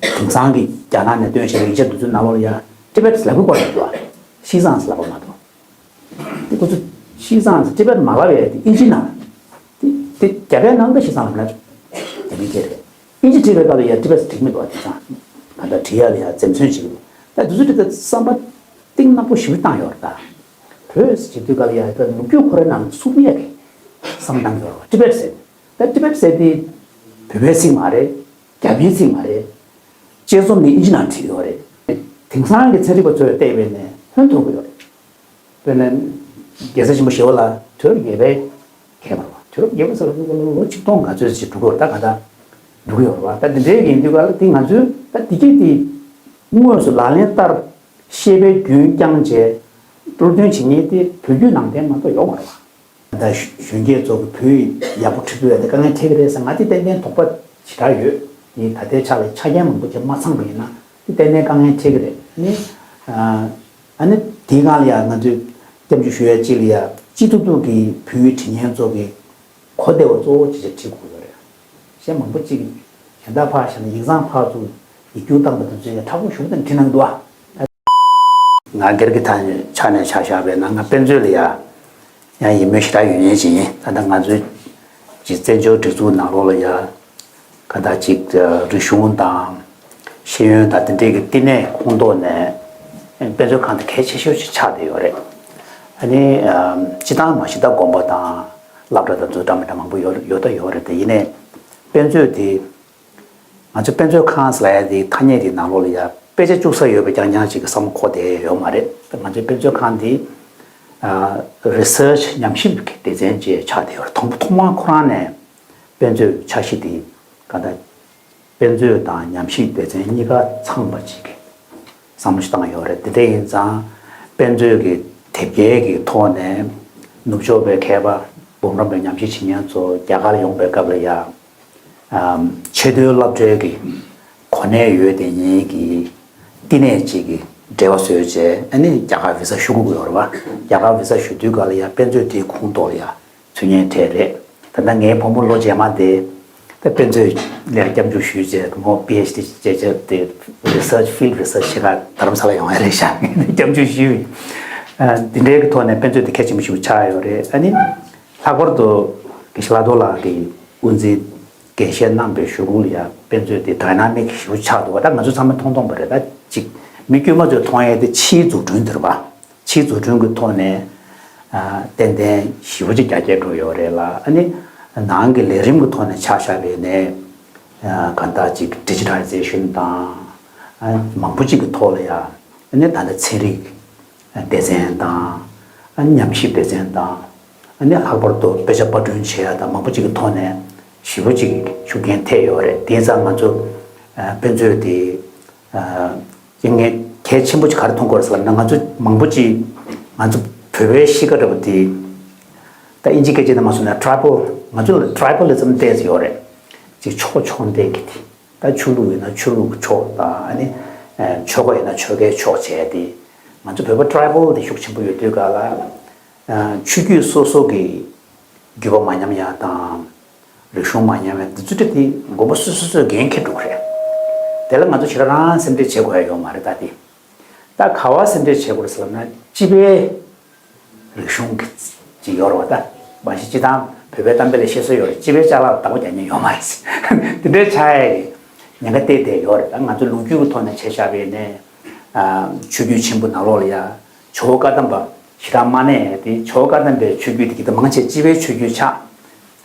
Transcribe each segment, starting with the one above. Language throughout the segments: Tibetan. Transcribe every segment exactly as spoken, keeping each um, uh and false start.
དེང་སང་གི་རྒྱ་ནག་ནས་བཏོན་བཞག་པའི་ཡིག་ཆ་འདི་ཚོའི་ནང་ལོགས་ལ་ཡ་ཊི་བེཊ་ལབ་ཀྱི་ཡོད་རེད་པ། ཤི་ཙང་ལབ་པ་མ་གཏོགས། དེ་ཁོ་ཚོ་ཤི་ཙང་ཊི་བེཊ་མ་ལབ་ཡ་དེ་ཨིན་ཇི་ནང་། དེ་དེ་རྒྱ་སྐད་ནང་ད་ཤི་ཙང་ལབ་ན་རྒྱ་མི་སྐད་རེད། ཨིན་ཇི་བྲིས་པའི་སྐབས་ལ་ཡ་ཊི་བེཊ་འགྲིག་མི་འདུག་པ། དེང་སང་ག་འདྲ་བྲིས་ཡ་ལ་ཡ་འཛེམ་ཟོན་བྱེད་ཀྱི་འདུག་ད་དེ་ཚོ་བྲིས་ད་བསམ་པ་གཏིང་ནག་པོ་ཞེ་པོ་བཏང་ཡོད་རེད་ད། བོད་ཟེར་དུས་སྐབས་ལ་ཡ་ད་ལོ་རྒྱུས་ཁོ་རའི་ནང་ཚུད་ཡ་གི་བསམ་བཏང་ཡོད་རེད་པ། ཊི་བེཊ་ཟེར། ད་ཊི་བེཊ་ཟེར་དེ་བོད་པའི་ཚིག་མ་རེད། རྒྱ་མིའི་ཚིག་མ་རེད། དཔྱད་རྩོམ་ནི་ཨིན་ཇི་ནང་བྲིས་ཡོད་རེད། དེང་སང་གི་ཚན་རིག་པ་ཚོས་བལྟས་པས་ནས་ཧོན་ཐོར་གྱི་ཡོད་རེད། དཔེར་ན། རྒྱལ་སྲས་ཆེན་པོ་ཞི་བ་ལྷ་དུས་རབས་བརྒྱད་པའི་མཁས་པ་རེད་པ། དུས་རབས་བརྒྱད་པ་ཟེར་ལ་ལོ་ཆིག་སྟོང་ག་ཚོད་ཅིག་འགྲོ་གི་ཡོད་རེད། ད་ག་ད་འགྲོ་གི་ཡོད་རེད་པ། ད་འདི་འདྲའི་ཡིན་དུས་ག་ལ་དེ་ང་ཚོས་ད་དེ་གྱད་དེ་དངོས་སུ་ལག་ལེན་བསྟར། ཤེས་པའི་རྒྱུན་བསྐྱངས་བྱས་གཙོ་འདོན་བྱེད་མཁན་དེ་བོད་བརྒྱུད་ནང་བསྟན་མ་གཏོགས་ཡོད་མ་རེད་པ། ད་གཞོན་སྐྱེས་ཚོ་གི་བོད་ཡིག་ཡག་པོ་ཁྲིད་ཐུབ་ཡ་དེ་དཀའ་ངལ་འཕྲད་ཀྱི་རེད་ཟེར་ང་དེ་ཏན་ཏན་དོགས་པ་ཞེ་དྲག་ཡོད། དེ་ད་ལྟའི་ཆ་ལ་ཆ་རྐྱེན་མང་པོ་ཅིག་མ་ཚང་པ་ཡིན་ན་དེ་ཏན་ཏན་དཀའ་ངལ་འཕྲད་ཀྱི་རེད། ཨ་ནི། ཨ་ནི་དེའི་སྒང་ལ་ཡ་ང་ཚོས་སྐྱབས་འཇུག་ཞུ་ཡ་གཅིག་ལ་ཡ་སྤྱི་ཐུབ་ཐུབ་ཀྱི་བོད་ཡིག་འབྲི་མཁན་ཚོ་གི་གོ་བདེ་བ་གཙོ་བོ་ཅིག་ཅིག་བྲིས་དགོས་ཀྱི་རེད། གཞན་མང་པོ་ཅིག་གཞན་དག་ཕར་བཞག་ན་ཡིག་ཚང་ཕར་ཚུར་ཡིག་སྒྱུར་བཏང་པ་དང་ཚོས་ཡ་མཁྲེགས་པོ་ཞེ་པོ་དང་བྲིས་གནང་འདུག་ཨ། ང་སྒེར་གྱི་ཐ་ཆ་ནས་ཆ་བཞག་པས་ན་ང་དཔེ་མཛོད་ལ་ཡ་ཡང་ཡིད་སྨོན་ཞེ་དྲག་ཡོད་མཁན་ཅིག་ཡིན། ད་ལྟ་ང་ཚོའི་ཅིག་བཙན་བྱོལ་སྒྲིག་འཛུགས་ནང་ལོགས་ལ་ཡ་ག་ད་ཅིག་རིག་གཞུང་དང་ཤེས་ཡོན་དང་དེ་འདྲའི་གི་བསྟི་གནས་ཁོངས་གཏོགས་ནས་དཔེ་མཛོད་ཁང་དེ་གལ་ཆེ་ཤོས་ཅིག་ཆགས་བསྡད་ཡོད་རེད། ཨ་ནི་སྤྱི་བཏང་མ་གཞི་ད་དགོན་པ་དང་སློབ་གྲྭ་དང་ཚོ་འདྲ་མི་འདྲ་མང་པོ་ཡོད་ཡོད་ད་ཡོད་རེད། དེ་ཡིན་ནའི་དཔེ་མཛོད་དེ། ང་ཚོ་དཔེ་མཛོད་ཁང་ཟེར་ཡ་དེ་ཐ་སྙད་དེའི་ནང་ལོགས་ལ་ཡ་དཔེ་ཆ་བཅུག་ས་ཡོད་པའི་རྐྱང་རྐྱང་ཅིག་གི་བསམ་བློ་འཁོར་བསྡད་ཡོད་མ་རེད། ང་ཚོའི་དཔེ་མཛོད་ཁང་འདི་རི་སར་ཆི་ཉམས་ཞིབ་ཀྱི་སྡེ་ཚན་ཅིག་ཆགས་བསྡད་ཡོད་རེད། དང་པོ་ཐོག་མར་ཁོ་རང་ནས་དཔེ་མཛོད་འཆར་གཞི་དེ་ག་ད་དཔེ་མཛོད་དང་ཉམས་ཞིབ་སྡེ་ཚན་གཉིས་ཀ་ཚང་བ་ཅིག་གི་བསམ་བློ་ཞིག་བཏང་ཡོད་རེད། དེ་འདྲ་ཡིན་ཙང་དཔེ་མཛོད་ཀྱི་དེབ་སྐྱེལ་གྱི་ཐོག་ནས་ནུབ་ཕྱོགས་པའི་མཁས་པ་འབུམ་རམས་པའི་ཉམས་ཞིབ་བྱེད་མཁན་ཚོ་རྒྱ་གར་ཡོང་པའི་སྐབས་ལ་ཡ། ཨམ། ཆེས་མཐོའི་སློབ་གྲྭའི་གི་གོ་གནས་ཡོད་དེ་ཉིད་ཀྱི་བསྟི་གནས་ཅིག་གི་འབྲེལ་བ་བཟོས་བྱས་ཨ་ནི་རྒྱ་གར་བི་ས་ཞུ་དགོས་ཀྱི་ཡོད་རེད་པ། རྒྱ་གར་བི་ས་ཞུ་དུས་ག་ལ་ཡ་དཔེ་མཛོད་དེའི་ཁོངས་གཏོགས་ལ་ཡ་ཚུད་མཁན་གྲས་རེད། ད་ལྟ་ངའི་བུ་མོ་ལོ་རྗེས་མ་དེ་ད་དཔེ་མཛོད་ལ་སྐྱབས་འཇུག་ཞུས་བྱས་བུ་མོ་པི་ཨེཆ་ཌི་བྱས་བྱས་དེ་research field research བྱེད་ག་རྡ་རམ་ས་ལ་ཡོང་ཡ་རེད་ཤག་སྐྱབས་འཇུག་ཞུས། ཨ། འདི་འདྲའི་གི་ཐོག་ནས་དཔེ་མཛོད་དེ་གལ་ཆེན་པོ་ཞིག་ཆགས་ཡོད་རེད། ཨ་ནི། ལྷག་པར་དུ་དགེ་བཤེས་ལྷག་རྡོར་ལགས་ཀྱིས་དབུ་འཛིན་འགན་བཞེས་གནང་པའི་གཞུག་གུ་ལ་ཡང་དཔེ་མཛོད་དེ་ཌའི་ན་མིག་ཞེ་པོ་ཆགས་འདུག་བ། ད་ང་ཚོ་ཚང་མས་མཐོང་མཐོང་པ་རེད། ད་ཅིག་མི་དཀྱུས་མ་ཚོས་མཐོང་ཡས་དེ་ཕྱིའི་འཛུགས་སྐྲུན་དེ་རེད་པ། ཕྱིའི་འཛུགས་སྐྲུན་གྱི་ཐོག་ནས་ཨ་ཏན་ཏན་ཞེ་པོ་ཅིག་རྒྱ་སྐྱེད་འགྲོ་ཡོད་རེད་ལ། ཨ་ནི་ནང་གི་ལས་རིམ་གྱི་ཐོག་ནས་ཆ་བཞག་པ་ཡིན་ནའི་ཨ་གང་ལྟར་ཅིག་ཌི་ཇི་ཊལ་ཡི་ཛེ་ཤན་དང་ཨ་མང་པོ་ཅིག་གི་ཐོག་ལ་ཡང་ཨ་ནི་ད་ལྟ་ཚན་རིག་སྡེ་ཚན་དང་། ཨ་ནི་ཉམས་ཞིབ་སྡེ་ཚན་དང་། ཨ་ནི་ལྷག་པར་དུ་དཔེ་ཆ་པར་སྐྲུན་བྱེད་ཡ་དང་མང་པོ་ཅིག་གི་ཐོག་ནས་ཞེ་པོ་ཅིག་ཤུགས་རྐྱེན་ཐེབས་ཡོད་རེད། དེ་ཙང་ང་ཚོ་ཨ་དཔེ་མཛོད་དེ་ཨ་ཡིན་ངེས་གལ་ཆེན་པོ་ཅིག་ག་རེ་མཐོང་གི་ཡོད་རེད་ཟེར་ལབ་ན། ང་ཚོ་མང་པོ་ཅིག་ང་ཚོ་བོད་པའི་གཤིས་ཀ་འདྲ་པོ་དེ་ད་ཨིན་ཇི་སྐད་ཆ་ནང་མ་སོང་ན་ཊི་རའི་བལ། ང་ཚོ་ལ་ཊི་རའི་བལ་ཨི་ཛམ་ཏོག་ཙམ་ཡོད་རེད། ཅིག་ཕྱོགས་ཕྱོགས་འདེད་ཀྱི་དེ། ད་ཆོས་ལུགས་ཡིན་ན་ཆོས་ལུགས་ཀྱི་ཕྱོགས་དང་། ཨ་ནི་ཨ་ཆོལ་ཁ་ཡིན་ན་ཆོལ་ཁའི་ཕྱོགས་བྱས་ཏེ། ང་ཚོ་བོད་པ་ཊི་རའི་བལ་དེ་ཤུགས་ཆེན་པོ་ཡོད་དུས་ག་ལ། ཨ་ཆོས་བརྒྱུད་སོ་སོ་གི་བརྒྱུད་པ་མ་ཉམས་ཡ་དང་། རིག་གཞུང་མ་ཉམས་ཡ་འདི་ཚོ་དེ་དགོན་པ་སོ་སོ་སོས་འགན་འཁྱེར་འགྲོ་གི་རེད། དེ་ལ་ང་ཚོ་ཞེ་དྲག་རང་སེམས་ཁྲལ་བྱེད་དགོས་ཡ་ཡོད་མ་རེད། ད་དེ། ད་ག་བ་སེམས་ཁྲལ་བྱེད་དགོས་རེད་ཟེར་ལབ་ན་སྤྱི་པའི་རིག་གཞུང་གི་ཅིག་ཡོད་རེད་པ། ད་མ་གཞི་སྤྱི་བཏང་བོད་པའི་གཏམ་དཔེ་ལ་བཤད་སྲོལ་ཡོད་རེད། སྤྱི་པའི་ཅ་ལག་ལ་བདག་པོ་རྒྱག་མཁན་ཡོད་མ་རེད། དེ་འདྲའི་ཆགས་ཡས་ཀྱི་ཉེན་ཁ་དེ་དེ་ཡོད་རེད། ད་ང་ཚོ་ལོ་རྒྱུས་ཀྱི་ཐོག་ནས་བྱས་བཞག་པ་ཡིན་ནའི་ཨ་ཆོས་བརྒྱུད་ཆེན་པོ་ནང་ལོགས་ལ་ཡ་ཇོ་བོ་བཀའ་གདམས་པ་ཞེ་དྲག་མ་གནས་ཏེ། ཇོ་བོ་བཀའ་གདམས་པའི་ཆོས་བརྒྱུད་དེ་གི་ད་མང་ཆེ་སྤྱི་པའི་ཆོས་བརྒྱུད་ཆགས།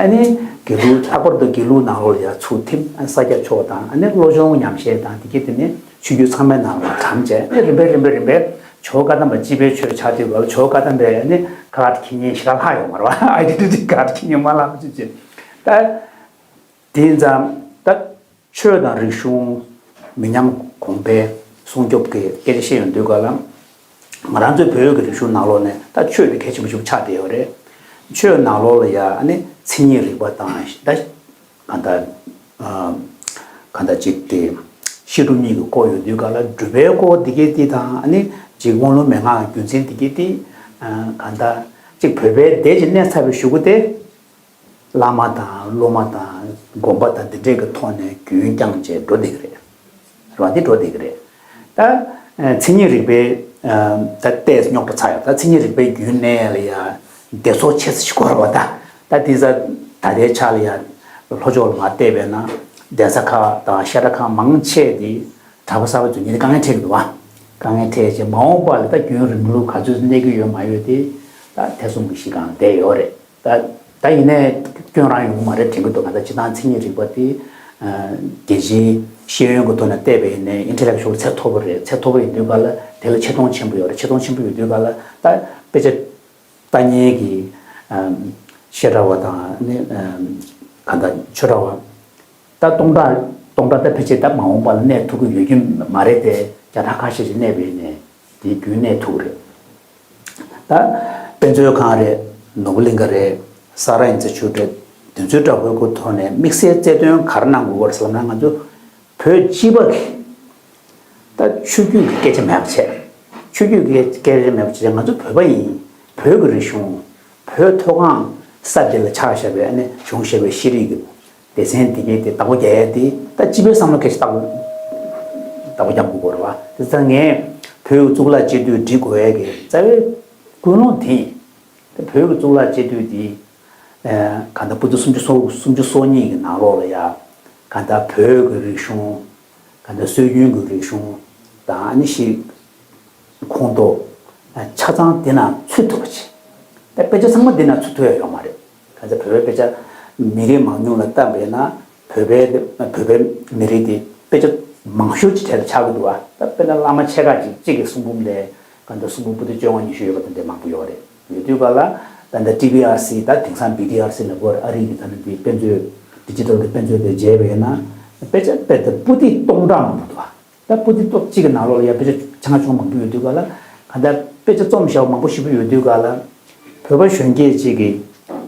ཨ་ནི་དགེ་ལུགས། ལྷག་པར་དུ་དགེ་ལུགས་ནང་ལོགས་ལ་ཡ་ཚུར་ཐིམ། ཨ་ས་སྐྱ་ཕྱོགས་དང་། ཨ་ནི་བློ་སྦྱོང་ཉམས་བཞེས་དང་། དེ་གི་དེ་ནས་ཆོས་བརྒྱུད་ཚང་མའི་ནང་ལ་གྲམ་བྱས། ཨ་ནི་རིམ་པས་རིམ་པས་རིམ་པས་ཇོ་བོ་བཀའ་གདམས་པ་སྤྱི་པའི་ཆོས་ཆགས་དུས་སྐབས་ལ་ཇོ་བོ་བཀའ་གདམས་པའི་ཨ་ནི་ཁ་ཁ་ཁྱི་ཉན་ཞེ་དྲག་ལྷག་ཡོད་མ་རེད་པ། ཨའི་ཌེན་ཊི་ཊི་ཁ་ཁ་ཁྱི་ཉན་མ་ལྷག་ཅིག་བྱས། ད་དེ་ཡིན་ཙང་ད་ཆོས་དང་རིག་གཞུང་། མི་ཉམས་གོང་འཕེལ་སྲུང་སྐྱོབ་ཀྱི་སྐད་ཆ་བཤད་ཡོང་དུས་ག་ལ། ང་རང་ཚོའི་བོད་ཀྱི་རིག་གཞུང་ནང་ལོགས་ནས་ད་ཆོས་དེ་གལ་ཆེན་པོ་ཞིག་ཆགས་བསྡད་ཡོད་རེད། ཆོས་ནང་ལོགས་ལ་ཡ་ཨ་ནི་མཚན་ཉིད་རིག་པ་དང་། ད་གང་ལྟར་ཨ་གང་ལྟར་ཅིག་དེ་བཤད་སྒྲུབ་གཉིས་ཀྱི་སྐོར་ཡོད་དུས་ག་ལ། སྒྲུབ་པའི་སྐོར་འདི་གའི་དེ་དང་། ཨ་ནི་ཅིག་དབང་ལུང་མན་ངག་གི་རྒྱུ་མཚན་འདི་གའི་དེ། ཨ་གང་ལྟར་ཅིག་བོད་པའི་བསྡད་ཀྱི་གནས་ཚར་བའི་གཞུག་གུ་དེ། བླ་མ་དང་སློབ་མ་དང་དགོན་པ་དང་འདི་འདྲས་ཀྱི་ཐོག་ནས་རྒྱུན་བསྐྱངས་བྱས་འགྲོ་བསྡད་ཀྱི་རེད། བ་དེ་འགྲོ་བསྡད་ཀྱི་རེད། ད་མཚན་ཉིད་རིག་པའི་ད་ལྟས་རྙོག་དྲ་ཚ་ཡོད། ད་མཚན་ཉིད་རིག་པའི་རྒྱུན་གནས་ལ་ཡ་སྡེ་ཚོགས་ཆེ་ས་ཞིག་དགོས་རེད་བ། ད་ད་དེ་ས་ད་ལྟའི་ཆ་ལ་ཡ་ལྷོ་ཕྱོགས་ལ་མར་བལྟས་པས་ན་གདན་ས་ཁག་དང་བཤད་གྲྭ་ཁག་མང་ཆེ་དེ་གྲྭ་པ་གསར་པ་འཛུལ་མཁན་དེ་དཀའ་ངལ་འཕྲད་ཀྱི་འདུག་བ། དཀའ་ངལ་འཕྲད་བྱས་མ་འོངས་པ་ལ་ད་རྒྱུན་རིང་ལུགས་ག་ཚོད་གནས་ཀྱི་ཡོད་མ་ཡོད་དེ་ད་ཐེ་ཚོམ་གྱི་གཞི་སྒང་ལ་བསྡད་ཡོད་རེད། ད་ད་ཡིན་ནའི་སྐྱོན་རང་ཡོང་གི་མ་རེད་དྲན་གྱི་འདུག་ག་ད་སྤྱིར་བཏང་མཚན་ཉིད་རིག་པ་དེ་རྒྱལ་སྤྱིའི་ཤེས་ཡོན་གྱི་ཐོག་ནས་བལྟས་པ་ཡིན་ནའི་intellectual་ཚད་མཐོ་པོ་རེད། ཚད་མཐོ་པོ་ཡིན་དུས་ག་ལ་དེ་ལ་ཆེ་མཐོང་ཆེན་པོ་ཡོད་རེད། ཆེ་མཐོང་ཆེན་པོ་ཡོད་དུས་ག་ལ་ད་དཔེ་ཆ་ལྟ་མཁན་གྱི་བཤད་གྲྭ་བ་དང་ནི་ག་ད་ཆོས་གྲྭ་བ་ད་སྟོང་ཕྲག་སྟོང་ཕྲག་ད་ཕལ་ཆེར་ད་མ་འོངས་པ་ལ་གནས་ཐུབ་ཀྱི་ཡོད་ཀྱི་མ་རེད་དེ། བརྒྱ་ཕྲག་ཁ་ཤས་ཤིག་གནས་པ་ཡིན་ནའི་དེའི་རྒྱུན་གནས་ཐུབ་ཀྱི་རེད། ད་དཔེ་མཛོད་ཁང་རེད། ནོར་བུ་གླིང་ག་རེད། ས་རཱ་ཨིན་སི་ཊི་ཅུཊ་རེད། དེ་ཚོའི་འདྲ་པོའི་སྐོར་ཐོག་ནས་དམིགས་བསལ་རྩལ་འདོན་ག་རེ་གནང་དགོས་པ་རེད་ཟེར་ལབ་ན། ང་ཚོ་བོད་སྤྱི་པ་གི་ད་ཆོས་བརྒྱུད་ཀྱི་སྐད་ཆ་མེད་པ་བྱས། ཆོས་བརྒྱུད་ཀྱི་སྐད་ཆ་མེད་པ་བྱས། ང་ཚོ་བོད་པ་ཡིན། བོད་ཀྱི་རིག་གཞུང་། བོད་མཐོ་སྒང་ས་དེ་ལ་ཆགས་བཞག་པའི་ཨ་ནི་བྱུང་བཞག་པའི་ཤེས་རིག་གི་སྡེ་ཚན་དེ་གའི་དེ་བདག་པོ་རྒྱག་ཡ་དེ་ད་སྤྱི་པའི་བསམ་བློ་གལ་ཆེ་བདག་པོ་བདག་པོ་རྒྱག་དགོས་ཀྱི་རེད་བ། དེ་ཚ་ངས་བོད་ཀྱི་གཙུག་ལག་སྤྱི་འཐུས་འགྲིག་དགོས་ཡ་གི་རྩ་བའི་ཀུན་སློང་དེ་ཡིན། དེ་བོད་ཀྱི་གཙུག་ལག་སྤྱི་འཐུས་དེ་ག་ད་སྤུ་གུ་སུམ་ཅུ་སོ་སུམ་ཅུ་སོ་གཉིས་ཀྱི་ནང་ལོགས་ལ་ཡ་ག་ད་བོད་ཀྱི་རིག་གཞུང་། ག་ད་སྲོལ་རྒྱུན་གྱི་རིག་གཞུང་དང་ཨ་ནི་ཞིག་ཁོངས་གཏོགས་ཆ་ཚང་དེ་ནང་ཚུད་ཐུབ་པ་བྱེད། ད་དཔེ་ཆ་ཚང་མ་དེ་ནང་ཚུད་ཐུབ་ཡ་ཡོད་མ་རེད། ག་ཚ་བོད་པའི་དཔེ་ཆ་མི་རིགས་མང་ཉུང་ལ་བལྟས་པས་ན་བོད་པའི་བོད་པའི་མི་རིགས་དེ་དཔེ་ཆ་མང་ཤོས་ཀྱི་གྲས་ལ་ཆགས་ཀྱི་འདུག་བ། ད་དཔེར་ན་བླ་མ་ཆེ་ཁག་ཅིག་གཅིག་གི་གསུང་འབུམ་ལས་ག་ད་གསུང་འབུམ་པོ་ཏི་བཅོ་ལྔ་ཉི་ཤུ་ཡོད་པ་དེ་འདྲ་མང་པོ་ཡོད་རེད། ཡོད་དུས་ག་ལ་ད་ལྟ་ཊི་བི་ཨར་སི་ད་དེང་སང་བི་ཊི་ཨར་སི་ལབ་དགོས་རེད། ཨ་རི་གི་ད་ནི་དེ་དཔེ་མཛོད་ཌི་ཇི་ཊལ་གི་དཔེ་མཛོད་དེ་མཇལ་བས་ན་དཔེ་ཆ་དཔེ་དེ་པོ་ཏི་སྟོང་ཕྲག་མང་པོ་འདུག་བ། ད་པོ་ཏི་ཏོག་གཅིག་གི་ནང་ལོགས་ལ་ཡ་དཔེ་ཆ་ཆུང་ཆུང་མང་པོ་ཡོད་དུས་ག་ལ་ག་ད་དཔེ་ཆ་རྩོམ་བཞག་མང་པོ་ཞེ་པོ་ཡོད་དུས་ག་ལ་བོད་པ་གཞོན་སྐྱེས་གཅིག་གིས་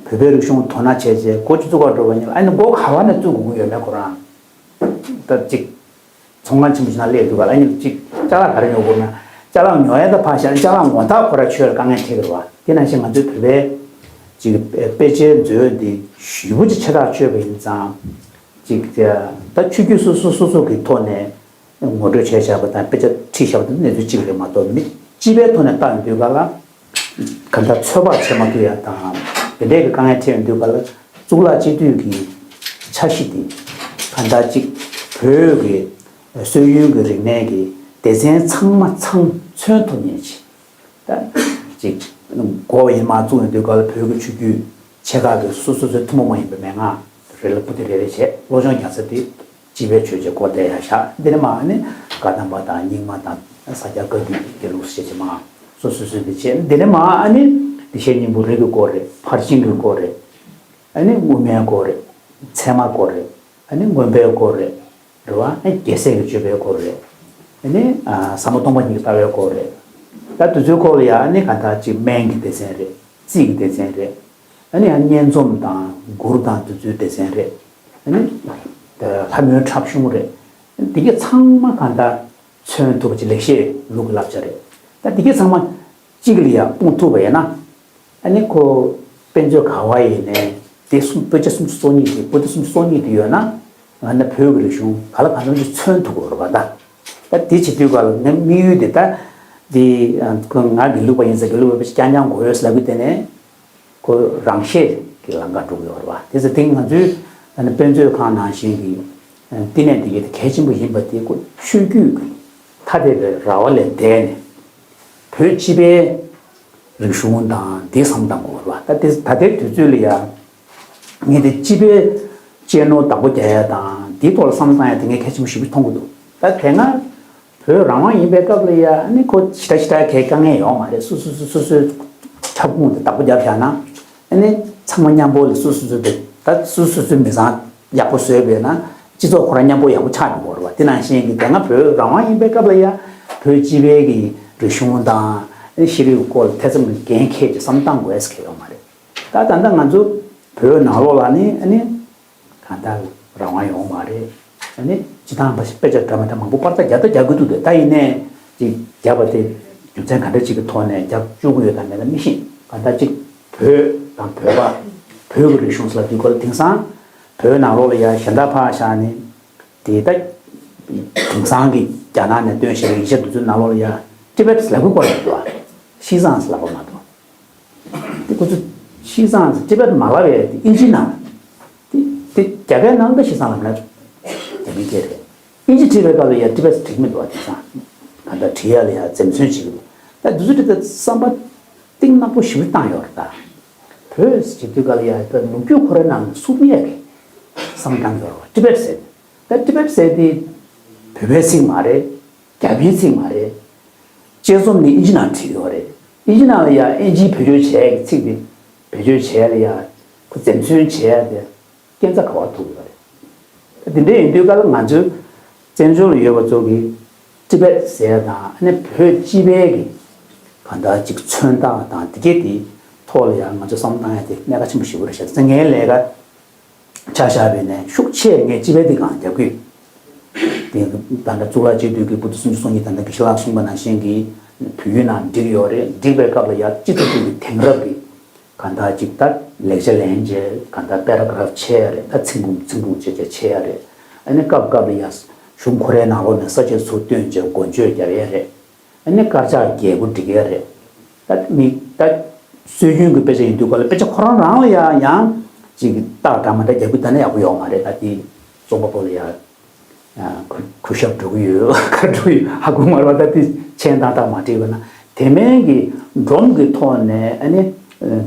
བོད་པའི་རིག་གཞུང་དོ་སྣང་བྱས་རྗེས་སྒོ་ཅིག་བཙུགས་ག་འགྲོ་བ་ཡིན་ན་ཨ་ནི་སྒོ་ག་བ་ནས་བཙུགས་དགོས་ཀྱི་ཡོད་མེད་ཁོ་རང་ད་གཅིག་ཚོང་ཁང་ཆེན་པོ་ཞིག་ནང་སླེབས་འདུག་ག་ལ། ཨ་ནི་གཅིག་ཅ་ལག་ག་རེ་ཉོ་དགོས་ན་ཅ་ལག་ཉོ་ཡ་ད་ཕར་བཞག་ཅ་ལག་ངོ་ཐག་ཁོ་ར་ཆོད་ལ་དཀའ་ངལ་འཕྲད་ཀྱི་རེད་བ། དེ་ནང་བཞིན་ང་ཚོའི་བོད་པའི་གཅིག་དཔེ་ཆའི་མཛོད་འདི་ཞེ་པོ་ཅིག་ཆེ་ཐག་ཆོད་པ་ཡིན་ཙང་གཅིག་ད་ཆོས་བརྒྱུད་སོ་སོ་སོ་སོ་གི་ཐོག་ནས་ངོ་སྤྲོད་བྱས་བཞག་པ་དང་དཔེ་ཆ་ཁྲིད་བཞག་པ་དེ་གནས་ཚུལ་གཅིག་རེད་མ་གཏོགས་མི་སྤྱི་པའི་ཐོག་ནས་བལྟ་ཡོང་དུས་ག་ལ། ག་འདྲ་ཚོད་དཔག་བྱེད་མ་ཐུབ་ཡ་དང་དེ་འདྲའི་གི་དཀའ་ངལ་འཕྲད་ཡོང་དུས་ག་ལ་གཙུག་ལག་སྤྱི་འཐུས་ཀྱི་འཆར་གཞི་དེ་ག་འདྲ་ཅིག་བོད་ཀྱི་སྲོལ་རྒྱུན་གྱི་རིག་གནས་ཀྱི་སྡེ་ཚན་ཚང་མ་ཚང་མཚོན་ཐུབ་མཁན་ཅིག་ད་ཅིག་དགོས་པ་ཡིན་མ་བཙུགས་ཡོང་དུས་ག་ལ་བོད་ཀྱི་ཆོས་བརྒྱུད་ཆེ་ཁག་གི་སོ་སོ་སོའི་ཐུན་མོང་མ་ཡིན་པའི་མན་ངག་རེ་ལ་པོ་ཏི་རེ་རེ་བྱས་སློབ་སྦྱོང་རྒྱག་ས་དེ། སྤྱི་པའི་ཆོས་བྱེད་སྐོར་དེ་ཡང་བཞག་འདི་ནས་མ་ཨ་ནི་བཀའ་གདམས་པ་དང་རྙིང་མ་དང་ས་སྐྱ་བཀའ་བརྒྱུད་ཀྱི་ལུགས་སྲོལ་བྱེད་མ་སོ་སོ་སོ་སོ་འདི་བྱེད། འདི་ནས་མ་ཨ་ནི་བདེ་གཤེགས་སྙིང་པོ་རིགས་ཀྱི་སྐོར་རེད། ཕར་ཕྱིན་གྱི་སྐོར་རེད། ཨ་ནི་དབུ་མའི་སྐོར་རེད། ཚད་མ་སྐོར་རེད། ཨ་ནི་མངོན་པའི་སྐོར་རེད། རེད་བ། ཨ་ནི་རྒྱལ་སྲས་ཀྱི་སྤྱོད་པའི་སྐོར་རེད། ཨ་ནི་ཟབ་མོ་སྟོང་པ་ཉིད་ཀྱི་ལྟ་བའི་སྐོར་རེད། ད་དེ་ཚོའི་སྐོར་ལ་ཡང་ཨ་ནི་ག་འདྲ་ཅིག་སྨན་གྱི་སྡེ་ཚན་རེད། རྩིས་ཀྱི་སྡེ་ཚན་རེད། ཨ་ནི་ཡང་བསྙེན་རྫོགས་དང་མགུར་དང་དེ་ཚོའི་སྡེ་ཚན་རེད། ཨ་ནི་ལྷ་མོའི་འཁྲབ་གཞུང་རེད། འདི་ག་ཚང་མ་གང་ལྟར་མཚོན་ཐུབ་པ་ཅིག་ལེགས་བཤད་ལུགས་ཀྱི་བསླབ་བྱ་རེད། ད་འདི་ག་ཚང་མ་གཅིག་ལ་ཡང་སྤུངས་ཐུབ་པ་ཡིན་ན་ཨ་ནི་ཁོ་དཔེ་མཛོད་ག་བ་ཡིན་ནའི་དེ་གསུམ་དཔེ་ཆ་སུམ་ཅུ་སོ་གཉིས་དེ་པོ་ཏི་སུམ་ཅུ་སོ་གཉིས་དེ་ཡོད་ན་ང་ནི་བོད་ཀྱི་རིག་གཞུང་ག་ལ་གང་འཚམ་ཅིག་མཚོན་ཐུབ་དགོས་རེད་པ། ད་ད་དེ་བྱེད་དུས་ག་ལ་ངའི་དམིགས་ཡུལ་དེ་ད་འདི་ང་དགེ་ལུགས་པ་ཡིན་ཙང་དགེ་ལུགས་པ་དཔེ་ཆ་རྐྱང་རྐྱང་དགོས་ཡོད་ལབ་གི་དེ་ནས། ཁོ་རང་བཤད་ཀྱི་ལམ་ཁ་འགྲོ་གི་ཡོད་རེད་བ། དེ་ཚེ་དེང་ང་ཚོའི་ཨ་ནི་དཔེ་མཛོད་ཁང་ནང་བཞིན་གྱི་བསྟི་གནས་དེ་གའི་གལ་ཆེན་པོ་ཡིན་པ་དེ་ཁོ་ཆོས་བརྒྱུད་ཀྱི་ཐ་དད་པའི་ར་བ་ལས་འདས་ནས་བོད་སྤྱི་པའི་རིག་གཞུང་དང་དེ་བསམ་བཏང་དགོས་རེད་བ། ད་དེ་ད་ལྟའི་དུས་ཚོད་ལ་ཡ་ངས་དེ་སྤྱི་པའི་གཅེས་ནོར་བདག་པོ་རྒྱག་ཡ་དང་དེའི་ཐོག་ལ་བསམ་བཏང་ཡ་དེ་ངས་གལ་ཆེན་པོ་ཞེ་པོ་མཐོང་གི་འདུག་ད་དེ་སྔ་བོད་རང་དབང་ཡིན་པའི་སྐབས་ལ་ཡ་ཨ་ནི་ཁོ་ཞེ་དྲག་ཞེ་དྲག་གའི་དཀའ་ངལ་ཡོད་མ་རེད། སོ་སོ་སོ་སོ་སོའི་འཁྲབ་ཁུང་དེ་བདག་པོ་བརྒྱབ་བཞག་ན་ཨ་ནི་ཚང་མ་མཉམ་པོ་ལ་སོ་སོ་སོ་དེ་ད་སོ་སོ་སོའི་མི་ཚང་ཡག་པོ་བཟོས་པས་ན་སྤྱི་ཚོགས་ཁོ་རང་མཉམ་པོ་ཡག་པོ་ཆགས་འགྲོ་གི་རེད་བ། དེ་ནང་བཞིན་གྱི་དེ་སྔ་བོད་རང་དབང་ཡིན་པའི་སྐབས་ལ་ཡ་བོད་སྤྱི་པའི་གི་རིག་གཞུང་དང་ཨ་ནི་ཤེས་རིག་སྐོར་ལ་ཐེ་ཚོམ་གྱི་འགན་འཁྱེར་གྱི་བསམ་བཏང་དགོས་ཟེར་མཁན་ཡོད་མ་རེད། ད་ད་ལྟ་ང་ཚོ་བོད་ནང་ལོགས་ལ་ནི་ཨ་ནི། གང་ལྟར་རང་དབང་ཡོང་མ་རེད། ཨ་ནི་སྤྱི་བཏང་པ་ཞིག་དཔེ་ཆ་འདྲ་མི་འདྲ་མང་པོ་པར་རྩ་བརྒྱབ་ད་རྒྱག་གི་འདུག་སྟེ། ད་ཡིན་ནའི་ཅིག་བརྒྱབ་པ་དེ་རྒྱུ་མཚན་ག་འདྲ་ཅིག་གི་ཐོག་ནས་རྒྱག་བཅུག་གི་ཡོད་དམ་མེད་དམ་མི་ཤེས། གང་ལྟར་ཅིག་བོད་དང་བོད་པ། བོད་ཀྱི་རིག་གཞུང་ཟེར་ལབ་དུས་སྐབས་ལ་དེང་སང་བོད་ནང་ལོགས་ལ་ཡ་གཞན་དག་ཕར་བཞག་ནས་དེ་ད་ དེང་སང་གི་རྒྱ་ནག་ནས་བཏོན་བཞག་པའི་ཡིག་ཆ་འདི་ཚོའི་ནང་ལོགས་ལ་ཡ་ཏི་བེད་ལབ་ཀྱི་ཡོད་མ་རེད་དོ། ཤི་ཙང་ལབ་ཀྱི་མ་འདུག་དེ་ཁོ་ཚོ་ཤི་ཙང་ཏི་བེད་མ་ལབ་པའི་དབྱིན་ཇིའི་ནང་དེ་དེ་རྒྱ་སྐད་ནང་ད་ཤི་ཙང་ལབ་ན་རྒྱ་མིའི་སྐད་རེད། དབྱིན་ཇི་བྲིས་པའི་སྐབས་ལ་ཡ་ཏི་བེད་བྲིས་ཀྱི་མི་འདུག་བ། དེང་སང་གང་ལྟར་བྲིས་ཡ་ལ་ཡ་འཛེམ་ཟོན་བྱེད་ཀྱི་འདུག་ད་འདི་ཚོ་དེ་ད་བསམ་པ་གཏིང་ནག་པོ་ཞེ་པོ་བཏང་ཡོད་རེད་ད། བོད་ཟེར་དུས་སྐབས་ལ་ཡ་ད་ལོ་རྒྱུས་ཁོ་རའི་ནང་ནས་སུབ་ཡས་ཀྱི་བསམ་བཏང་ཡོད་རེད་བ། ཏི་བེད་ཟེར། ད་ཏི་བེད་ཟེར་དེ་བོད་པའི་ཚིག་མ་རེད། རྒྱ་མིའི་ཚིག་མ་རེད། དཔྱད་རྩོམ་ནི་དབྱིན་ཇི་ནང་བྲིས་ཡོད་རེད། དབྱིན་ཇི་ནང་ལ་ཡ་དབྱིན་ཇིའི་བེད་སྤྱོད་བྱས་ཀྱི་ཚིག་དེ་བེད་སྤྱོད་བྱས་ལ་ཡ་ཁོ་འཛེམ་ཟོན་བྱས་ཡ་དེ་སྐྱོན་ཆ་ག་པར་ཐུག་ཡོད་རེད། ད་དེ་འདྲ་ཡིན་དུས་སྐབས་ལ་ང་ཚོའི་བཙན་བྱོལ་ལ་ཡོད་པ་ཚོ་གིས་ཏི་བེད་ཟེར་ཡ་དང་ཨ་ནི་བོད་སྤྱི་པའི་གི་གང་ལྟར་ཅིག་མཚོན་རྟགས་དང་དེ་གས་དེ་ཐོག་ལ་ཡ་ང་ཚོ་བསམ་བློ་བཏང་ཡ་དེ་གནད་འགག་ཆེན་པོ་ཞེ་པོ་རེད་ཤག་ཚེ་ངའི་ལས་ཀ་ཆ་བཞག་པ་ཡིན་ན་ཤུགས་ཆེ་ངས་སྤྱི་པའི་སྡིངས་ཁ་རྒྱབ་ཀྱི་ཡོད། དེ་ད་ལྟ་གཙུག་ལག་སྤྱི་འཐུས་ཀྱི་བོད་དུ་སུམ་ཅུ་སོ་གཉིས་ད་ལྟ་དགེ་བཤེས་ལགས་གསུངས་པ་ནང་བཞིན་གྱི་བོད་ཡིག་ནང་བསྒྲིགས་ཡོད་རེད། བསྒྲིགས་པའི་སྐབས་ལ་ཡ་སྤྱི་ཚོགས་ཀྱི་དེང་རབས་ཀྱི་གང་ལྟར་ཅིག་ད་ལེགས་ཆ་ལེན་བྱས་གང་ལྟར་པེ་ར་གྷ་རབ་ཕྱེ་ཡ་རེད། ད་ཚིག་འབུམ་ཚིག་འབུམ་བྱས་བྱས་ཕྱེ་ཡ་རེད། ཨ་ནི་སྐབས་སྐབས་ལ་ཡ་གཞུང་ཁོ་རའི་ནང་ལོགས་ནས་ས་བཅད་ཚུར་བཏོན་བྱས་འགོ་བརྗོད་རྒྱབ་ཡ་རེད། ཨ་ནི་དཀར་ཆག་རྒྱས་པོ་སྒྲིག་ཡ་རེད། ད་མི་ད་སྲོལ་རྒྱུན་གྱི་དཔེ་ཆ་ཡིན་དུས་སྐབས་ལ་དཔེ་ཆ་ཁོ་རང་རང་ལ་ཡང་ཡང་ཅིག་རྟགས་འདྲ་མི་འདྲ་རྒྱག་རྒྱུ་ད་ནི་ཡག་པོ་ཡོད་མ་རེད། ད་དེ་རྩོམ་པ་པོ་ལ་ཡང་གུ་གུས་ཞབས་འགྲོ་གི་ཡོད་ག་འགྲོ་ཡོད་ཧ་གོ་མ་རེད་པ། ད་དེ་མཆན་བཏང་སྟངས་མ་འགྲིག་པ་ན་དེ་མིན་གྱི་སྒྲོམ་གྱི་ཐོག་ནས་ཨ་ནི་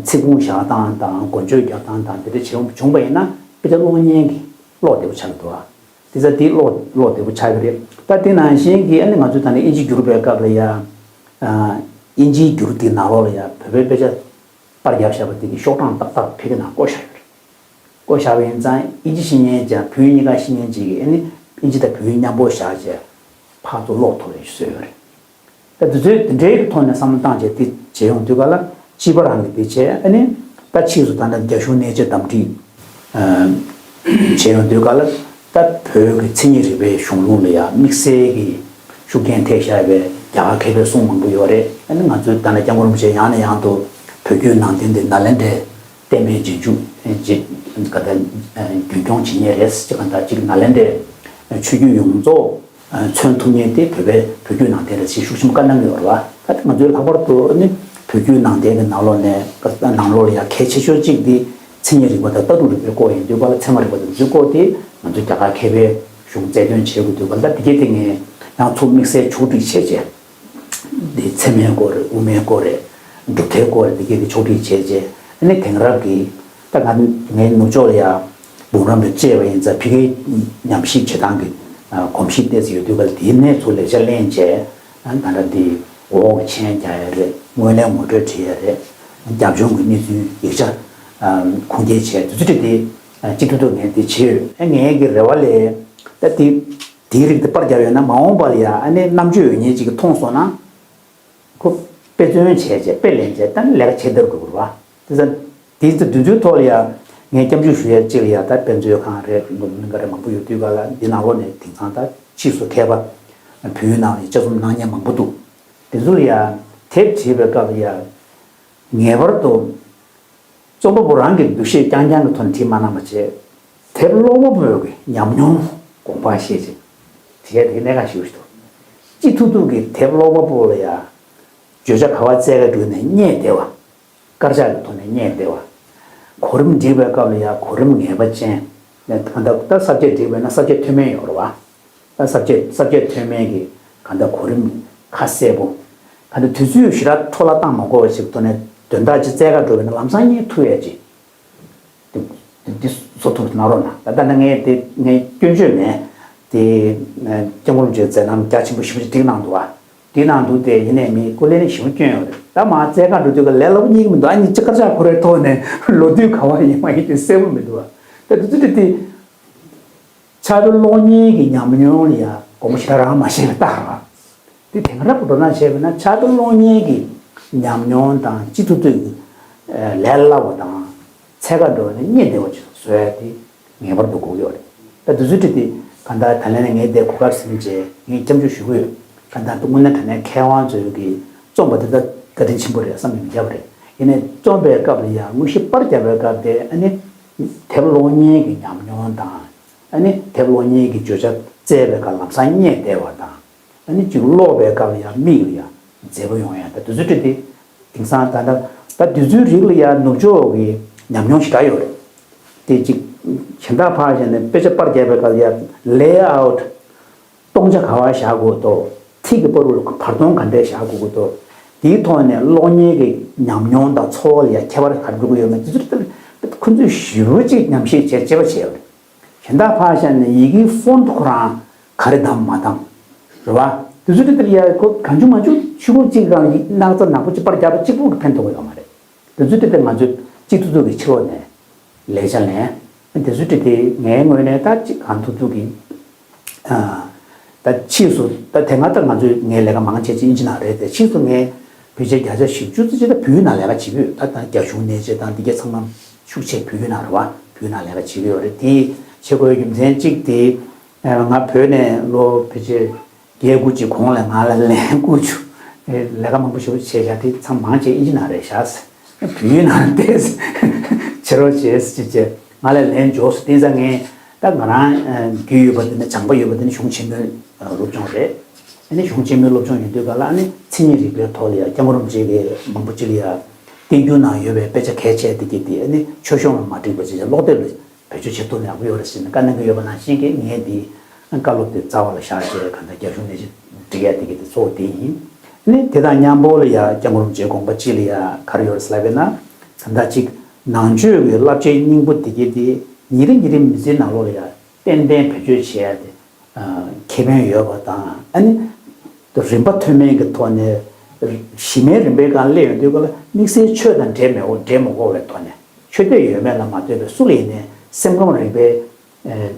ཚིག་ཁུངས་བཞག་སྟངས་དང་འགོ་བརྗོད་རྒྱག་སྟངས་དང་དེ་འདྲ་བྱུང་བྱུང་པ་ཡིན་ན་དཔེ་ཆ་ཀློག་མཁན་གྱི་ཀློག་བདེ་པོ་ཆགས་ཀྱི་འདུག་ཨ། དེ་ཚ་དེ་ཀློག་ཀློག་བདེ་པོ་ཆགས་ཀྱི་རེད། ད་དེ་ནང་བཞིན་གྱི་ཨ་ནི་ང་ཚོས་ད་ནི་དབྱིན་ཇི་བསྒྱུར་བའི་སྐབས་ལ་ཡ། ཨ། དབྱིན་ཇིའི་བསྒྱུར་དེའི་ནང་ལོགས་ལ་ཡ་བོད་པའི་དཔེ་ཆ་པར་བརྒྱབ་བཞག་པ་དེ་གི་ཤོག་གྲངས་ཏག་ཏག་ཕ་གི་ནང་བཀོད་བཞག་ཡོད་རེད། བཀོད་བཞག་པ་ཡིན་ཙང་དབྱིན་ཇི་ཤེས་མཁན་ཅན་བོད་ཡིག་གཉིས་ཀ་ཤེས་མཁན་ཅིག་གིས་ཨ་ནི་དབྱིན་ཇི་དང་བོད་ཡིག་མཉམ་པོ་བཞག་བྱས་ཕར་ཚུར་ཀློག་ཐུབ་པའི་བཟོས་ཡོད་རེད། ད་དེ་ཚོའི་དེ་འདྲའི་ཐོག་ནས་བསམ་བློ་བཏང་བྱས་དེ་བྱས་ཡོང་དུས་ག་ལ་སྤྱི་པ་རང་གི་དེ་བྱས་ཨ་ནི་ད་ཕྱིས་སུ་ད་ལྟ་རྒྱ་གཞུང་གནས་མཆེད་བདམས་ཁྲིད་བྱས་ཡོང་དུས་ག་ལ་ད་བོད་ཀྱི་མཚན་ཉིད་རིག་པའི་གཞུང་ལུགས་ལ་ཡང་དམིགས་བསལ་གྱི་ཤུགས་རྐྱེན་ཐེབས་བཞག་པའི་རྒྱ་གར་མཁས་པའི་གསུང་མང་པོ་ཡོད་རེད། ཨ་ནི་ང་ཚོའི་ད་ལྟ་སྐྱབས་མགོན་རིན་པོ་ཆེ་ཡང་ནས་ཡང་དུ་བོད་བརྒྱུད་ནང་བསྟན་དེ་ནཱ་ལེནྡྲའི་བསྟན་པའི་རྗེས་འཇུག་ཅིག་ག་ད་རྒྱུན་སྐྱོང་བྱེད་མཁན་རེད་ཅེས་ག་ད་ཅིག་ནཱ་ལེནྡྲའི་ཆོས་བརྒྱུད་ཡོངས་རྫོགས་མཚོན་ཐུབ་མཁན་དེ་བོད་པའི་བོད་བརྒྱུད་ནང་བསྟན་རེད་ཅེས་ཤུགས་ཆེན་པོ་བཀའ་གནང་གི་ཡོད་རེད་བ། ད་ང་ཚོའི་ལྷག་པར་དུ་ནི་བོད་བརྒྱུད་ནང་བསྟན་གྱི་ནང་ལོགས་ནས་ནང་ལོགས་ལ་ཡང་གལ་ཆེ་ཤོས་གཅིག་དེ་མཚན་ཉིད་རིག་པ་དང་ལྟ་གྲུབ་རིག་པའི་སྐོར་ཡིན་དུས་ག་ལ་ཚད་མ་རིག་པ་དང་འདི་ཚོའི་སྐོར་དེ་ང་ཚོས་རྒྱ་གར་མཁས་པའི་གཞུང་རྩལ་འདོན་བྱེད་དགོས་དུས་ག་ལ་ད་དེ་གའི་སྟེང་ནས་ཡང་ཚུར་དམིགས་བསལ་ཕྱོགས་སྒྲིག་བྱས་རྗེས། འདི་ཚད་མའི་སྐོར་རེད། དབུ་མའི་སྐོར་རེད། གྲུབ་མཐའི་སྐོར་རེད། འདི་གའི་དེ་ཕྱོགས་སྒྲིག་བྱས་རྗེས་ཨ་ནི་དེང་རབས་ཀྱི་ད་ང་ངའི་ནུབ་ཕྱོགས་ལ་ཡ་འབུམ་རམས་དང་བཅས་པ་ཡིན་ཙང་ཕ་གིའི་ཉམས་ཞིབ་བྱེད་སྟངས་ཀྱི་གོམས་གཤིས་ཏོག་ཙམ་ཡོད་དུས་ག་ལ་དེའི་གནས་ཚུལ་ལེགས་ཆ་ལེན་བྱས་ད་ལྟ་འདི་འོག་གི་མཆན་རྒྱག་ཡ་རེད། སྔོན་གླེང་ངོ་སྤྲོད་བྲིས་ཡ་རེད། རྒྱབ་ལྗོངས་ཀྱི་གནས་ཚུལ་ཡིག་ཆ་ཁུངས་སྐྱེལ་བྱས་དེ་ཚོ་བྲིས་ཏེ་ཅི་ཐུབ་ཐུབ་ངས་དེ་བྱས་ཡོད། ཨ་ངའི་གི་རེ་བ་ལས་ད་དེ། དེའི་རིགས་དེ་པར་བརྒྱབ་ཡོད་ན་མ་འོངས་པ་ལ་ཡང་ཨ་ནི་རྣམ་དཔྱོད་ཡོད་མཁན་ཅིག་གིས་མཐོང་སོང་ན། ཁོ་དཔེ་མཚོན་བྱས་བྱས་དཔེ་ལེན་བྱས་ད་ནི་ལས་ཀ་བྱེད་བསྡད་དགོས་རེད་བ། དེ་ཚོ་དེ་ཚོ་དེ་ཚོའི་ཐོག་ལ་ཡང་ངས་སྐྱབས་འཇུག་ཞུ་ཡས་གཅིག་ལ་ཡང་ད་དཔེ་མཛོད་ཁང་རེད་འདུག་མི་འགའ་རེ་མང་པོ་ཡོད་དུས་ག་ལ་འདི་ནང་ལོགས་ནས་དེང་སང་ད་ཕྱིས་སུ་མཁས་པ་བོད་ཡིག་ནང་ལ་དཔྱད་རྩོམ་གནང་མཁན་མང་པོ་འདུག་དེ་ཚོ་ལ་ཡང་དེབ་བྲིས་པའི་སྐབས་ལ་ཡང་ངེས་པར་དུ། རྩོམ་པ་པོ་རང་གི་འདུ་ཤེས་རྐྱང་རྐྱང་གི་ཐོག་ནས་བྲིས་མ་གནང་བ་བྱས། དེབ་ཀློག་པ་པོའི་གི་ཉམས་མྱོང་དགོངས་པ་བཞེས་ཅིང་། དེ་དེ་གནད་འགག་ཞེ་པོ་ཞིག་འདུག་སྤྱི་ཐུབ་ཐུབ་ཀྱི་དེབ་ཀློག་པ་པོ་ལ་ཡ། བརྗོད་བྱ་ག་བ་རྩལ་ཁ་བསྒྲུབས་ནས་རྙེད་བདེ་བ། དཀར་ཆག་གི་ཐོག་ནས་རྙེད་བདེ་བ། གོ་རིམ་སྒྲིག་པའི་སྐབས་ལ་ཡ་གོ་རིམ་ངེས་པ་ཅན། ད་ལྟ་ད་ས་བཅད་སྒྲིག་པ་ཡིན་ན་ས་བཅད་མཐོ་དམན་ཡོད་རེད་བ། ད་ས་བཅད་ས་བཅད་མཐོ་དམན་གྱི་གང་ལྟར་གོ་རིམ་ཁ་གསལ་པོ། གང་ལྟར་དུས་ཚོད་ཞེ་དྲག་འཕྲོ་བརླག་བཏང་མ་དགོས་པ་ཞིག་ཐོག་ནས་དོན་དག་ཅིག་བཙལ་ག་འགྲོ་བ་ཡིན་ན་ལམ་སང་རྙེད་ཐུབ་ཡ་ཅིག་འདི་འདི་བཟོ་ཐུབ་གནང་རོགས་གནང་། ད་ལྟ་ན་ངས་དེ་ངས་སྐྱོན་བརྗོད་མེད། དེ་སྐྱབས་མགོན་རིན་པོ་ཆེའི་མཛད་རྣམ་རྒྱ་ཆེན་པོ་ཞེ་པོ་ཅིག་བསྒྲིགས་གནང་འདུག་བ། བསྒྲིགས་གནང་འདུག་སྟེ་ཡིན་ནའི་མི་སྐུ་ལས་ནི་ཞེ་པོ་སྐྱོན་ཡོད་རེད། ད་མ་བཙལ་ག་འགྲོ་དུས་ཀ་ལས་སླ་པོ་རྙེད་ཀྱི་མི་འདུག་ཨ་ནི་ཅི་དཀར་ཆག་ཁོ་རའི་ཐོག་ནས་ལོ་དུས་ག་བ་ཡིན་མ་ཡིན་དེ་གསལ་པོ་མི་འདུག་བ། ད་དུས་ཚོད་དེ་དེ། ཕྱག་དཔེ་ཀློག་མཁན་གྱི་ཉམས་མྱོང་ལ་ཡང་དགོངས་པ་ཞེ་དྲག་རང་མ་བཞེས་པའི་རྟགས་རེད། དེ་དེང་རབས་ཀྱི་འགྲོ་སྟངས་བྱས་པ་ན་ཕྱག་དཔེ་ཀློག་མཁན་གྱི་ཉམས་མྱོང་དང་སྤྱི་ཚོགས་དུས་ཀྱི་ལས་སླ་བ་དང་འཚོལ་ག་འགྲོ་ནས་རྙེད་བདེ་བ་ཅིག་བཟོ་ཡ་དེ་ངེས་པར་དུ་དགོས་ཀྱི་ཡོད་རེད། ད་དུས་ཚོད་བྲིས་ཏེ་གང་ལྟར་ད་ལན་ནས་ངས་དེ་གོ་སྐབས་ཟིན་རྗེས་ངས་སྐྱབས་འཇུག་ཞུ་གི་ཡོད། གང་ལྟར་དངོས་གནས་དྲང་གནས་མཁས་དབང་ཚོས་ཀྱི་རྩོམ་པ་དེ་ད་བཀའ་དྲིན་ཆེན་པོ་རེད་བསམ་ནས་མི་བརྒྱབ་པ་རེད། ཡིན་ནའི་རྩོམ་པའི་སྐབས་ལ་ཡང་དངོས་གཞི་པར་བརྒྱབ་པའི་སྐབས་དེ་ཨ་ནི་དེབ་ཀློག་མཁན་གྱི་ཉམས་མྱོང་དང་། ཨ་ནི་དེབ་ཀློག་མཁན་གྱི་བརྗོད་བྱ་ བཙལ་བའི་སྐབས་ལམ་སང་རྙེད་བདེ་བ་དང་། ཨ་ནི་ཅིག་ཀློག་པའི་སྐབས་ལ་ཡང་མིག་ལ་ཡང་མཛེས་པོ་ཡོང་ཡ། ད་དེ་ཚོའི་གྲས་དེ་དེང་སང་ད་ལྟ་ད་དེ་ཚོའི་རིགས་ལ་ཡང་ནུབ་ཕྱོགས་ཀྱི་ཉམས་མྱོང་ཞེ་དྲག་ཡོད་རེད། དེ་ཅིག་གཞན་དག་ཕར་བཞག་ནས་དཔེ་ཆ་པར་རྒྱབ་པའི་སྐབས་ལ་ཡང་ལེ་ཨའུ་ཊི། སྟོང་ཆ་ག་བ་བཞག་དགོས་འདུག་ཐིག་གི་བར་དུ་བར་སྟོང་ག་འདྲས་བཞག་དགོས་ཀྱི་འདུག་དེའི་ཐོག་ནས་གློག་བརྙན་གྱི་ཉམས་མྱོང་དང་ཚོར་བ་ལ་ཡང་ཁྱད་པར་ག་རེ་འགྲོ་གི་ཡོད་མེད་དེ་ཚོ་ཁོ་ཚོས་ཞེ་པོ་ཅིག་ཉམས་ཞིབ་བྱས་དཔྱད་པ་བྱས་ཡོད་རེད། གཞན་དག་ཕར་བཞག་ནས་ཡི་གེའི་ཧྥོན་ཁོ་རང་ག་རེ་བདམས་མ་བདམས། རེད་བ། དེ་ཚོ་དེ་ལྟར་ཡ་ཁོ་གང་བྱུང་མང་བྱུང་ཆུ་ཁོལ་གཅིག་རང་ཡིག་སྣག་ཚ་ནག་པོ་གཅིག་པར་རྒྱབ་པ་གཅིག་པུ་གིས་ཕན་ཐོགས་ཀྱི་ཡོད་མ་རེད། དེ་ཚོ་དེ་ལྟར་ང་ཚོས་གཅིག་ཏུ་ཏུ་གི་ཕྱི་ལོགས་ནས་ལས་བྱ་ལེན། དེ་ཚོ་དེ་དེ་ངའི་ངོས་ནས་ད་གཅིག་གང་ཐུབ་ཐུབ་ཀྱིས། ད་ཕྱིས་སུ་ད་དེ་སྔ་ད་ང་ཚོས་ངའི་ལས་ཀ་མང་ཆེ་ཅིག་ཨིན་ཇི་ནང་རེད་དེ། ཕྱིས་སུ་ངས་བོད་ཆས་བརྒྱ་ཆ་བཞི་བཅུ་ཙམ་ཅིག་ད་བོད་ནང་ལས་ཀ་བྱེད་ཀྱི་ཡོད། ད་ད་རྒྱ་གཞུང་ནས་ཆེ་དང་འདི་གའི་ཚང་མ་ཤུགས་ཆེ་བོད་ནང་རེད་བ། བོད་ནང་ལས་ཀ་བྱེད་ཀྱི་ཡོད་རེད། དེ་བྱེད་དགོས་རྒྱུ་མཚན་གཅིག་དེ། ང་བོད་ནས་ལོ་ཕལ་ཆེར་བརྒྱད་དགུ་ཅིག་གོང་ལ་ང་ལ་ལན་བསྐུར་བྱུང་། ལས་ཀ་མང་པོ་ཞེ་པོ་བྱས་བཞག་དེ་ཚང་མང་ཆེ་ཨིན་ཇི་ནང་རེད་བཞག་ཟེར། བོད་ནང་བལྟས་བྱེད་རོགས་བྱས་ཟེར་བྱས་ང་ལ་ལན་འབྱོར་སོང་། དེ་ཙང་ངས་ད་ང་རང་རྒྱུས་ཡོད་པ་དེ་ནི་སྦྱངས་པ་ཡོད་པ་དེ་ནི་གཞུང་ཆེན་མོའི་སློབ་སྦྱོང་རེད། ཨ་ནི་གཞུང་ཆེན་མོའི་སློབ་སྦྱོང་ཡིན་དུས་ག་ལ་ཨ་ནི་མཚན་ཉིད་རིག་པའི་ཐོག་ལ་ཡ་སྐྱབས་མགོན་རིན་པོ་ཆེ་གིས་མང་པོ་ཅིག་ལ་ཡ་བསྟན་འགྱུར་ནང་ཡོད་པའི་དཔེ་ཆ་གལ་ཆེ་དེ་གྱད་དེ་ཨ་ནི་ཆོས་གཞུང་ལ་མ་བསྒྲིགས་པ་བྱས་བྱས་ཀློག་དེབ་ལ་བེད་སྤྱོད་བྱེད་ཐུབ་ན་ཡག་པོ་ཡོད་རེད་ཟེར་ནས་བཀའ་གནང་གི་ཡོད་པ་ནང་བཞིན་གྱི་ངས་འདི་བཀའ་སློབ་དེ་རྩ་བ་ལ་བཞག་བྱས་གང་ལྟར་རྒྱ་གཞུང་ནས་ཅིག་འགྲིག་ཡ་དེ་གྱད་དེ་གཙོ་བོ་དེ་ཡིན། ཨ་ནི་དེ་དང་མཉམ་པོ་ལ་ཡ་སྐྱབས་མགོན་རིན་པོ་ཆེའི་དགོངས་པ་ཅིག་ལ་ཡ་ག་རེ་ཡོད་རེད་ཟེར་ལབ་པ་ཡིན་ན། ད་ལྟ་ཅིག་ནང་ཆོས་ཀྱི་བསླབ་བྱའི་སྙིང་པོ་དེ་གྱད་དེ་ཉིན་རེ་ཉིན་རེ་མི་ཚེའི་ནང་ལོགས་ལ་ཡ་ཏན་ཏན་བེད་སྤྱོད་བྱེད་ཡ་དེ་ཁེ་ཕན་ཡོད་པ་དང་། ཨ་ནི་རིམ་པ་མཐོ་དམན་གྱི་ཐོག་ནས་གཞི་མའི་རིམ་པའི་སྒང་སླེབས་ཡོང་དུས་ག་ལ་དམིགས་བསལ་ཆོས་དང་འབྲེལ་མེད་འོ་འབྲེལ་མི་འགོག་པའི་ཐོག་ནས་ཆོས་དད་ཡོད་མེད་ལ་མ་ལྟོས་པའི་སུ་ལ་ཡིན་ནའི་སེམས་ཁམས་རིག་པའི་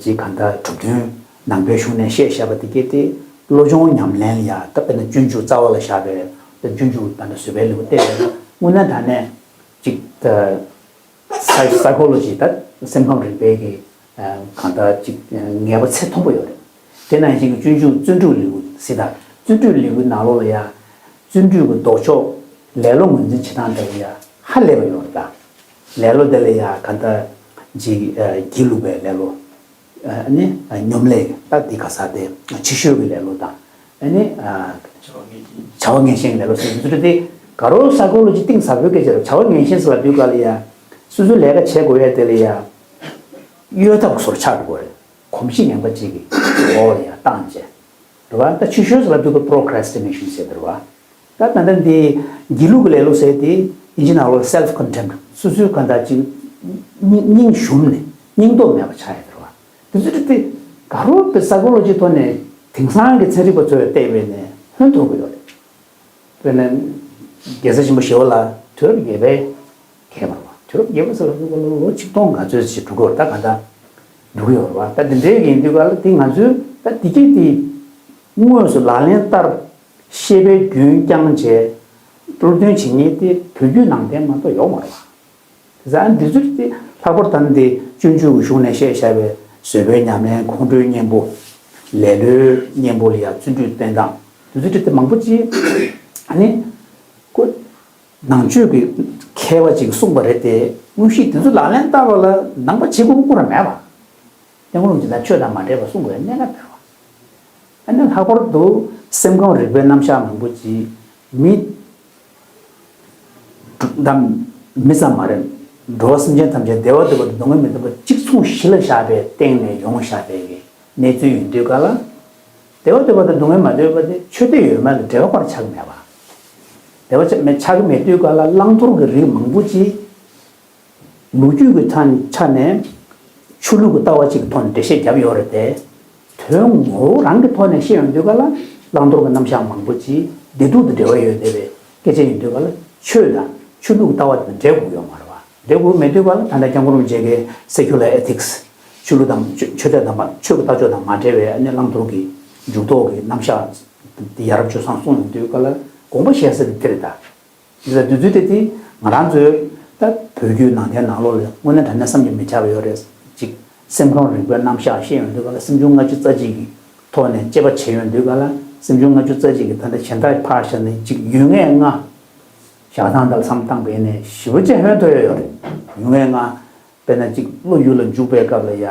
ཅིག་གང་ལྟར་གྲུབ་དོན་ནང་པའི་གཞུང་ནས་བཤད་བཞག་པ་དེ་གྱད་དེ་བློ་སྦྱོང་ཉམས་ལེན་ལ་ཡ་ད་དཔེར་ན་སྤྱོད་འཇུག་རྩ་བ་ལ་བཞག་པའི་སྤྱོད་འཇུག་ད་ལྟ་བཟོད་པའི་ལེའུ་བལྟས་པ་ཡིན་ན་དངོས་གནས་དྲང་གནས་ཅིག་ད། སའི་སའི་ཁོ་ལོ་ཇི་ད་སེམས་ཁམས་རིག་པའི་གི་གང་ལྟར་ཅིག་ངེས་པ་ཚད་མཐོན་པོ་ཡོད་རེད། དེ་ནང་བཞིན་གྱི་སྤྱོད་འཇུག་བརྩོན་འགྲུས་ལེའུ་ཟེར་ད། བརྩོན་འགྲུས་ལེའུའི་ནང་ལོགས་ལ་ཡ་བརྩོན་འགྲུས་ཀྱི་ལྡོག་ཕྱོགས་ལེ་ལོ་ངོས་འཛིན་བྱེད་སྟངས་དེ་ལ་ཡ་ཧ་ལས་པ་ཡོད་རེད་ད། ལེ་ལོ་དེ་ལ་ཡ་གང་ལྟར་ཅིག་སྒྱིད་ལུག་པའི་ལེ་ལོ། ཨ་ནི་སྙོམ་ལས་ད་འདི་ག་ས་དེ་ཕྱི་བཤོལ་གྱི་ལེ་ལོ་དང་། ཨ་ནི་བྱ་བ་ངན་ཞེན་གྱི་ལེ་ལོ་ཟེར་དུས་དེ་ག་རོ་སའི་ཁོ་ལོ་ཇི་གཏིང་ཟབ་པོའི་སྐད་ཆ་རེད། བྱ་བ་ངན་ཞེན་ཟེར་ལབ་དུས་ག་ལ་ཡ་སོ་སོའི་ལས་ཀ་བྱེད་དགོས་ཡ་དེ་ལ་ཡ་གཡོལ་ཐབས་ཀྱི་བཟོ་འདྲ་ཆགས་འགྲོ་གི་རེད། གོམས་གཤིས་ངན་པ་ཅིག་གི་འོག་ལ་ཡ་བཏང་བྱས། རེད་བ། ད་ཕྱི་བཤོལ་ཟེར་ལབ་དུས་ཀ་procrastination ཟེར་དེ་རེད་བ། ད་ད་ལྟ་འདི་སྒྱིད་ལུག་གི་ལེ་ལོ་ཟེར་དེ་ཨིན་ཇི་ནང་ལོགས་self contempt སོ་སོའི་གང་ལྟར་ཅིག་སྙིང་སྙིང་ཞུམ་ནས་སྙིང་སྟོབས་མེད་པ་ཆགས་ཡ་དེ་རེད་བ། དེ་ཚོ་དེ་ག་རོ་དེ་སའི་ཁོ་ལོ་ཇི་ཐོག་ནས་དེང་སང་གི་ཚན་རིག་པ་ཚོས་བལྟས་པས་ནས་ཧོན་ཐོར་གི་ཡོད་རེད། དཔེར་ན། རྒྱལ་སྲས་ཆེན་པོ་ཞི་བ་ལྷ་དུས་རབས་བརྒྱད་པའི་མཁས་པ་རེད་བ། དུས་རབས་བརྒྱད་པ་ཟེར་བ་ལོ་ལོ་ཆིག་སྟོང་ག་ཚོད་ཅིག་འགྲོ་གི་ཡོད་རེད། ད་ག་འདྲ་འགྲོ་གི་ཡོད་རེད་བ། ད་དེ་འདྲའི་ཡིན་དུས་ག་ལ་དེ་ང་ཚོས་ད་དེ་གྱད་དེ་དངོས་སུ་ལག་ལེན་བསྟར། ཤེས་པའི་རྒྱུན་བསྐྱངས་བྱས་སློབ་སྟོན་བྱེད་མཁན་དེ་བོད་བརྒྱུད་ནང་བསྟན་མ་གཏོགས་ཡོད་མ་རེད་བ། དེ་ཙང་འདི་ཚོ་དེ་ལྷག་པར་དུ་འདི་སྤྱོད་འཇུག་གི་གཞུང་ནས་བཤད་བཞག་པའི་བཟོད་པའི་ཉམས་ལེན་ཁོང་ཁྲོའི་གཉེན་པོ། ལེ་ལོའི་གཉེན་པོ་ལ་ཡང་བརྩོན་འགྲུས་བསྟེན་སྟངས་འདི་ཚོ་དེ་མང་པོ་ཅིག་ཨ་ནི་ཁོ་ནང་ཆོས་ཀྱི་མཁས་པ་ཅིག་གསུངས་པ་རེད་དེ། དངོས་གཞི་དེ་ཚོ་ལག་ལེན་བསྟར་བ་ལ་ནང་པ་བྱེད་དགོས་པ་ཁོ་རང་མེད་པ། སྐྱབས་མགོན་རིན་པོ་ཆེ་ལ་ཆོས་དང་མ་འདྲེས་པ་གསུང་དགོས་གནད་འགག་ཡོད་རེད་བ། ཨ་ནི་ལྷག་པར་དུ་སེམས་ཁམས་རིག་པའི་རྣམ་གཞག་མང་པོ་ཅིག་མི་དང་མི་ཙམ་མ་རེད། འགྲོ་བ་སེམས་ཅན་ཐམས་ཅད་བདེ་བ་འདོད་པ་དང་སྡུག་བསྔལ་མི་འདོད་པ་གཅིག་མཚུངས་གཞི་ལ་བཞག་པའི་སྟེང་ནས་ཡོང་བཞག་པའི་གི་གནས་ཚུལ་ཡིན་དུས་ག་ལ། བདེ་བ་འདོད་པ་དང་སྡུག་བསྔལ་མ་འདོད་པ་དེ་ཆོས་དད་ཡོད་མེད་ལ་འབྲེལ་བ་ཁོ་རང་ཆགས་ཀྱི་མེད་པ། འབྲེལ་བ་ཆགས་མེད་ཆགས་ཀྱི་མེད་དུས་ག་ལ་བླང་དོར་གྱི་རིགས་མང་པོ་ཅིག་ལོ་རྒྱུས་ཀྱི་ཐ་ཆ་ནས་ཆོས་ལུགས་ཀྱི་ལྟ་བ་གཅིག་གི་ཐོག་ནས་འགྲེལ་བཤད་བརྒྱབ་ཡོད་རེད་དེ། དོན་ངོ་བོ་རང་གི་ཐོག་ནས་བཤད་ཡོང་དུས་ག་ལ་བླང་དོར་གྱི་རྣམ་གཞག་མང་པོ་ཅིག་བདེ་སྡུག་དང་འབྲེལ་བ་ཡོད་བསྡད་པའི་སྐད་ཆ་ཡིན་དུས་ག་ལ་ཆོས་དང་ཆོས་ལུགས་ཀྱི་ལྟ་བ་དེ་འབྲེལ་དགོས་ཡོད་མ་རེད་བ། འབྲེལ་དགོས་མེད་དུས་ག་ལ་ད་ལྟ་སྐྱབས་མགོན་རིན་པོ་ཆེ་གིས་secular ethics ཆོས་ལུགས་དང་ཆོས་ཆོས་དད་དང་མ་ཆོས་ཀྱི་ལྟ་ཕྱོགས་དང་མ་འབྲེལ་བའི་ཨ་ནི་བླང་དོར་གྱི་འཇུག་ལྡོག་གི་རྣམ་གཞག་དེ་ཡ་རབས་སྤྱོད་བཟང་གསུངས་ཡོང་དུས་ག་ལ་དགོངས་པ་བཞེས་ས་དེ་དེ་རེད་ད། དེ་ལ་དུས་ཚོད་དེ་དེ་ང་རང་ཚོའི་ད་བོད་བརྒྱུད་ནང་བསྟན་ནང་ལོགས་ལ་དངོས་གནས་དྲང་གནས་བསམ་གྱིས་མི་ཁྱབ་པ་ཡོད་རེད། ཅིག་སེམས་ཁམས་རིག་པའི་རྣམ་གཞག་བཤད་ཡོང་དུས་ག་ལ་སེམས་བྱུང་ལྔ་བཅུ་རྩ་གཅིག་གི་ཐོག་ནས་དཔྱད་པ་བྱས་ཡོང་དུས་ག་ལ་སེམས་བྱུང་ལྔ་བཅུ་རྩ་གཅིག་གི་ད་ལྟ་གཞན་དག་ཕར་བཞག་ནས་ཅིག་ཡུལ་ངེས་ལྔ་བཞག་སྟངས་དང་བསམ་བཏང་བས་ནས་ཞེ་པོ་ཅིག་ཧོན་ཐོར་ཡོད་རེད། ཡུལ་ངེས་ལྔ་དཔེར་ན་ཅིག་བློ་ཡུལ་ལ་འཇུག་པའི་སྐབས་ལ་ཡ་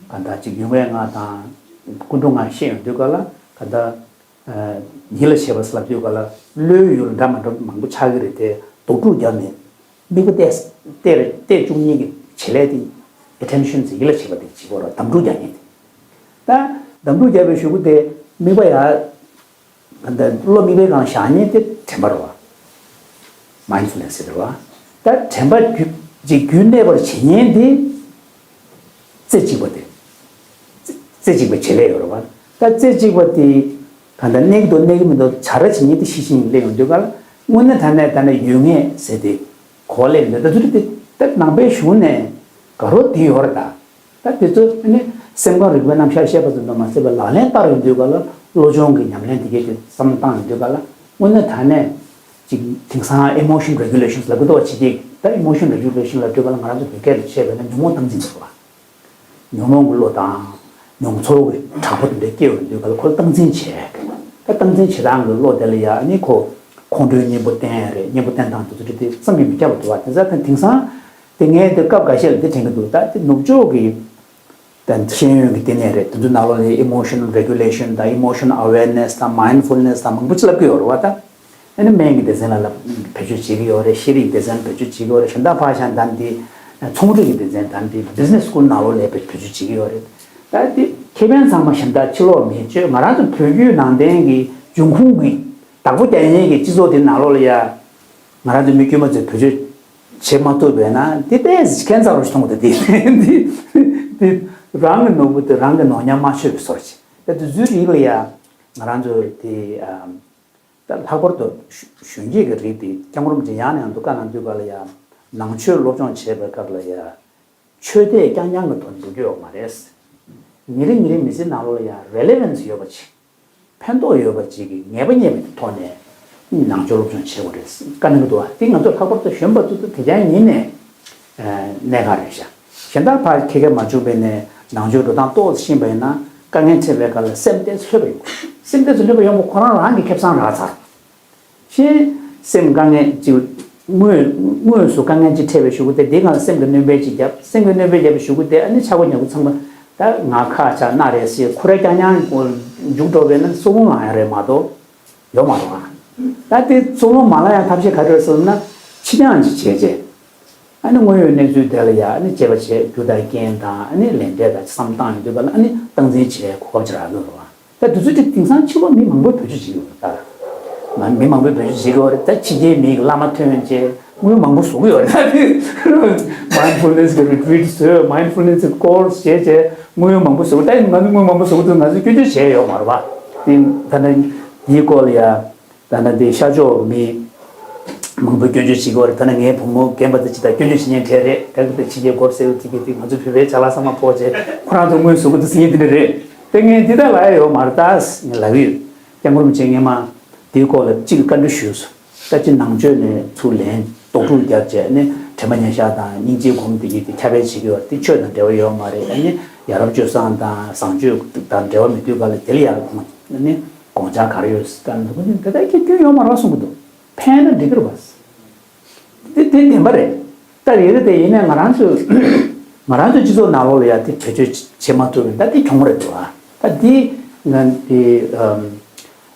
ག་ད་ཅིག་ཡུལ་ངེས་ལྔ་དང་ སྐུ་མགྲོན་ང་བཤད་ཡོང་དུས་ག་ལ་ག་ད། ཉིད་ལ་བྱེད་པ་ཟེར་ལབ་དུས་ག་ལ་བློའི་ཡུལ་འདྲ་མི་འདྲ་མང་པོ་ཆགས་ཀྱི་རེད་དེ། རྡོག་ཕྲུག་བརྒྱབ་ནས་མིག་པ་གཏད་གཏད་གཏད་བཅུག་མཁན་གྱི་བྱེད་ལས་དེ་ཨེ་ཊེན་ཤན་ཟེར། ཡིད་ལ་བྱེད་པ་དེ་བྱེད་དགོས་རེད། འདམ་ཕྲུག་རྒྱག་མཁན་དེ། ད་འདམ་ཕྲུག་རྒྱག་པའི་གཞུག་གུ་དེ་མིག་པ་ཡར་ད་བློ་མིག་པའི་སྒང་བཞག་མཁན་དེ་དྲན་པ་རེད་བ། མའིན་ཌ་ཕུལ་ནེ་སི་ཟེར་བ། ད་དྲན་པ་རྒྱུད་ཅིག་རྒྱུད་གནས་པར་བྱེད་མཁན་དེ་རྩེ་གཅིག་པ་དེ། རྩེ་གཅིག་པའི་བྱེད་ལས་ཡོད་རེད་བ། ད་རྩེ་གཅིག་པ་དེ་ག་འདྲ་གནས་ཀྱི་འདུག་གནས་ཀྱི་མི་འདུག་བྱ་ར་བྱེད་མཁན་དེ་ཤེས་བཞིན་སླེབས་ཡོང་དུས་ག་ལ་དངོས་གནས་དྲང་གནས་ད་ནི་ཡོད་ངེས་ཟེར་ཏེ་གོ་བ་ལེན་འདོད། ད་དུ་དེ་ད་ནང་པའི་གཞུང་ནས་དགའ་རབ་དེ་ཡོད་རེད་ད། ད་དེ་ཚོ་ནི་སེམས་ཁམས་རིག་པའི་རྣམ་གཞག་བཤད་པ་ཙམ་དུ་མ་ཟད་པ་ལག་ལེན་བསྟར་ཡོང་དུས་ག་ལ་བློ་སྦྱོང་གི་ཉམས་ལེན་དེ་གས་དེ་བསམ་བློ་བཏང་ཡོང་དུས་ག་ལ་དངོས་གནས་དྲང་གནས་ཅིག་དེང་སང་ཨི་མོ་ཤན་རེ་གུ་ལེ་ཤན་ལབ་ཀྱི་འདུག་བ། ཕྱི་རྒྱལ་ད་ཨི་མོ་ཤན་རེ་གུ་ལེ་ཤན་ལབ་དུས་ག་ལ་ང་རང་ཚོ་བོད་སྐད་ལ་བཤད་པ་ན་ཉོན་མོངས་སྟངས་འཛིན་ཟེར་བ། ཉོན་མོངས་ཀྱི་བློ་དང་མྱོང་ཚོར་གྱི་དྲག་པོ་དེ་འདྲ་སྐྱེ་ཡོང་དུས་ག་ལ་ཁོ་ལ་སྟངས་འཛིན་བྱས། ད་སྟངས་འཛིན་བྱེད་སྟངས་ཀྱི་བློ་དེ་ལ་ཡ་ཨ་ནི་ཁོ་ཁོང་ཁྲོའི་གཉེན་པོ་བསྟེན་ཡ་རེད། གཉེན་པོ་བསྟེན་སྟངས་དེ་ཚོ་དེ་བསམ་གྱིས་མི་ཁྱབ་པ་འདུག་བ། དེ་ཚ་ད་དེང་སང་དེ་ངས་དེ་སྐབས་འགའ་ཤས་ལ་དེ་དྲན་གྱི་འདུག་ད་དེ་ནུབ་ཕྱོགས་ཀྱི་ད་ཤེས་ཡོན་གྱི་ལྟེ་གནས་རེད། དེ་ཚོའི་ནང་ལོགས་ལ་emotional regulation དང་emotional awareness དང་mindfulness དང་མང་པོ་ཅིག་ལབ་ཀྱི་ཡོད་རེད་བ། ད་ཨ་ནི་སྨན་གྱི་སྡེ་ཚན་ལ་ལ་བེད་སྤྱོད་བྱེད་ཀྱི་ཡོད་རེད། ཤེས་རིག་སྡེ་ཚན་བེད་སྤྱོད་བྱེད་ཀྱི་ཡོད་རེད། གཞན་དག་ཕར་བཞག་ད་འདི་ཚོང་རིག་གི་སྡེ་ཚན་ད་འདི་business school ནང་ལོགས་ལ་བེད་སྤྱོད་བྱེད་ཀྱི་ཡོད་རེད། ད་འདི་ཁེ་ཕན་ཚང་མ་གཞན་དག་ཕྱི་ལོགས་མི་བཅོས། ང་རང་ཚོ་བོད་བརྒྱུད་ནང་བསྟན་གྱི་འབྱུང་ཁུངས་ཀྱི་བདག་པོ་རྒྱག་མཁན་གྱི་སྤྱི་ཚོགས་འདི་ནང་ལོགས་ལ་ཡ། ང་རང་ཚོ་མི་དཀྱུས་མ་ཚོས་བེད་སྤྱོད་བྱེད་མ་ཐུབ་པས་ན་འདི་དཔེ་ཁྱད་མཚར་རུ་མཐོང་གི་འདུག་འདི་འདི་འདི་རང་གི་ནོར་བུ་དེ་རང་གི་ནོར་ཉམས་མ་ཆོད་པའི་བཟོ་འདྲ་ཅིག་ད་དེ་ཚོའི་རིགས་ལ་ཡ་ང་རང་ཚོ་དེ་ཨམ་ད་ལྷག་པར་དུ་གཞོན་གཞོན་སྐྱེས་ཀྱི་རིགས་དེ་སྐྱབས་མགོན་རིན་པོ་ཆེ་ཡང་ནས་ཡང་དུ་བཀའ་གནང་དུས་ག་ལ་ཡ་ནང་ཆོས་སློབ་སྦྱོང་བྱེད་པའི་སྐབས་ལ་ཡ། ཆོས་དད་རྐྱང་རྐྱང་གི་ཐོག་ནས་འགྲོ་རྒྱུ་ཡོད་མ་རེད། ཉིན་རེ་ཉིན་རེ་མི་ཚེའི་ནང་ལོགས་ལ་ཡང་relevance ཡོད་པ་ཅིག་ཕན་ཐོགས་ཡོད་པ་ཅིག་གི་ངེས་པ་རྙེད་པའི་ཐོག་ནས་ནང་ཆོས་སློབ་སྦྱོང་བྱེད་དགོས་རེད་བཀའ་གནང་གི་འདུག་བ། དེ་ང་ཚོ་ལྷག་པར་དུ་གཞོན་པ་ཚོ་དེ་རྐྱང་ཡིན་ནས་གནད་འགག་རེད་ཤག་གཞན་དག་ཕར་ཁྱེད་ཀྱིས་མ་བྱུང་བས་ནས་ནང་ཆོས་འགྲོ་སྟངས་ཏོག་ཙམ་ཤེས་པ་ཡིན་ན་དཀའ་ངལ་འཕྲད་པའི་སྐབས་ལ་སེམས་གཏད་ཚོད་པ་ཡོང་གི་རེད། སེམས་གཏད་ཚོད་པ་ཡོང་བ་ཁོ་རང་རང་གི་ཁེ་བཟང་རག་ཚར། ཤེས། སེམས་དཀའ་ངལ་ཅིག་དངོས་དངོས་སུ་དཀའ་ངལ་ཅིག་འཕྲད་པའི་གཞུག་གུ་དེ་དེའི་སྒང་ལ་སེམས་ཀྱི་སྣོན་པ་ཅིག་བརྒྱབ། སེམས་ཀྱི་སྣོན་པ་བརྒྱབ་པའི་གཞུག་གུ་དེ་ཨ་ནི་ཆག་སྒོ་ཉེ་པོ་ཚང་མ་ད་ང་ཁ་ཆག་སྣ་རལ་སི་ཁུ་ར་རྐྱང་རྐྱང་མཇུག་འགྲོ་བས་ན་སྲོག་རླུང་ལངས་ཡ་རེད་མ་གཏོགས་ཡོད་མ་རེད་བ། ད་དེ་སྲོག་རླུང་མ་ལངས་ཡ་ཐབས་ཤེས་ག་རེ་རེད་ཟེར་ན་ཕྱི་འགྱངས་ཅིག་བྱས་རྗེས། ཨ་ནི་དངོས་ཡོད་གནས་ཚུལ་དེ་ལ་ཡ་ཨ་ནི་དཔྱད་པ་བྱས། རྒྱུ་དང་རྐྱེན་དང་ཨ་ནི་ལས་འབྲས་དང་བསམ་སྟངས་ཡོད་དུས་ག་ལ་ཨ་ནི་སྟངས་འཛིན་བྱས་གོ་སྐབས་ཅིག་རག་གི་ཡོད་རེད་བ། ད་དུས་ཚོད་དེ་དེང་སང་ཕྱི་ལོགས་མི་མང་པོས་བེད་སྤྱོད་བྱེད་ཀྱི་ཡོད་རེད་ད། མ་མི་མང་པོས་བེད་སྤྱོད་བྱེད་ཀྱི་ཡོད་རེད་ད། ཕྱི་རྒྱལ་མི་གི་བླ་མ་ཐོན་བྱས་དངུལ་མང་པོ་བཟོ་གི་ཡོད་རེད་ད། དེ་mindfulness གི་retreat བཟོས། mindfulness གི་course བྱས་བྱས་དངུལ་མང་པོ་བཟོ་གི། ད་ང་ཚོ་དངུལ་མང་པོ་བཟོ་གི་འདུག་ང་ཚོས་སྐྱོན་བརྗོད་བྱས་ཡོད་མ་རེད་བ། དེ་ད་ནི་འདིའི་སྐོར་ལ་ཡ། ད་ནི་འདི་ཤར་ཕྱོགས་མི་མང་པོས་སྐྱོན་བརྗོད་བྱེད་ཀྱི་ཡོད་རེད། ད་ནི་ངའི་བུ་མོ་རྒན་པ་དེ་ཅི་ད་སྐྱོན་བརྗོད་བྱེད་མཁན་གྲས་རེད། ད་གི་ད་ཕྱི་རྒྱལ་སྐོར་ཟེར་བ་དེ་གི་དེ་ང་ཚོ་བོད་པའི་ཅ་ལག་ཚང་མ་ཕོག་བྱས་ཁོ་རང་ཚོ་དངུལ་བཟོ་གི་འདུག་ཟེར་མཁན་དེ་འདྲ་རེད། དེ་ངས་འདི་ལྟར་ལབ་ཡ་ཡོད་མ་རེད་ད་ངས་ལབ་ཀྱི་ཡོད། སྐྱབས་མགོན་རིན་པོ་ཆེ་སྔས་མ་དེའི་སྐོར་ལ་གཅིག་བཀའ་འདྲི་ཞུས་སོང་། ད་ཅི་ནང་ཆོས་ནས་ཚུར་ལན་རྡོག་ཕྲུག་བརྒྱབ་བྱས་ནས་དྲན་པ་ཉེར་བཞག་དང་སྙིང་རྗེའི་སྒོམ་དེ་གི་དེ་ཁྱབ་སྤེལ་བྱེད་ཀྱི་ཡོད་རེད། དེ་ཆོས་དང་འབྲེལ་བ་ཡོད་མ་རེད། ཨ་ནི་ཡ་རབས་སྤྱོད་བཟང་དང་བཟང་སྤྱོད་དང་འབྲེལ་བ་མེད་དུས་ག་ལ་དེ་ལ་ཡ་ཨ་ནི་དགོངས་འཆར་ག་རེ་ཡོད་ཟེར་ད་འདུག་ནི་དེ་ལྟར་ཁྱོད་སྐྱོན་ཡོད་མ་རེད་གསུང་གི་འདུག་ཕན་ན་འགྲིག་གི་རེད་པ། དེ་དེ་བདེན་པ་རེད། ད་རེད་རེད་དེ་ཡིན་ནའི་ང་རང་ཚོས་ང་རང་ཚོའི་སྤྱི་ཚོགས་ནང་ལོགས་ལ་ཡ་དེ་བེད་སྤྱོད་བྱེད་མ་ཐུབ་པ་ད་དེ་གྱོང་རེད་འདུག་ཨ། ད་དེ་ང་དེ་ཨམ།